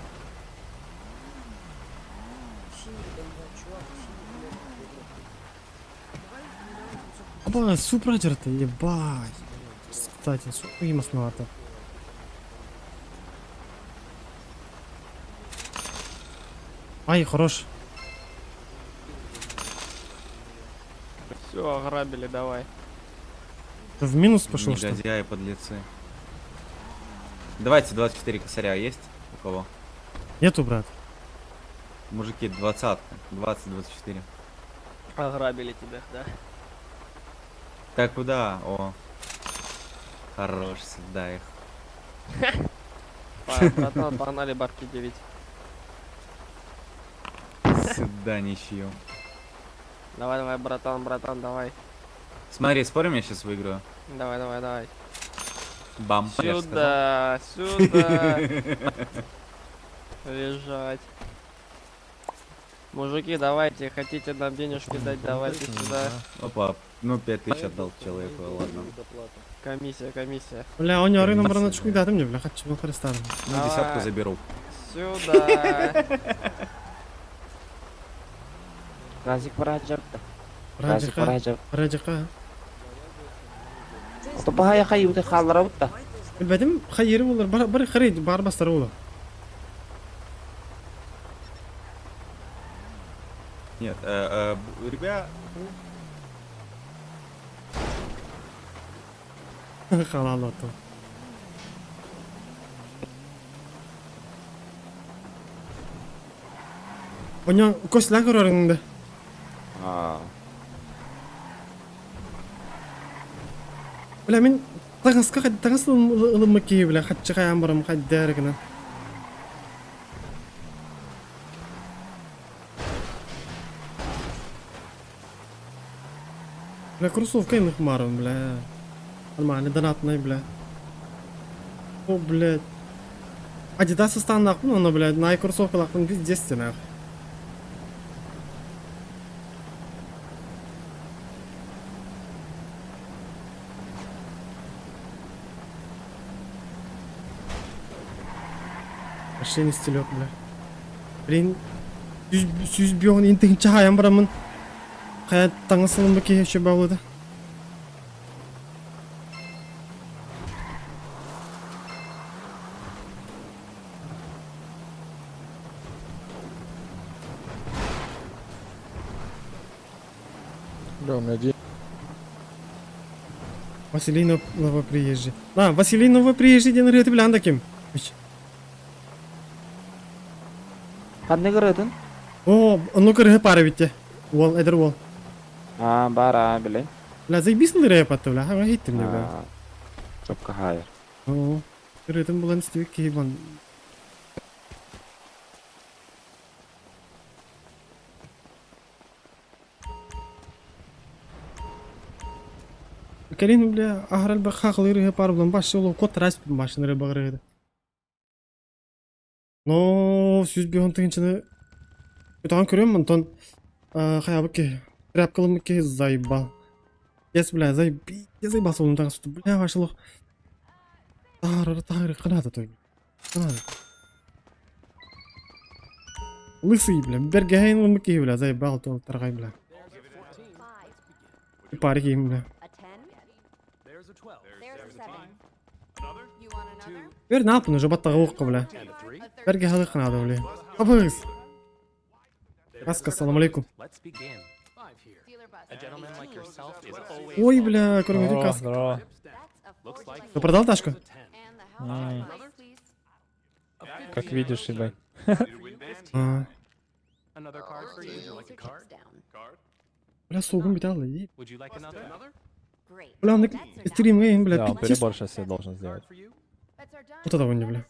Оба, супер ты, ебать. Кстати, супер основата. Ай, хорош. Все, ограбили, давай. Ты в минус пошел, что ли? Негодяи, подлецы. Давайте 24 косаря есть у кого? Нету, брат. Мужики, двадцатка. 20-24. Ограбили тебя, да? Так, куда? О. Хорош, сюда их. Братан, погнали бабки 9. Сюда ничью. Давай, давай, братан, братан, давай. Смотри, спорим, я сейчас выиграю. Давай, давай, давай. Бам. я ж Сюда, сказал. сюда. Лежать. Мужики, давайте, хотите нам денежки дать, давайте сюда. Опа, ну 5000 отдал человеку, ладно. Комиссия, комиссия. Бля, он не рынок браначку да, ты мне, бля, хочу был перестану. Ну, десятку заберу. Сюда. Газик Раджап. Газик Раджака, Раджап. Раджака. Тупая хаюты халраута. Билбедим, хайыры болар, бар бар харид, бар бастары болар. Нет, ребят... Халал ото. Оня косла көрөрүңдө. А. Бля, мин тагыска тагыс ылымы ки, бля, хатчы каян барам, хаддәргенә. Бля, кроссовка им хмарым, бля. Нормально, донатный, бля. О, блядь. Адидас стан нахуй, ну, блядь, на кроссовка нахуй, пиздец ты, нахуй. Вообще не стилек, бля. Блин, сүз бион интин чаян барамын. Кая таңысылым бу ки еще баулыда. Бля, у меня деньги. Василий Новоприезжий. А, Василий Новоприезжий ден ретіп лянда ким. Қандай көретін? О, ну кыргы пары битте. Уол, эдер уол. А, бар, а, біле. Бля, заебись рэп атты, бля, ха хиттим не, бля. Чопка хайыр. О, ретім булан стивик кейбан. Калин, бля, ахрал б хахлы рыга пар булан баш оло кот рас башын рыба рыга. Но сүз бион тыгынчыны Бүтаган көрөм, онтон хаябы ки тряпкалым ки заебал. Ес, бля, заеби, я заебался он так что, бля, ваш лох. Тары, тары, канада той. Канада. Лысый, бля, бергейн лымки, бля, заебал то таргай, бля. Парки, бля. Бер напын уже баттага оққа, бля. Берге халы канада, бля. Абыз. Аска, салам алейкум. Ой, бля, кроме О, каска. здорово. Ты продал тачку? Как видишь, ебать. А. Бля, сугум битал, иди. Бля, он стрим, эй, бля, Да, он пиздец. перебор сейчас себе должен сделать. Вот это он, бля.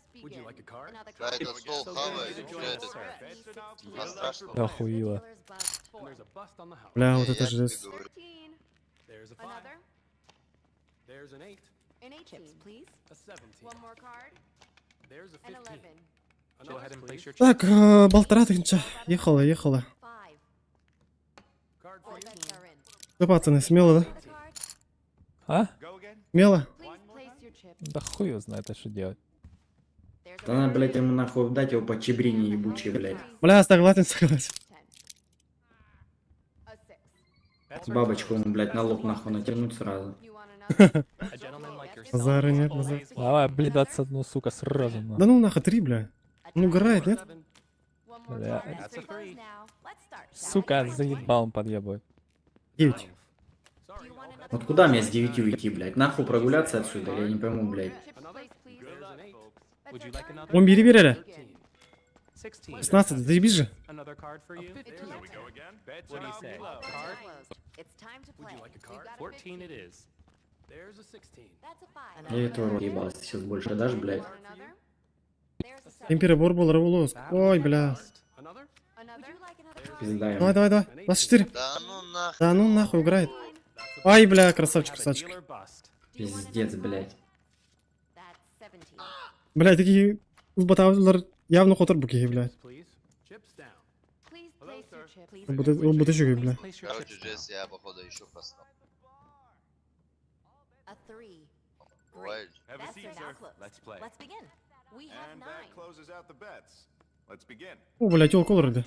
Да, это стол хавает, бля, это... А страшно. Да охуела. Бля, вот Я это тебе жесть. говорю. Так, полтора тысяча. Ехала, ехала. Да, пацаны, смело, да? А? Смело? Да хуй его знает, а что делать. Да надо, блядь, ему нахуй дать его по чебрине ебучей, блядь. Бля, согласен, согласен. Бабочку ему, блядь, на лоб нахуй натянуть сразу. Базара нет, базара. Давай, блядь, 21, сука, сразу на. Да ну нахуй, три, бля. Он угорает, нет? Бля. Сука, заебал он подъебывает. 9. Вот куда мне с 9 уйти, блядь? Нахуй прогуляться отсюда? Я не пойму, блядь. Он бери, бери, 16, заебись же. Я этого рот ебал, если сейчас больше дашь, блядь. Им перебор был, револос. Ой, бля. Пизда ему. Давай, давай, давай. 24. Да ну нахуй. Да ну нахуй, угорает. Ай, бля, красавчик, красавчик. Пиздец, блядь. Бля, такие узбатавлар явно хотор буки, блядь. Вот еще, бля. Короче, Джесс, я походу еще просрал. Бывает же. О, бля, тел колор, да.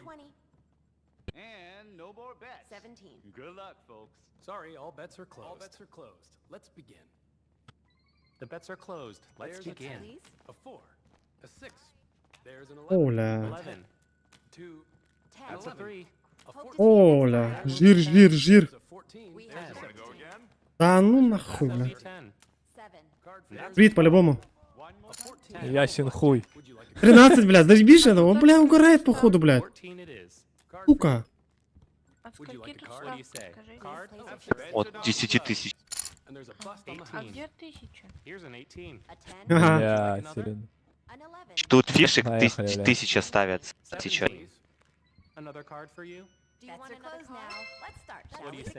О, бля. О, бля. Жир, жир, жир. Да ну нахуй, бля. Брит, по-любому. Ясен хуй. 13, бля, заебись это. Он, бля, угорает, походу, блядь. Сука. А скольки тут ставка, скажи? От 10 тысяч. А где 1000? Ага. Бля, Сирен. Тут фишек Поехали, бля. тысяча ставят сейчас.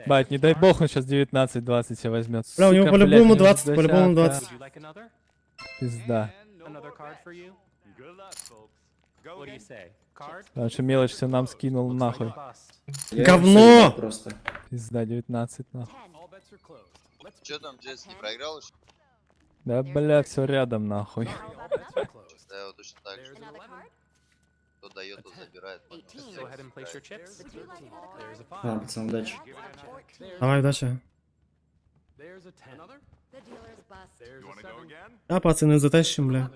Бать, не дай бог он сейчас 19-20 себе возьмет. Бля, у него Сука, по-любому блядь, 20, по-любому десятка. 20. Пизда. Потому что мелочь все нам скинул нахуй. Я Говно! всё ебал Просто. Пизда, 19 нахуй. Че там, Джесс, не проиграл еще? Да, бля, все рядом нахуй. Да, я вот точно так же. Кто дает, тот забирает. понял? Ладно, пацаны, удачи. Давай, удачи. Да, пацаны, затащим, бля.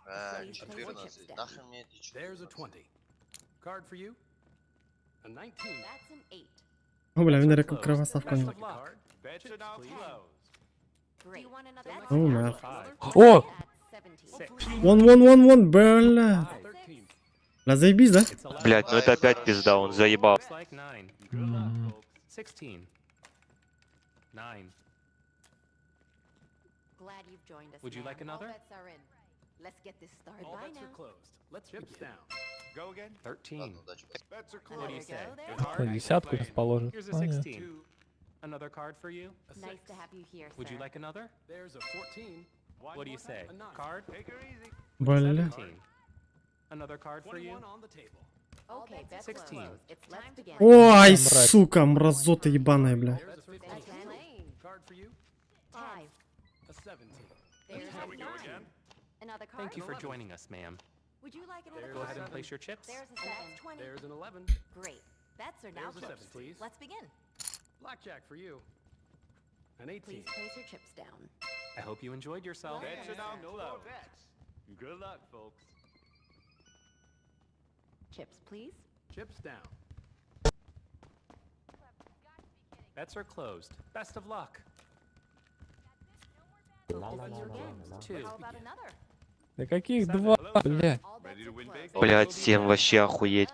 А, 14. Нахрен мне эти 14? О, бля, винер кровоставка. Ну, нахуй. О! Вон, вон, вон, вон, бля. Бля, заебись, да? Блять, ну это опять пизда, он заебал. Мгм. Ладно, удачи. На десятку сейчас положит. А, нет. Бля. Ой, Мразь. сука, мразота ебаная, бля. Bets are closed. Best of luck. Two. Да каких два, блядь? Блять, всем вообще охуеть.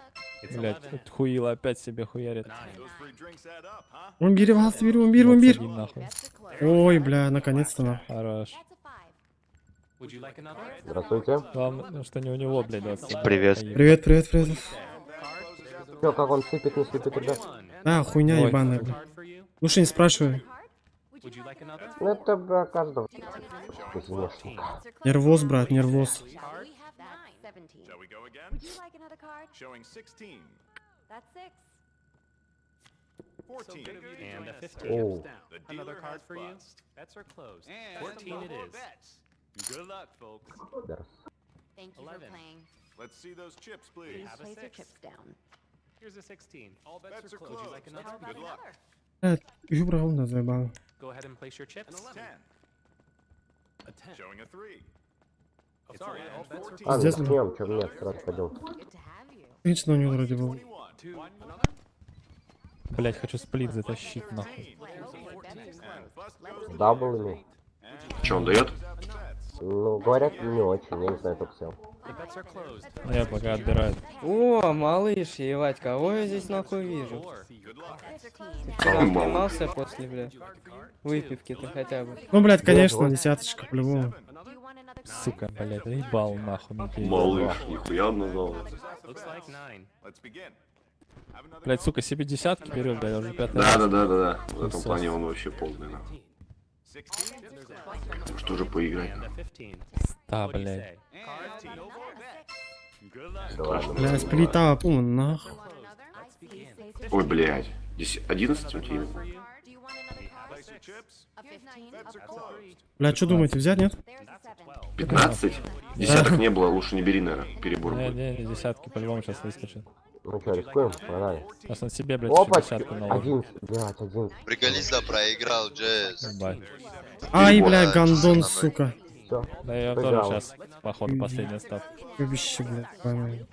Блядь, вот хуило опять себе хуярит. 11 21, 11, 11. 21, нахуй. Ой, бля, наконец-то нахуй. Хорош. Would you like another? Здравствуйте. Главное, что не у него, блядь, 21. Привет. А Привет, привет, привет. Чё, как он сыпет, не сыпет, ребят? Да, хуйня Ой. ебаная, бля. Лучше не спрашивай. Would you like another? Ну это, бля, каждого. Казиношника. Нервоз, брат, нервоз. And a 15. Оу. Another card for you. Bets are closed. 14 it is. Good luck, folks. 11. Let's see those chips, please. Have a six. Here's a 16. All bets are closed. Would you like another? Good luck. Бля, юбра он заебал. Go ahead and place your chips. A 10. Showing a 3. It's 11. А, ну Пиздец, бля. начнем, чё, нет, сразу пойдем. Женщина у него вроде был. Блядь, хочу сплит затащить, нахуй. С даблами. Че он дает? Ну, говорят, не очень, я не знаю, только сел. The bets are closed. Ну, я пока отбираю. О, малыш, ебать, кого я здесь нахуй вижу? Ты вчера оклемался после, бля, выпивки-то хотя бы. Ну, блядь, конечно, десяточка, по-любому. Сука, блядь, ебал нахуй. мне пиздец. Малыш, нихуя он назвал. Looks like 9. Блядь, сука, себе десятки берет, блядь, уже пятый Да, раз. да, да, да, да. В этом Сос. плане он вообще полный, нахуй. Что же поиграть? And a 15. Да, What do you блядь. say? Да ладно. Бля, сплита, пума, нахуй. Ой, блядь. 11 у тебя? Бля, что думаете, взять, нет? 15? Десяток не было, лучше не бери, наверное. Перебор Не, будет. не, не, десятки по-любому сейчас выскочат. Ну чё, рискуем? Погнали. Сейчас он себе, блядь, еще Опачки! десятку наложит. 11, блядь, 11. Приколись, да, проиграл, Джесс. Ебать. Ай, Перебор. бля, гондон, Со мной. сука. Всё. Да я тоже Проиграл. сейчас, походу, последняя ставка. Любище, блядь, ебаный.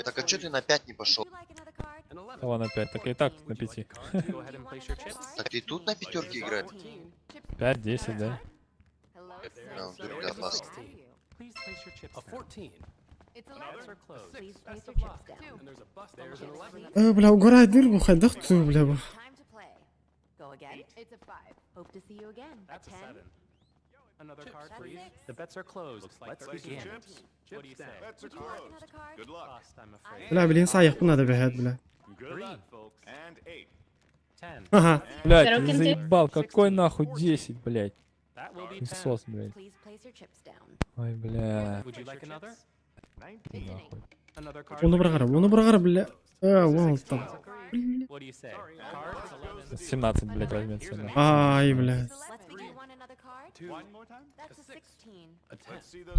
Так а чё ты на 5 не пошел? Вон опять, так и так на пяти. Go ahead and place your chips. Так ты и тут на пятерке играешь? 5, 10, да? Да, он тут опасно. Please place your chips. A 14. Bets are closed. Бля, угорает дырку, хайдах ты, бля. бу. That's a 7. Another card for you. The bets are closed. Let's begin. What do you say? Good luck. Bust, I'm afraid. Бля, блин, саяхпын надо бегать, бля. Three. 10. Ага. Блядь, ты заебал, какой нахуй 10, блядь? That will be 10. Сос, блядь. Ой, бля. Would you like another? Ты нахуй. Another card. Оны бір қара, оны бір қара, бля. А, вон там. What do you say? Card. It's 11. 17, блядь, возьмет себе. нахуй. Ай, бля.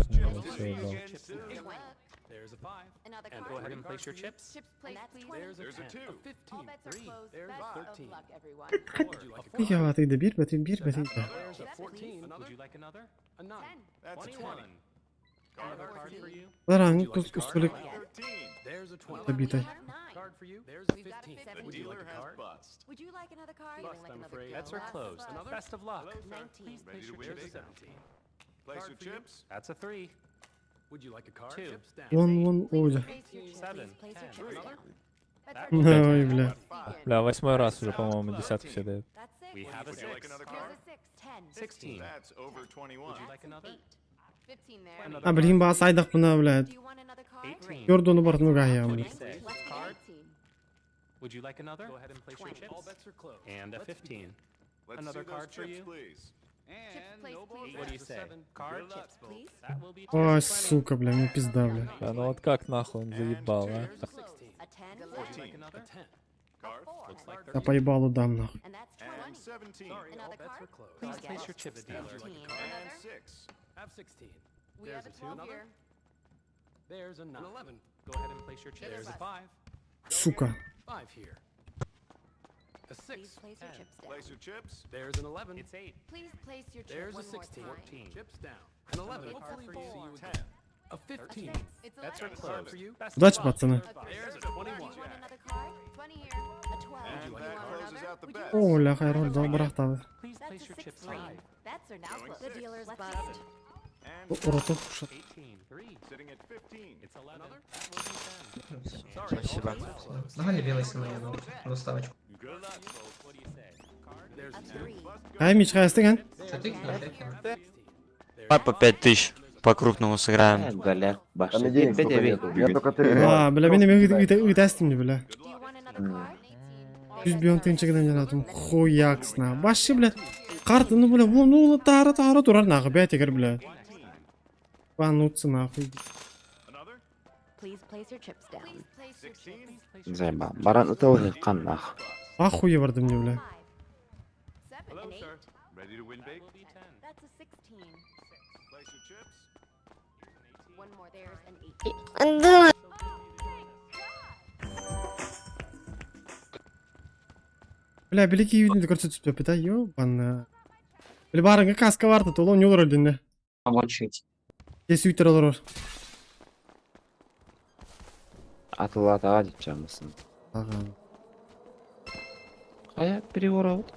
Блядь, всё, ебал. And go ahead and place your chips. There's a 10. A 15. 3. There's a 13. Я, ты добир, бля, ты бир, бля, ты. There's a 14. Would you like another? A 9. That's a 20. Another card for you. Ларан, тут столик There's a 20. забитый. Card for you. There's a 15. Would you like a card? Would you like another card? Bets are closed. Best of luck. Please place your chips down. Place your chips. That's a 3. Would you like a card? 2. Вон, вон, ой. 7. 10. Ой, бля. Бля, восьмой раз уже, по-моему, десятку все дают. We have a Would you like 6. another card? 16. That's over 21. Would you like another? А, блин, бас айдах мына, блядь. 18. Көрді оны бар, ну я, What do бля. you say? Card? Would you like another? Go ahead and place your chips. All bets are closed. And a 15. Let's Another see those card for chips, you? please. What do you say? Card? That will be Ой, сука, бля, мне пизда, бля. Да, ну вот как нахуй он заебал, а? Would you like another? Card. Looks like Я поебалу дам, нахуй. And 17. Please place your chips down. And 6. Have 16. There's a 2. Another. There's a 9. 11. Go ahead and place your chips. There's a 5. Сука. 5 here. A 6. Place your chips. There's an 11. It's 8. There's a 16. 14. Chips down. An 11. Hopefully we'll see you again. Удачи, пацаны. О, ля, хайрон, да, бырахтабы. Ротов шат. Спасибо. Давай белый сына я доставочку. Хай, Мич, хай, астыган. Давай по 5000 по-крупному сыграем. Галя, башня. Там и денег столько нету. У меня только три. А, бля, мен эми ыйтастым не, бля. 100 тынчыгынан жанатым. Хуяксна. Башы, бля. Карты, ну, бля, ну, тара, тара турар нахуй, бля, тегер, бля. Пануться нахуй. Заебал. Баран ытылғы нах. Ахуе бардым не, бля. Бля, белики үйүнү көрсөтүп өпөт, а, ёбана. Бля, барыңга каска бар да, толон не олор динде. Кес үйтер олор. Атыла таға деп жамысын. Ага. Қая переворот?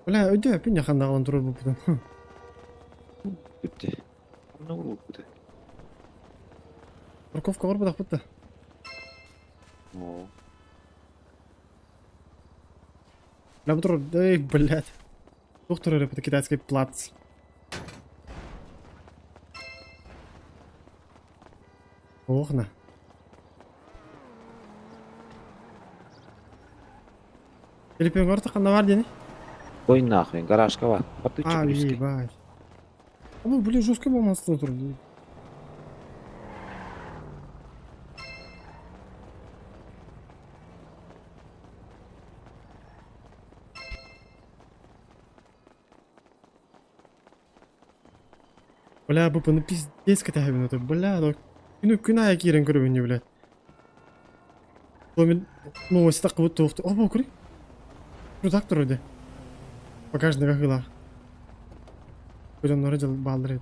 Бля, өйдө өпүн якандагылан турur бу бутун. Бүтті. Ну, бүтті. Парковка бар будак бутта. О. Бля, бу турur, эй, блядь. Доктор это китайский плац. Ох, на. Филиппин город канда бар дени? Ой, нахуй, гаражка бар. А, ебать. Ну, блин, жестко болмастын тур. Бля, бу ну пиздец катабин это, бля, ну күнү күн ая кирен көрөбүн бля. Мен новость так вот тухты. О, бу көрү. Рюкзак тур өйдө. Багажныга хыла. Көдөн норы жыл балдыр.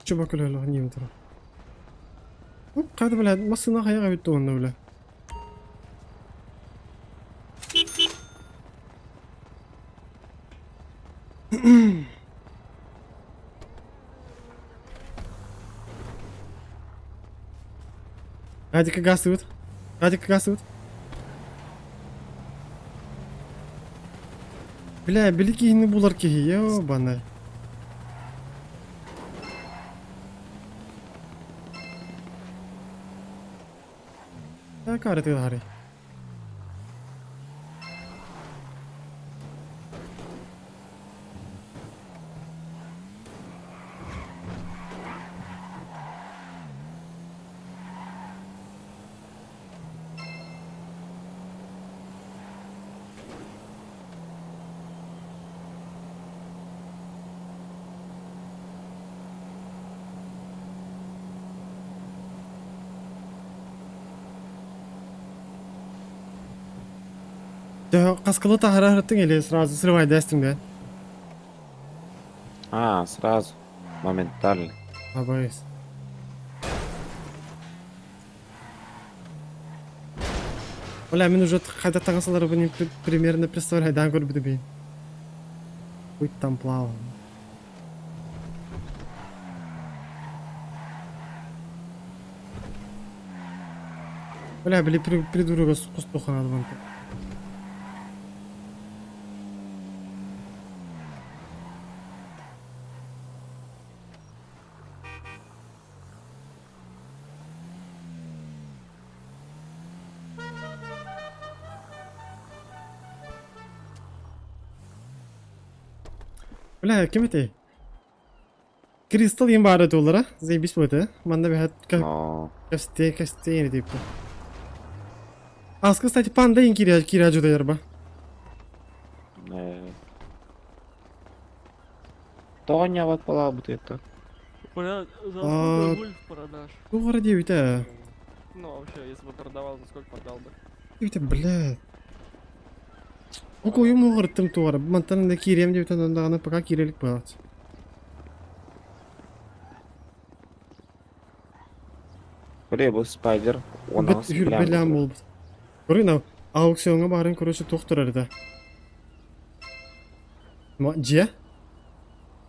Чуба көлөлө не тур. Кайда, бля, машина каяга бүттү онда, бля. Радика гасывает. Радика гасывает. Бля, белики не булар ки, ёбаный. Карты хари. Каскалы тахара или сразу срывай дастың да? А, сразу. Моментально. Абайс. Бля, мен уже қайда таңсалар бұны примерно представляю, да, көріп бейін. Будь там плавал. Бля, били придурок кустуха надо вам. Бля, ким это? Кристалл им бары доллара. Заебись будет, а? Манда бихат касте касте типа. А, кстати, панда им киря киря жуда ярба. Тоня вот была бы это. Брат, за А, сколько гольф продашь? Туох эрэ диэбитэ. Ну, вообще, если бы продавал, за сколько продал бы? Диэбитэ, блядь. Окуйум оҕырыттым туора. Мантан да киириэм диэбитэ даҕаны пока киирэ илик баҕат. Бля, бу спайдер, он Бит хүрбэлээн буолбут. Көрүн аукционҥа баарын короче туох турар да. Дьиэ?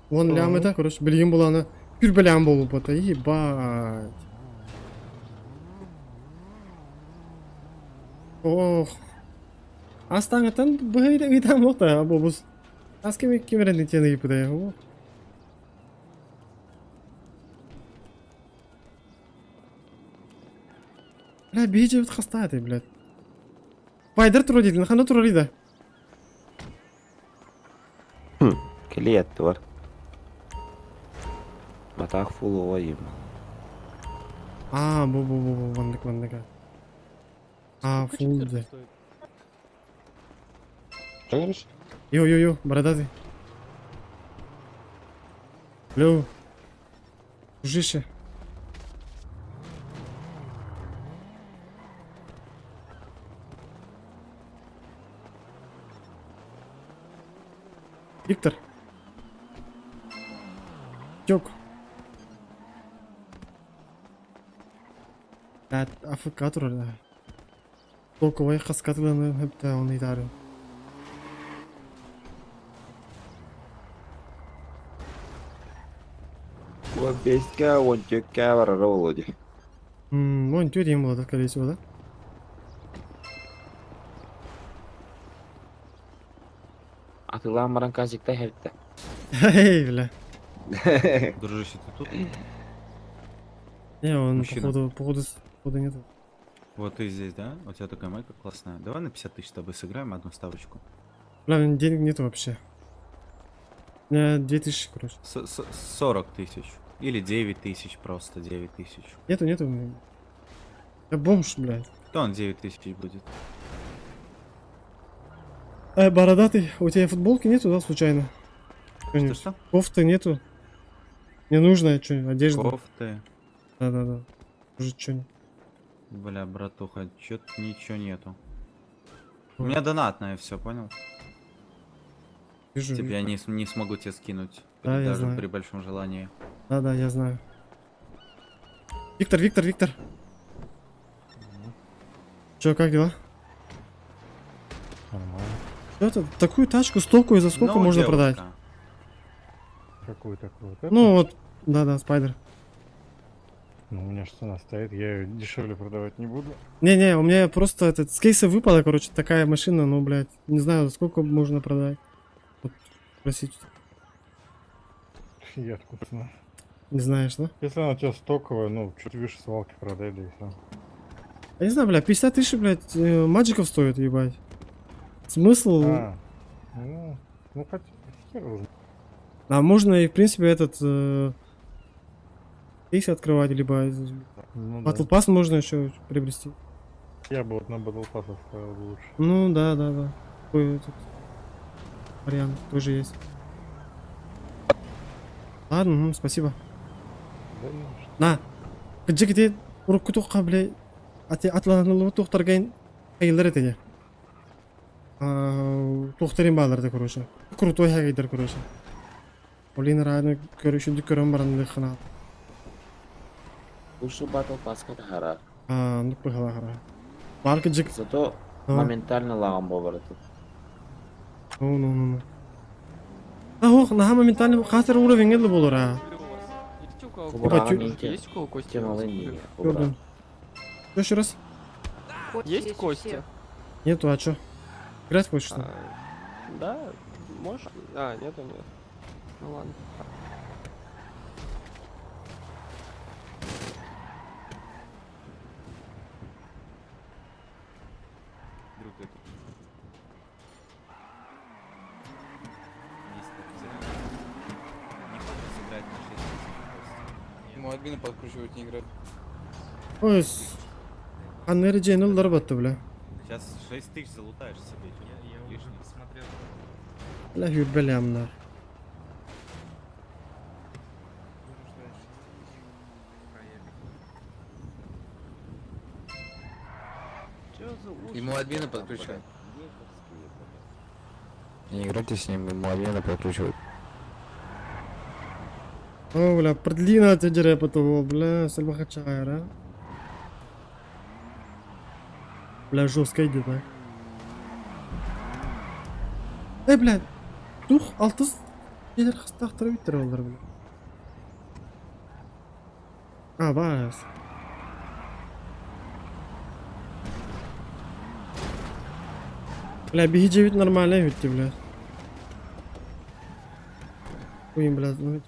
Уон лям это, короче, билигин буланы хүрбэлээн буолбут. Ебать. Ох. Астаңытан быһыйда ыйтан буолта бобус. Ас кими кимерен тиэн ыйыппыта. Бля, биһи хастаа этэй, блядь. Пайдар тура диэтин, ханна турар да? Клиент бар. Батах фуловой им. А, бу-бу-бу, маннык маннык. А, фул да. Что говоришь? Йо-йо-йо, бородатый. Алло. Дружище. Виктор. Тёк. Да, АФК турар да. Толковай хаскатыланы хөптө оны итары. Он беске, он тёкке барара Володя. Он тёт ең болады, скорее всего, да? Атылан баран казикта хепте. Эй, бля. Дружище, ты тут? Не, он Мужчина. походу, походу, походу нету. Вот ты здесь, да? У тебя такая майка классная. Давай на 50 тысяч с тобой сыграем одну ставочку. Бля, у меня денег нету вообще. У меня 2000, короче. 40 тысяч. Или 9 тысяч просто, 9 тысяч. Нету, нету. у меня. Я бомж, блядь. Кто он 9 тысяч будет? Эй, бородатый, у тебя футболки нету, да, случайно? Что-что? Кофты нету? Мне нужно что одежда. Кофты. Да-да-да. Уже что-нибудь. Бля, братуха, чё-то ничего нету. У меня донатное все, понял? Вижу, Типа вижу. я не смогу тебе скинуть, Да, я даже знаю. при большом желании. Да-да, я знаю. Виктор, Виктор, Виктор. Чё, как дела? Нормально. Что это? Такую тачку стоковую за сколько Ну, можно девушка. продать? Какую такую? Вот Ну вот, да-да, спайдер. Ну, у меня же цена стоит, я ее дешевле продавать не буду. Не-не, у меня просто этот, с кейса выпала, короче, такая машина, ну, блядь, не знаю, сколько можно продать. Вот, спросить. Я откуда знаю. Не знаешь, да? Если она у тебя стоковая, ну, чуть выше свалки продай, да и все. Я не знаю, бля, 50 тысяч, блядь, маджиков стоит, ебать. Смысл? А, ну, хотя, хер его знает. А можно и, в принципе, этот кейс открывать, либо Ну да. Battle Pass можно еще приобрести. Я бы вот на Battle Pass оставил бы лучше. Ну да, да, да. Такой этот вариант тоже есть. Ладно, спасибо. Да не за что. На. Кыджык урукку туққа, бля, ати атланылы туқтаргайн айылар этеге. Туқтарин бааларды, короче. Крутой хагайдар, короче. Олин райны көрүшүндү көрөн баранды хана. Лучше Battle Pass хара. А, ну пыхала хара. Бар кыджык. Зато А. моментально лагом болар тут. Ну, ну, ну, ну. А, ох, наха моментально хатыр уровень эле болор, а. Есть у кого кости? Көрдүм. Что еще раз? Есть кости? Нету, а чё? Играть хочешь, что ли? Да, можешь? А, нету, нет. Ну ладно. Друг, ты тут. Есть так взять. Не хочешь сыграть на 6 тысяч просто? Ему админа подкручивать не играть. Ой, Аннери Джейнел батты, бля. Сейчас 6 тысяч залутаешь себе. Я, уже посмотрел. Бля, хүрбелямнар. Ему админа подключают. Не играйте с ним, ему админа подключивают. О, бля, продлина тедере потом, бля, сальвахачайра. Бля, жестко идет, а. Эй, бля, тух, алтыс, келер хастақтырып иттер олар, бля. А, бас. Бля, беги 9 нормально ведь, бля. Хуй, бля, ну.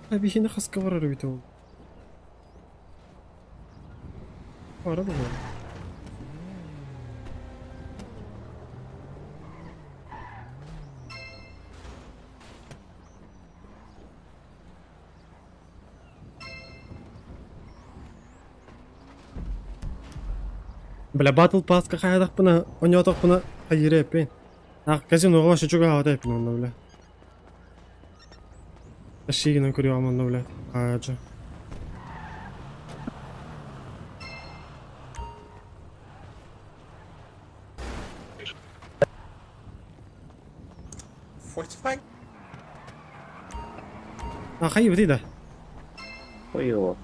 Бля, беги на хаска барар ведь ол. Бара бу. Бля, Battle Pass кахайдахпына, оньотохпуна хайыреппин. Ах, казино вообще чуга хаватайпин онно, бля. Шигинен көрүө онно, бля. Аажы. А, хайы да. Хуёво.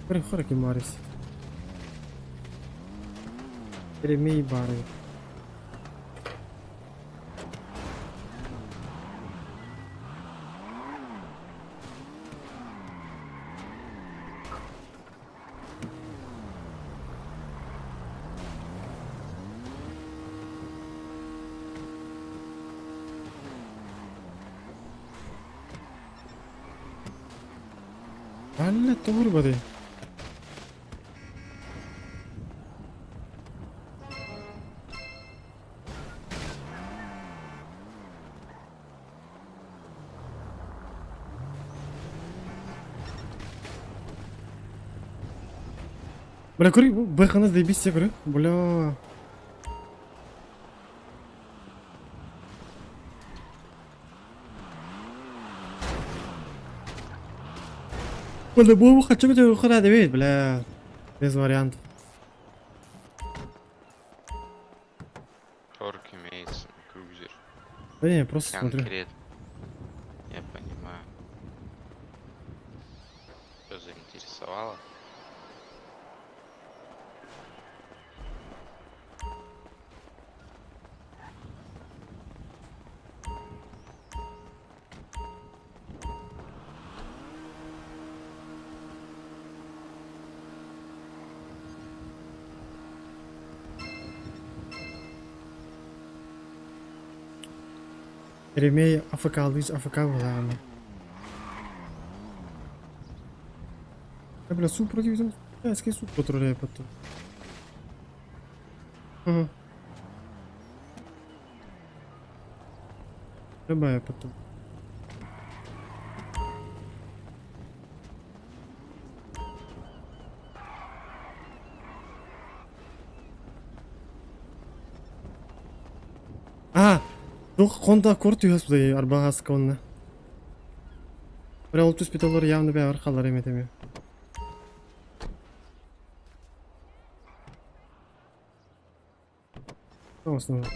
Көрө хоры ким барыс. Ремей бары. Алла тугур бады. Бля, көрі, бэхана заебись көрі. Бля. Бля, бу хочу тебе хара дебит, бля. Без вариантов. Торг имеется, крузер. Да не, просто смотрю. Конкретно. Я понимаю. Что заинтересовало? Ремей АФК, лыж АФК буламы. Бля, суп против китайский суп патрулей потом. Ага. Любая потом. А, ну Honda Accord USB арбагаска онна. Бля, ол түс бит олар явно бә арқалар еметеме. Основа.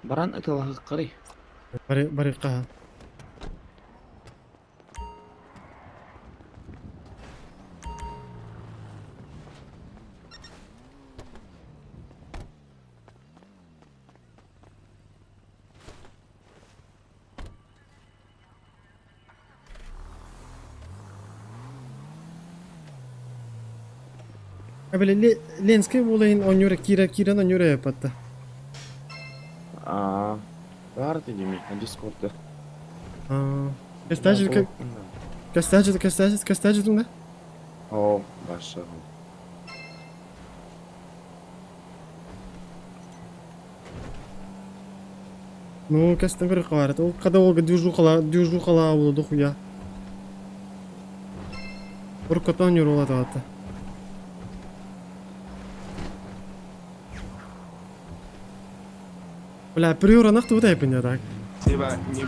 Баран ытылахы Бари бариққа. Бля, Ленский булайын онюра кира киран онюра япатта. А, бар дедими, на дискордта. А, Кастажы кастажы кастажы кастажы да? О, баша. Ну, кэстэн көрүөххэ баар этэ. Ол когда олга движухала, движухала буолла дохуя. Уруккатан юруулатаата. Бля, приоранах тугу тайпын так. Типа, не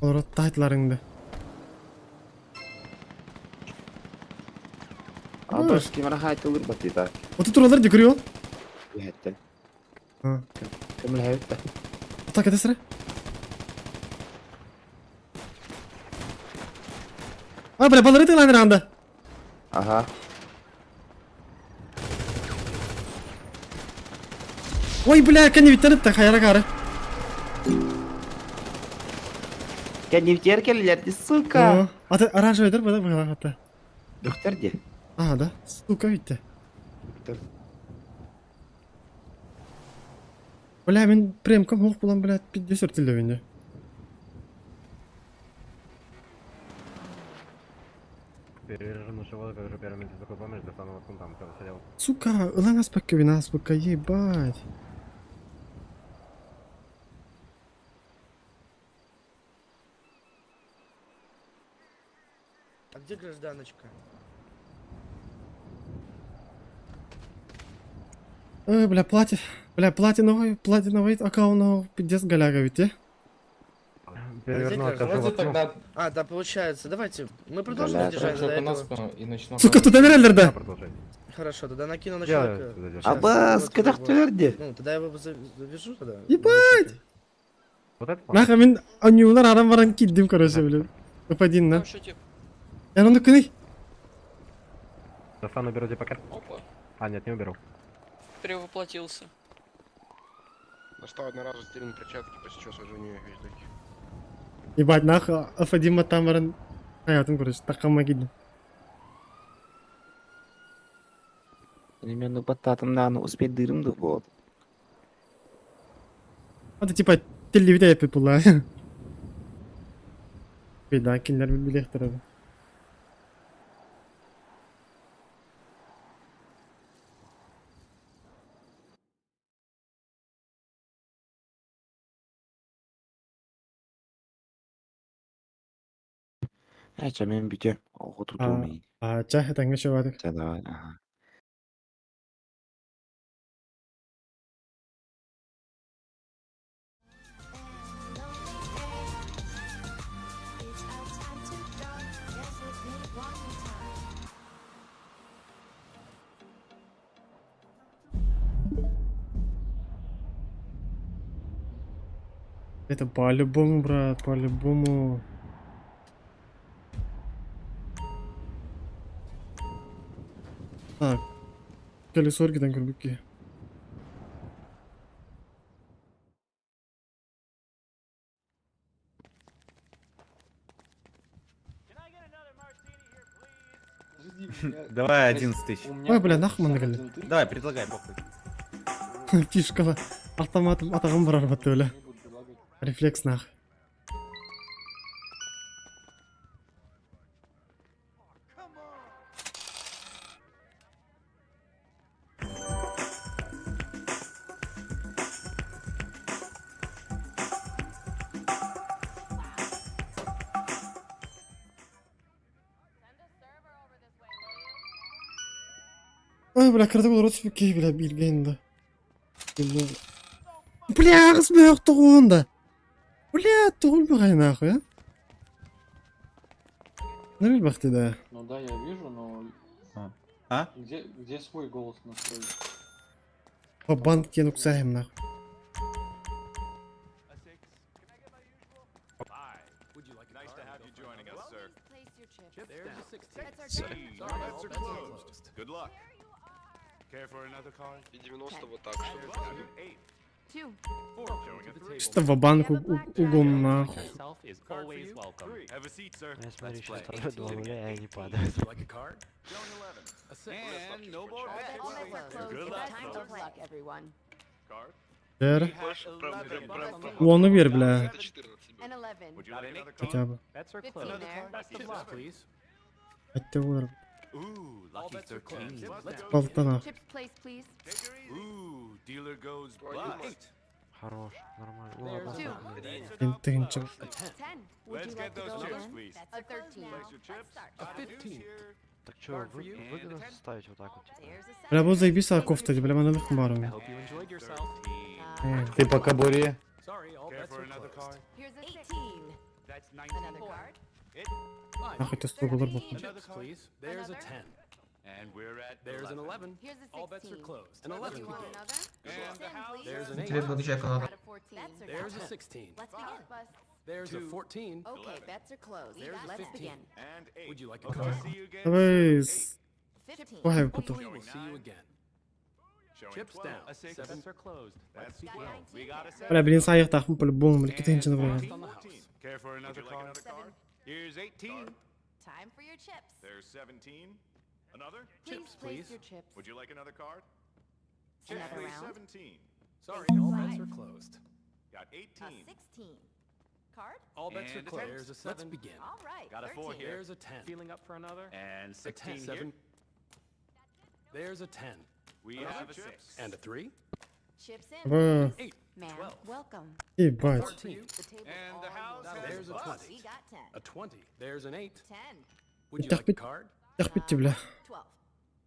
Олорот тайтларыңды. Абас кимара хайтылыр батыта. Оту туралар дикрю. Үһәттен. А. Көмөлһәбит да. Так, это сыра. А, бля, балары тылан ранда. Ага. Ой, бля, кәне та хайра кары. Кәнифтер келлерди, сука. Аты оранжевый дыр бада бага хатта. Доктор де. А, да? Сука, видите. Доктор. Бля, мен премкам хоқ булам, бля, пиздец өртілді менде. Сука, ылан аспакка вина аспакка, ебать. А где гражданочка? Ой, бля, плати... Бля, платиновый, платиновый аккаунт, пиздец голяга ведь, е? Давайте тогда... А, да, получается. Давайте, мы продолжим Голяга. задержание до этого. Сука, тут эмералдер да? Хорошо, тогда накину на человека. Щас, Абас, вот кадах его. тверди. Ну, тогда я его завяжу тогда. Ебать! Нахуй мен анюлар арам баран киддим, короче, бля. F1 на. Я ну кыны. Достану, беру пакет. Опа, А, нет, не уберу. перевоплотился. Достал одноразовые стильные перчатки, после чего сажу не весь Ебать, нахуй, F1 матам баран. Хаятым, короче, такама киддим. Мен баттатым да, успеть дырым да вот. Это типа телевидение пипула. Беда, киндер билехтер. Әчә мен бүтө. Ого туту А, чах это шо Ча давай, ага. Это по-любому, брат, по-любому. Так. Колесо оргидан көрбүкке. Давай 11 тысяч. Ой, бля, нахуй маны келди. Давай, предлагай, похуй. Фишкала. Автоматом атагым барар батты, бля. Рефлекс нах. Ой, бля, кырдык olur отыз бля, билгенді. Бля, ағыз бүйік тұғында. Бля, тұғыл бұғай нахуй, а? Нұрбел бақты да. Ну да, я вижу, но... А? Где, где свой голос настроить? По банк кенук сахим нахуй. Good luck. И 90 вот так, чтобы. Чисто ва-банк угон нахуй. Я смотрю, сейчас второй 2 нуля, и они падают. Бер. Оны бер, бля. Хотя бы. Хотя бы. Ooh, lucky 13. Let's Балта нахуй. Chips placed, please. Ooh, dealer goes bust. Хорош, нормально. Ну ладно, Two. Один тысяча. A 10. Let's get those chips, please. A 13. Place your chips. A 15. Так чё, выгодно ставить вот так вот, типа? Бля, бу заебись кофта, бля, мана легко бару. Hope you enjoyed yourself. Ты по кобуре. Sorry, all bets are closed. Here's a 18. That's 19. Another card. Нахуй ты 100 долларов. Chips, please. There's a 10. And we're at There's an 11. Here's a All bets are closed. An 11. And the house There's an 8. Тебе блэкджека надо. There's a 16. Let's begin. There's a 14. Okay, bets are closed. There's a Let's 15. begin. And 8. Would you like a Hope to card? see you again. Давай с... 15. Ой, потом. Hopefully we'll see you again. Showing Chips 12. down. A 6. Seven. Bets are closed. That's 12. We got a 7. Бля, блин, саяқтақпын по-любому, бля, кетейінші бля. Bust on the house. Care for another card? Here's 18. Time for your chips. There's 17. Another? Chips, please. chips. Would you like another card? Chips, Another please. round? 17. Sorry, all bets are closed. Got 18. 16. Card? All bets And are a closed. 10. There's a 7. Let's begin. All right. Got a 4 here. There's a 10. Feeling up for another? And A 16 10. here. 7. There's a 10. We Another? have a 6. And a 3. Chips in. Бля, 8. Man, 12. welcome. Ебать. 14. And the house has There's a bust. 20. A 20. There's an 8. 10. Would you like a card? Тахпитти, бля.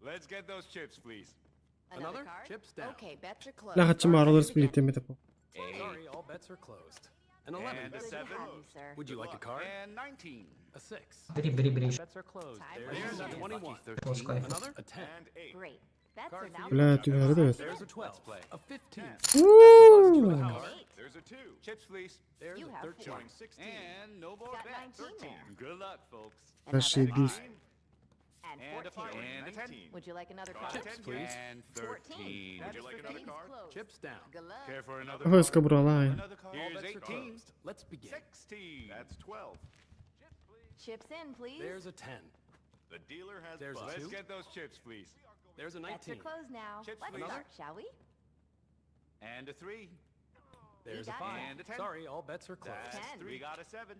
Let's get those chips, please. Another? Chips down. Okay, bets are Бля, хачым аралар спилит темет. Sorry, all bets are closed. An 11. And a 7. Would you like a card? And 19. A 6. Бери, бери, бери. Bets are closed. There's a 21. Another? A 10. And 8. Great. Card for you. Бля, ты говоришь. There's a 12. A 15. Ууу. There's a 2. Chips, please. There's a 13. Showing 16. And no more bets. 13. Good luck, folks. Зашибись. And a 5. And a 10. Would you like another card? Chips, please. And 13. Would you like another card? Chips down. Care for another Ой, card? скобрала. Another card? All Here's bets are 18. closed. Let's begin. 16. That's 12. Chips in, please. There's a 10. The dealer has There's a bust. 2. Let's get those chips, please. There's a 19. closed now. Chips, Let's please. start, shall we? And a 3. There's a 5. And a 10. Sorry, all bets are closed. That's 3. We got a 7.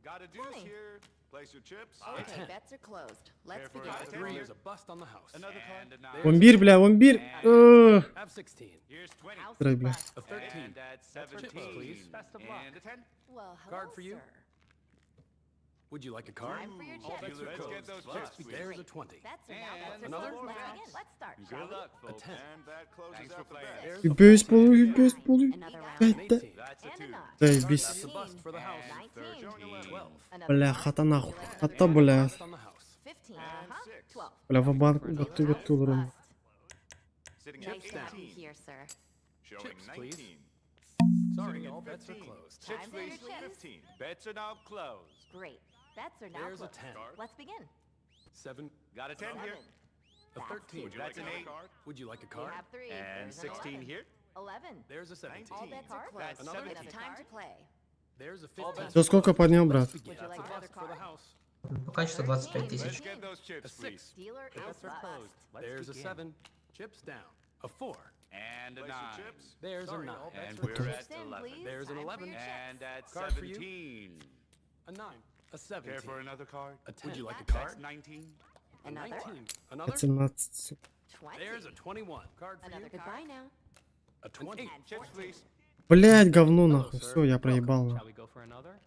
Got a deuce here. Place your chips. A 10. bets are closed. Let's begin. A 3 is a bust on the house. Another card. And a 9. 11, бля, 11. Have 16. Here's 20. Строй, бля. A 13. And that's Chips, 17. please. Best of luck. And a 10. Well, Card for you. Would you like a card? Time for your All chips. bets are Let's closed. get those Let's chips, begin. please. There's a 20. And Another? no more bets. Let's start, Good luck, A folks. 10. And that closes Thanks out for the playing. bets. There's a Бес 14. болу, бес болу. An Пять, да. 18. That's a 2. Заебись. That's a bust for the house. 12. Бля, хата нахуй. Хата, бля. Bust on the house. And 6. Бля, ва-банк, готу, готу, рум. Sitting at Chips down. 18. Showing Chips, please. 19. Sorry, Sitting at all bets are 15. closed. Chips, please. 15. Bets are now closed. Great. Bets are now There's a 10. Let's begin. 7. Got a 10 here. A 13. Would you like That's an another 8. card? Would you like a card? And 16 here. 11. There's a 17. All bets are closed. That's Another? 17. Time to play. There's a 15. За сколько поднял, брат? Let's begin. That's a bust for the house. Пока что 25 Let's тысяч. get those A chips, 6. please. Bets are closed. There's a 7. Chips down. A 4. And a 9. Chips. There's a 9. And What we're the- at 11. There's an 11. And at Card for you. 17. A 9. A 17. Care for another card? A 10. Would you like a card? That's 19. A 19. Another? 17, сука. There's a 21. Card for you. Goodbye now. A 20. Chips, please. Блядь, говно нахуй. Все, я проебал нахуй. we go for another?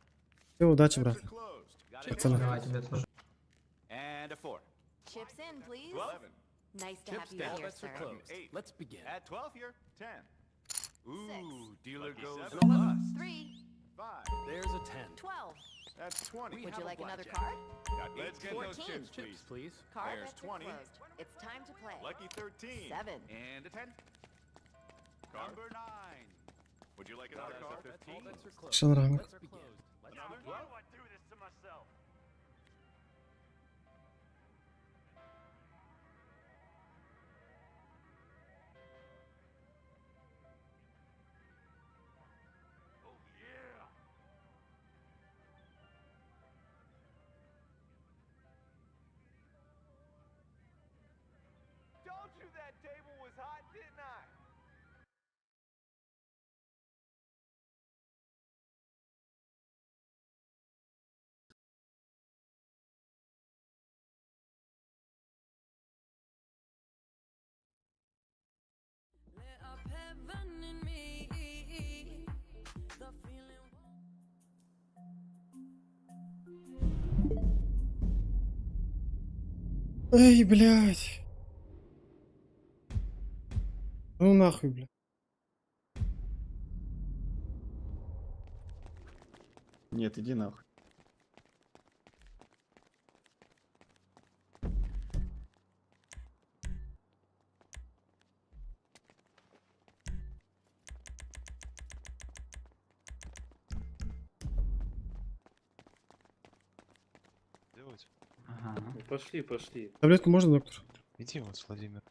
Все, удачи, брат. Closed. Пацаны. Давай тебе тоже. And a 4. Chips in, please. 11. Nice to have you All here, bets are sir. closed. Eight. Let's begin. At 12 here. 10. Ooh, dealer goes An 11. bust. 3. 5. There's a 10. 12. That's 20. We Would have you a like another blackjack. card? Let's get those chips, Chips, please. please. There's 20. It's time to play. Lucky 13. 7. And a 10. Number 9. Would you like another card? All bets are closed. Шанранг. Let's begin. Another? Why do I do this to myself? Told you that table was hot, didn't I? Эй, блядь. Ну нахуй, блядь. Нет, иди нахуй. Делать? Пошли, пошли. Таблетку можно, доктор? Иди вот, Владимир.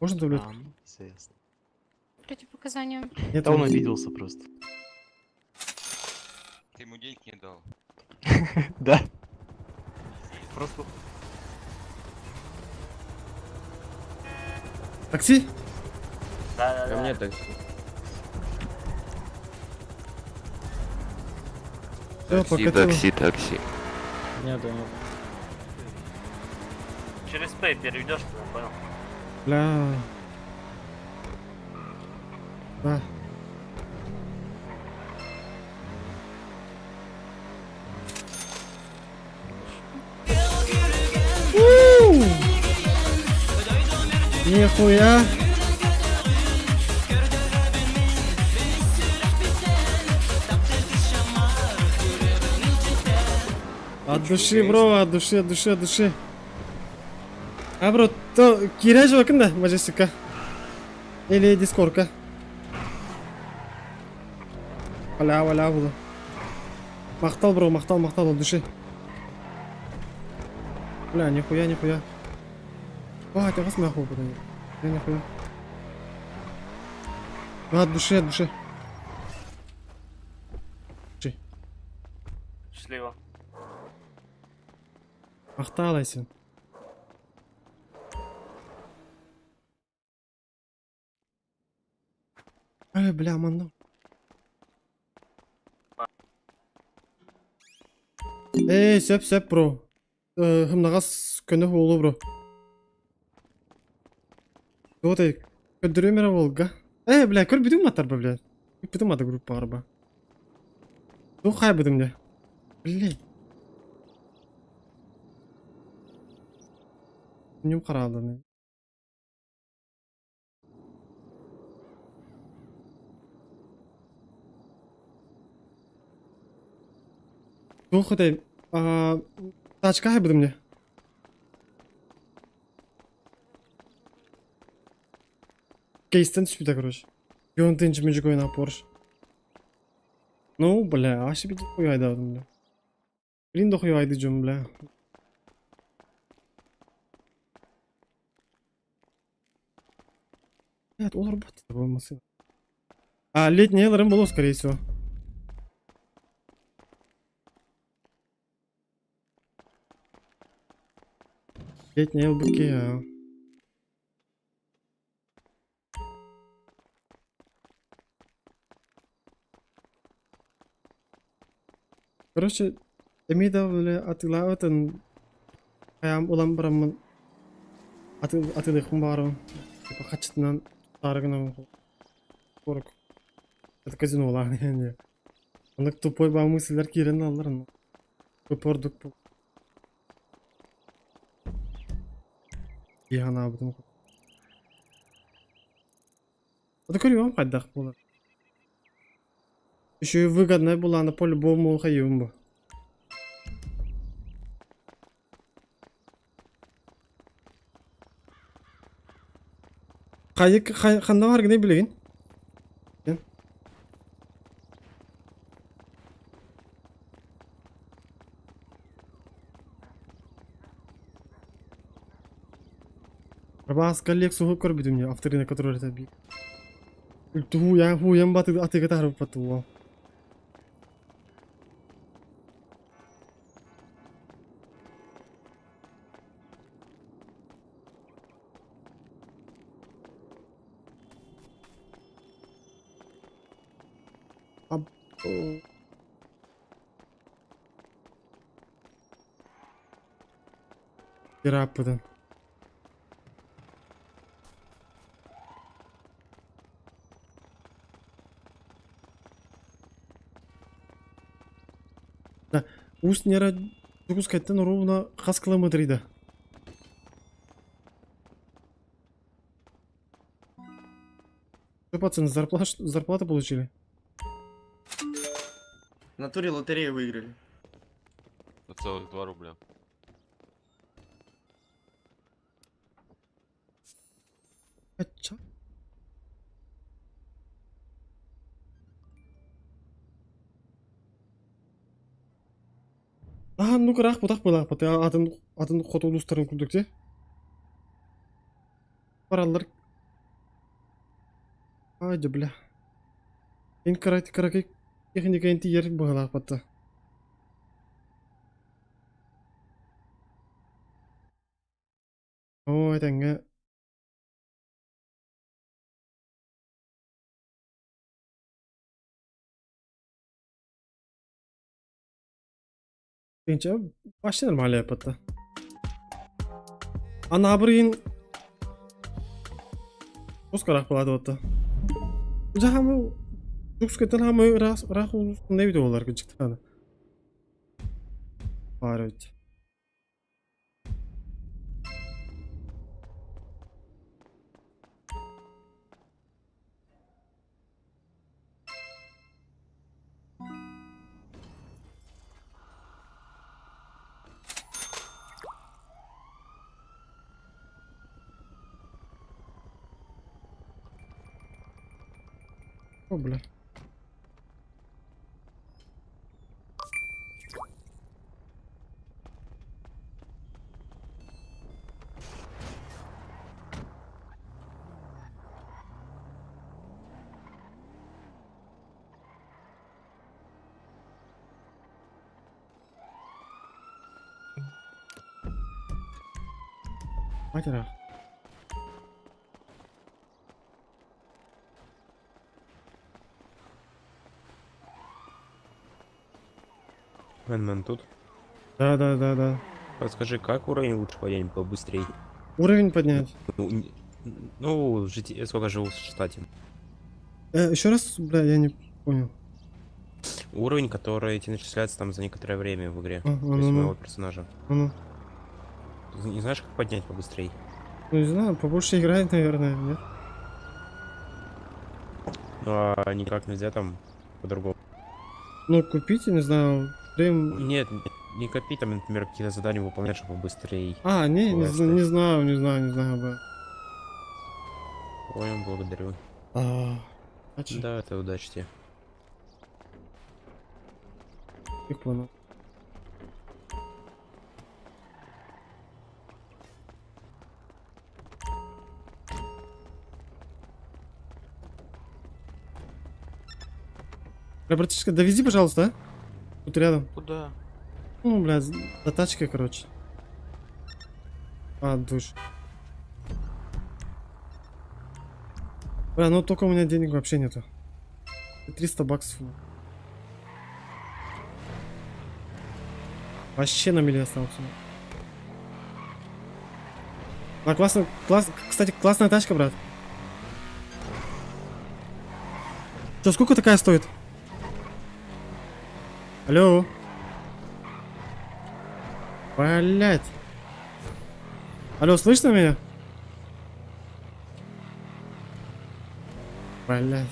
Можно таблетку? Противопоказания. Нет, Да он обиделся просто. Ты ему денег не дал. Да. Просто Такси? Ко мне такси. Всё, Такси, покатило. такси, такси. Нету, нет. Через Pay переведешь, понял? Бля. Да. У! Нихуя. От души, бро, от души, от души, от души. А, бро, то кираж да, Маджестика? Или Дискорка? Аля, аля, буду. Махтал, бро, махтал, махтал от души. Бля, нихуя, нихуя. А, тебя вас нахуй потом. Я нихуя. А, от души, от души. Души. Счастливо. Махтал, Айсен. Ай, бля, манна. Эй, сөп, сөп, бро. Хымнагас көнө буолу, бро. Вот эй, көддөрүмэрэ Волга. Эй, бля, көр бүтүн матар ба, бля. Бүтүн мата группа арба. Ту хай бүтүн де. Блядь. Нюм каралдыны. Ту хотай, тачка хай бүтүн де. Кейстен түспүтэ, короче. Бионтынчы межгой на Порш. Ну, бля, аш бит хуй айдадым, бля. Блин, да хуй айдыжым, бля. Блядь, ол работает, бу машина. А, летний ларым было, скорее всего. Летний ЛБК, а. Короче, эмида бля атылаабытын хаям улам бараммын атылыхпын баарым типа хачытынан таарыгынан корок это казино улаан не Оннук тупой баа мысльдер киирэн аллар Көпордук бу Иһанаабытым Это көрүөм хайдах буолар. Еще и выгодная была на по-любому хайым бу. Хайык ханна бар гыны билигин? Арбаас коллекцию көрбүтүм не авторына который это би. Ту я хуям баты атыга тарып батуа. Аб. Пирапыдан. Уус Нера Дьокуускайтан оруобуна хас километрый да? Что, пацаны, зарплату, зарплату получили? В натуре лотерею выиграли. На целых 2 рубля. А чё? Аа, ну ыраах бутах былаах атын атын хоту улуустарын курдук те. Бараллар. Ай, да бля. Ин карай каракай техника инти ер быһалаах батта. Оо, этэҥҥэ Тынча вообще нормально батта. Анаабырыйын Оскарах болады батта. Жахамы Дьокуускайтан хаамай ыраах ыраах улуустан эбит буолар кырдьыктааны. Баар эбит. О, бля. Матера. Мэн, тут? Да, да, да, да. Подскажи, как уровень лучше поднять побыстрее? Уровень поднять. Ну, ну, жить, сколько живу в штате? Еще раз, бля, я не понял. Уровень, который тебе начисляется там за некоторое время в игре. А, То есть ну, ну. моего персонажа. Ну, Ты не знаешь, как поднять побыстрее? ну не знаю, побольше играет, наверное, нет? Ну, а никак нельзя там по-другому. Ну, купите, не знаю, прем... Нет, не копи там, например, какие-то задания выполнять, чтобы быстрее. А, не, не, квесты. не знаю, не знаю, не знаю, бля. Понял, благодарю. А, а чё? Да, это удачи тебе. Их понял. Бля, братишка, довези, пожалуйста, а? Тут рядом. Куда? Ну, блядь, до тачки, короче. А, душ. Бля, ну только у меня денег вообще нету. 300 баксов. Вообще на мели остался. А, классно, класс, кстати, классная тачка, брат. Что, сколько такая стоит? Алло. Блять. Алло, слышно меня? Блять.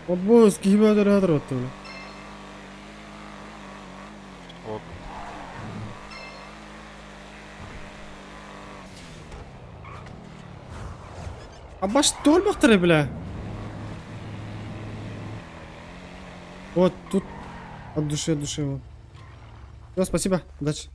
Обоз, кибер оттуда. Ок. А баш торбахтары, бля. Вот тут от души, от души вот. Все, спасибо, удачи.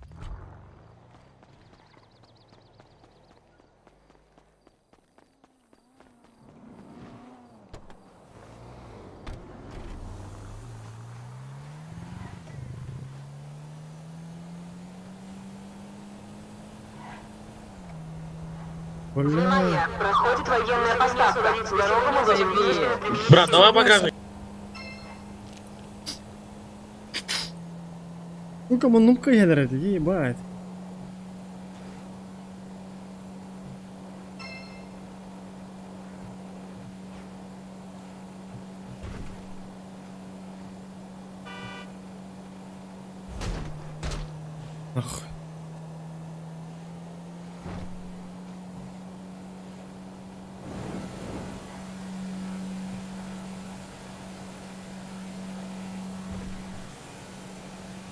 Бля. Проходит военная поставка. Дорогу мы будем Брат, давай багажник. Ну-ка, муннукка иһэлэр этэ, ебать. Нахуй.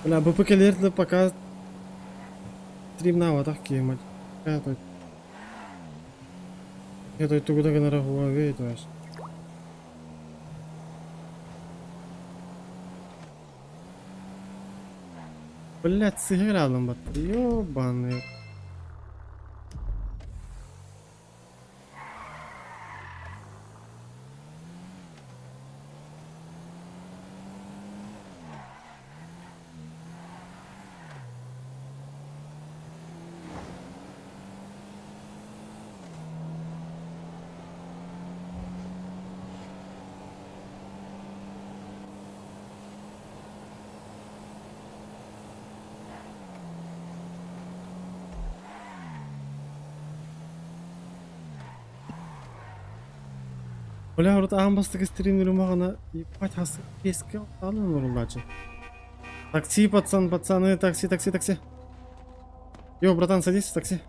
Бля, БП кэлиэр пока стримнаабатах киһи мать. Это тугу да гынара Huawei то есть. Блять, сыгралым бат. Ёбаный. Бля, урут аан бастакы стримнерим маҕана ебать хас песке алын уруллаачы. Такси, пацан, пацаны, такси, такси, такси. Йо, братан, садись в такси.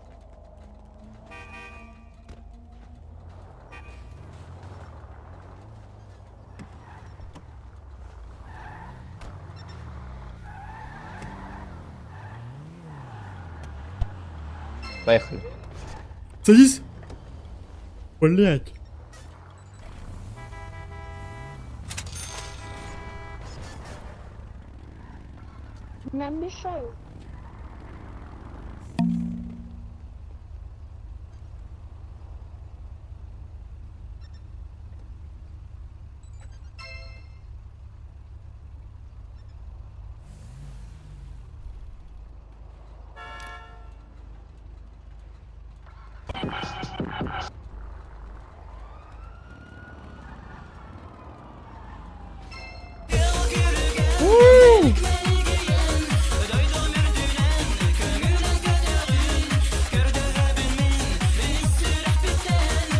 Поехали. Садись. Блять. Нам мешают.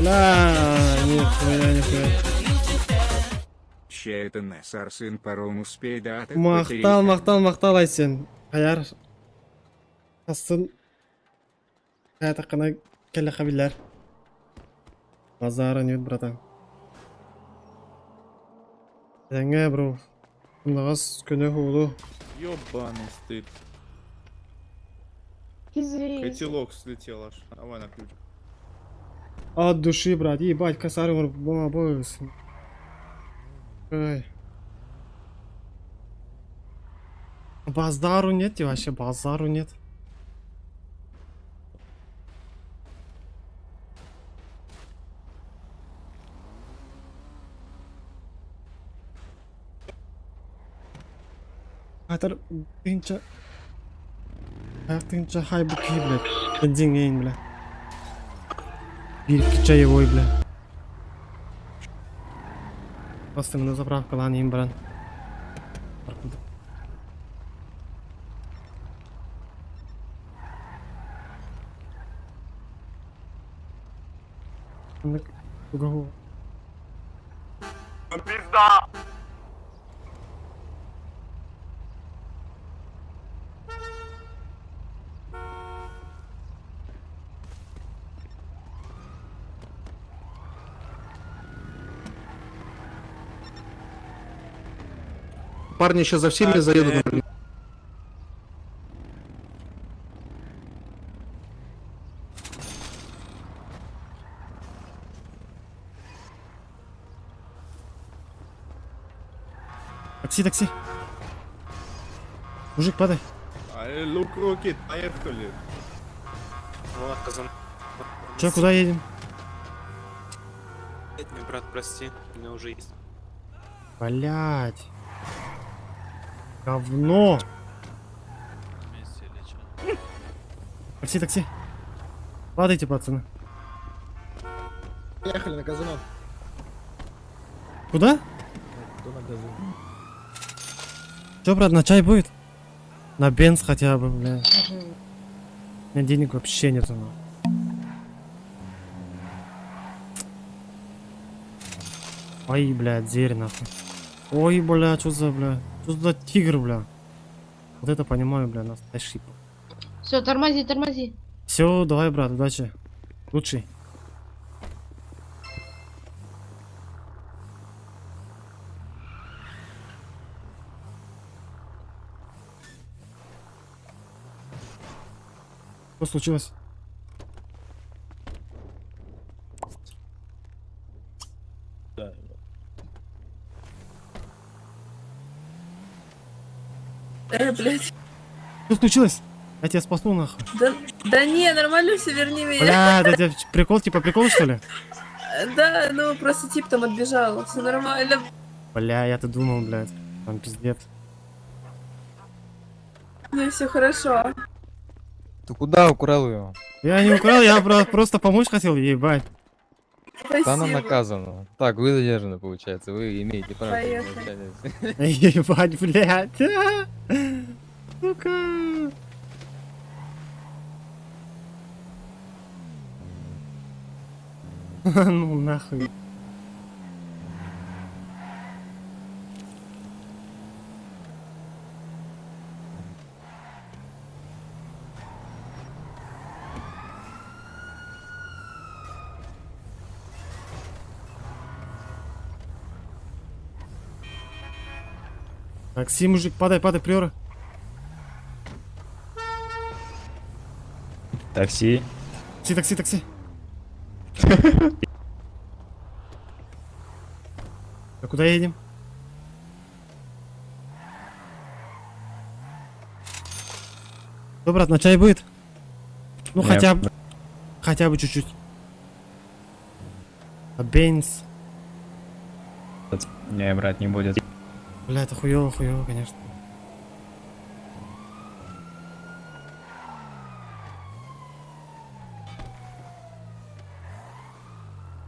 Бля, нихуя, нихуя. Махтал, махтал, махтал Айсен. Хайар. Асын. Хайатаққана кэлэ хабилар. Базара нет, братан. Этэҥҥэ, бро. Мунагас көнө хуолу. Ёбаный стыд. Котелок слетел аж. Давай на ключ. От души, брат. Ебать, косарь бо. Эй. Базару нет и вообще базару нет. Хатар тынча. Тынча хай буки, блядь. Бензин бля. Бир чаевой, бля. Просто на заправка лан им, брат. Пизда! Парни сейчас за всеми заедут. Такси, такси. Мужик, падай. Лук руки, поехали. Че, куда едем? Брат, прости, у меня уже есть. Блять. Говно. Такси, такси. Падайте, пацаны. Поехали на казино. Куда? Кто на газу? Че, брат, на чай будет? На бенз хотя бы, бля. У меня денег вообще нету. ну. Ой, бля, зверь нахуй. Ой, бля, что за, бля? Что за тигр, бля? Вот это понимаю, бля, настоящий. Все, тормози, тормози. Все, давай, брат, удачи. Лучший. Что случилось? Да. Блядь. Что случилось? Я тебя спасу нахуй. Да, да не, нормально все, верни меня. Бля, это тебе прикол, типа прикол, что ли? Да, ну просто тип там отбежал, все нормально. Бля, я-то думал, блядь. Там пиздец. Ну все хорошо. Ты куда украл ее? Я не украл, я просто помочь хотел, ебать. Да она Спасибо. наказана. Так, вы задержаны, получается. Вы имеете право на Поехали. молчание. Ебать, блядь. Сука. Ну нахуй. Такси, мужик, падай, падай, приора. Такси. Такси, такси, такси. А куда едем? Что, брат, на чай будет? Ну Не. хотя бы. Хотя бы чуть-чуть. А бенз. Не, брат, не будет. Бля, это хуёво, хуёво, конечно.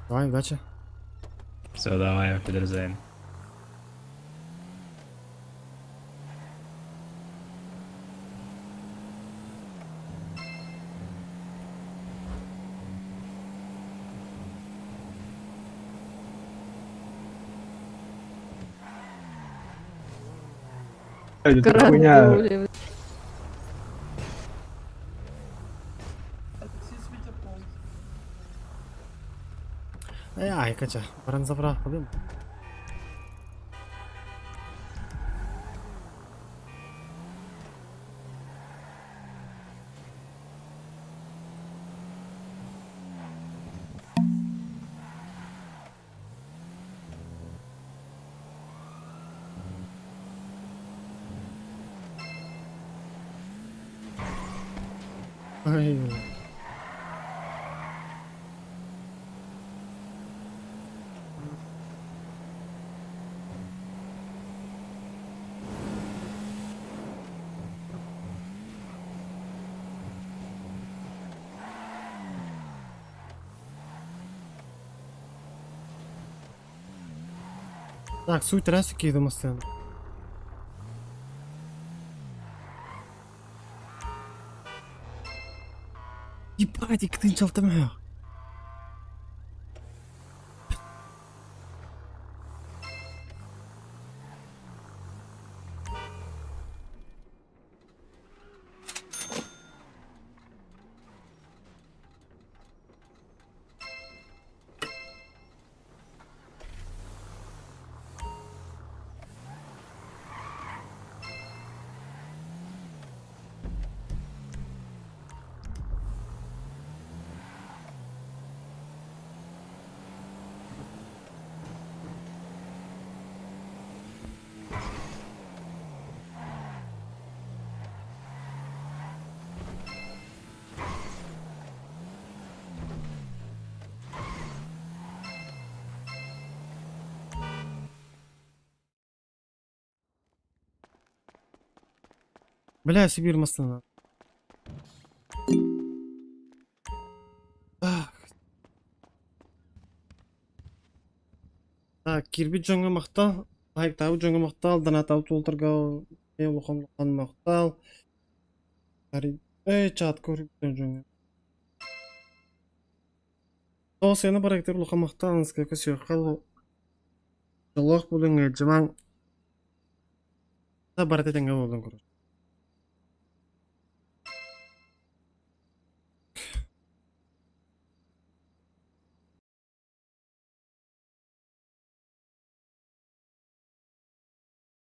Давай, удачи. Все, давай, auf Wiedersehen. Карандули. Ай, Катя, баран забра, побил. Ай, бля. Так, суть трассы домостен. Ебать, 256 معاه. Бля, Сибирь Мастана. Так. Так, киирбит дьоҥҥо махтал, лайктаабыт дьоҥҥо махтал, донаттаабыт уолтарга улахан улахан махтал. Эй, чат көрбүт дьоҥҥо. Тоҕо сыана барыгытыгар улахан махтал, аныскыга сүөххэ дьоллоох буолуҥ, ыалдьымаҥ. Барыта тэҥҥэ буоллун короче.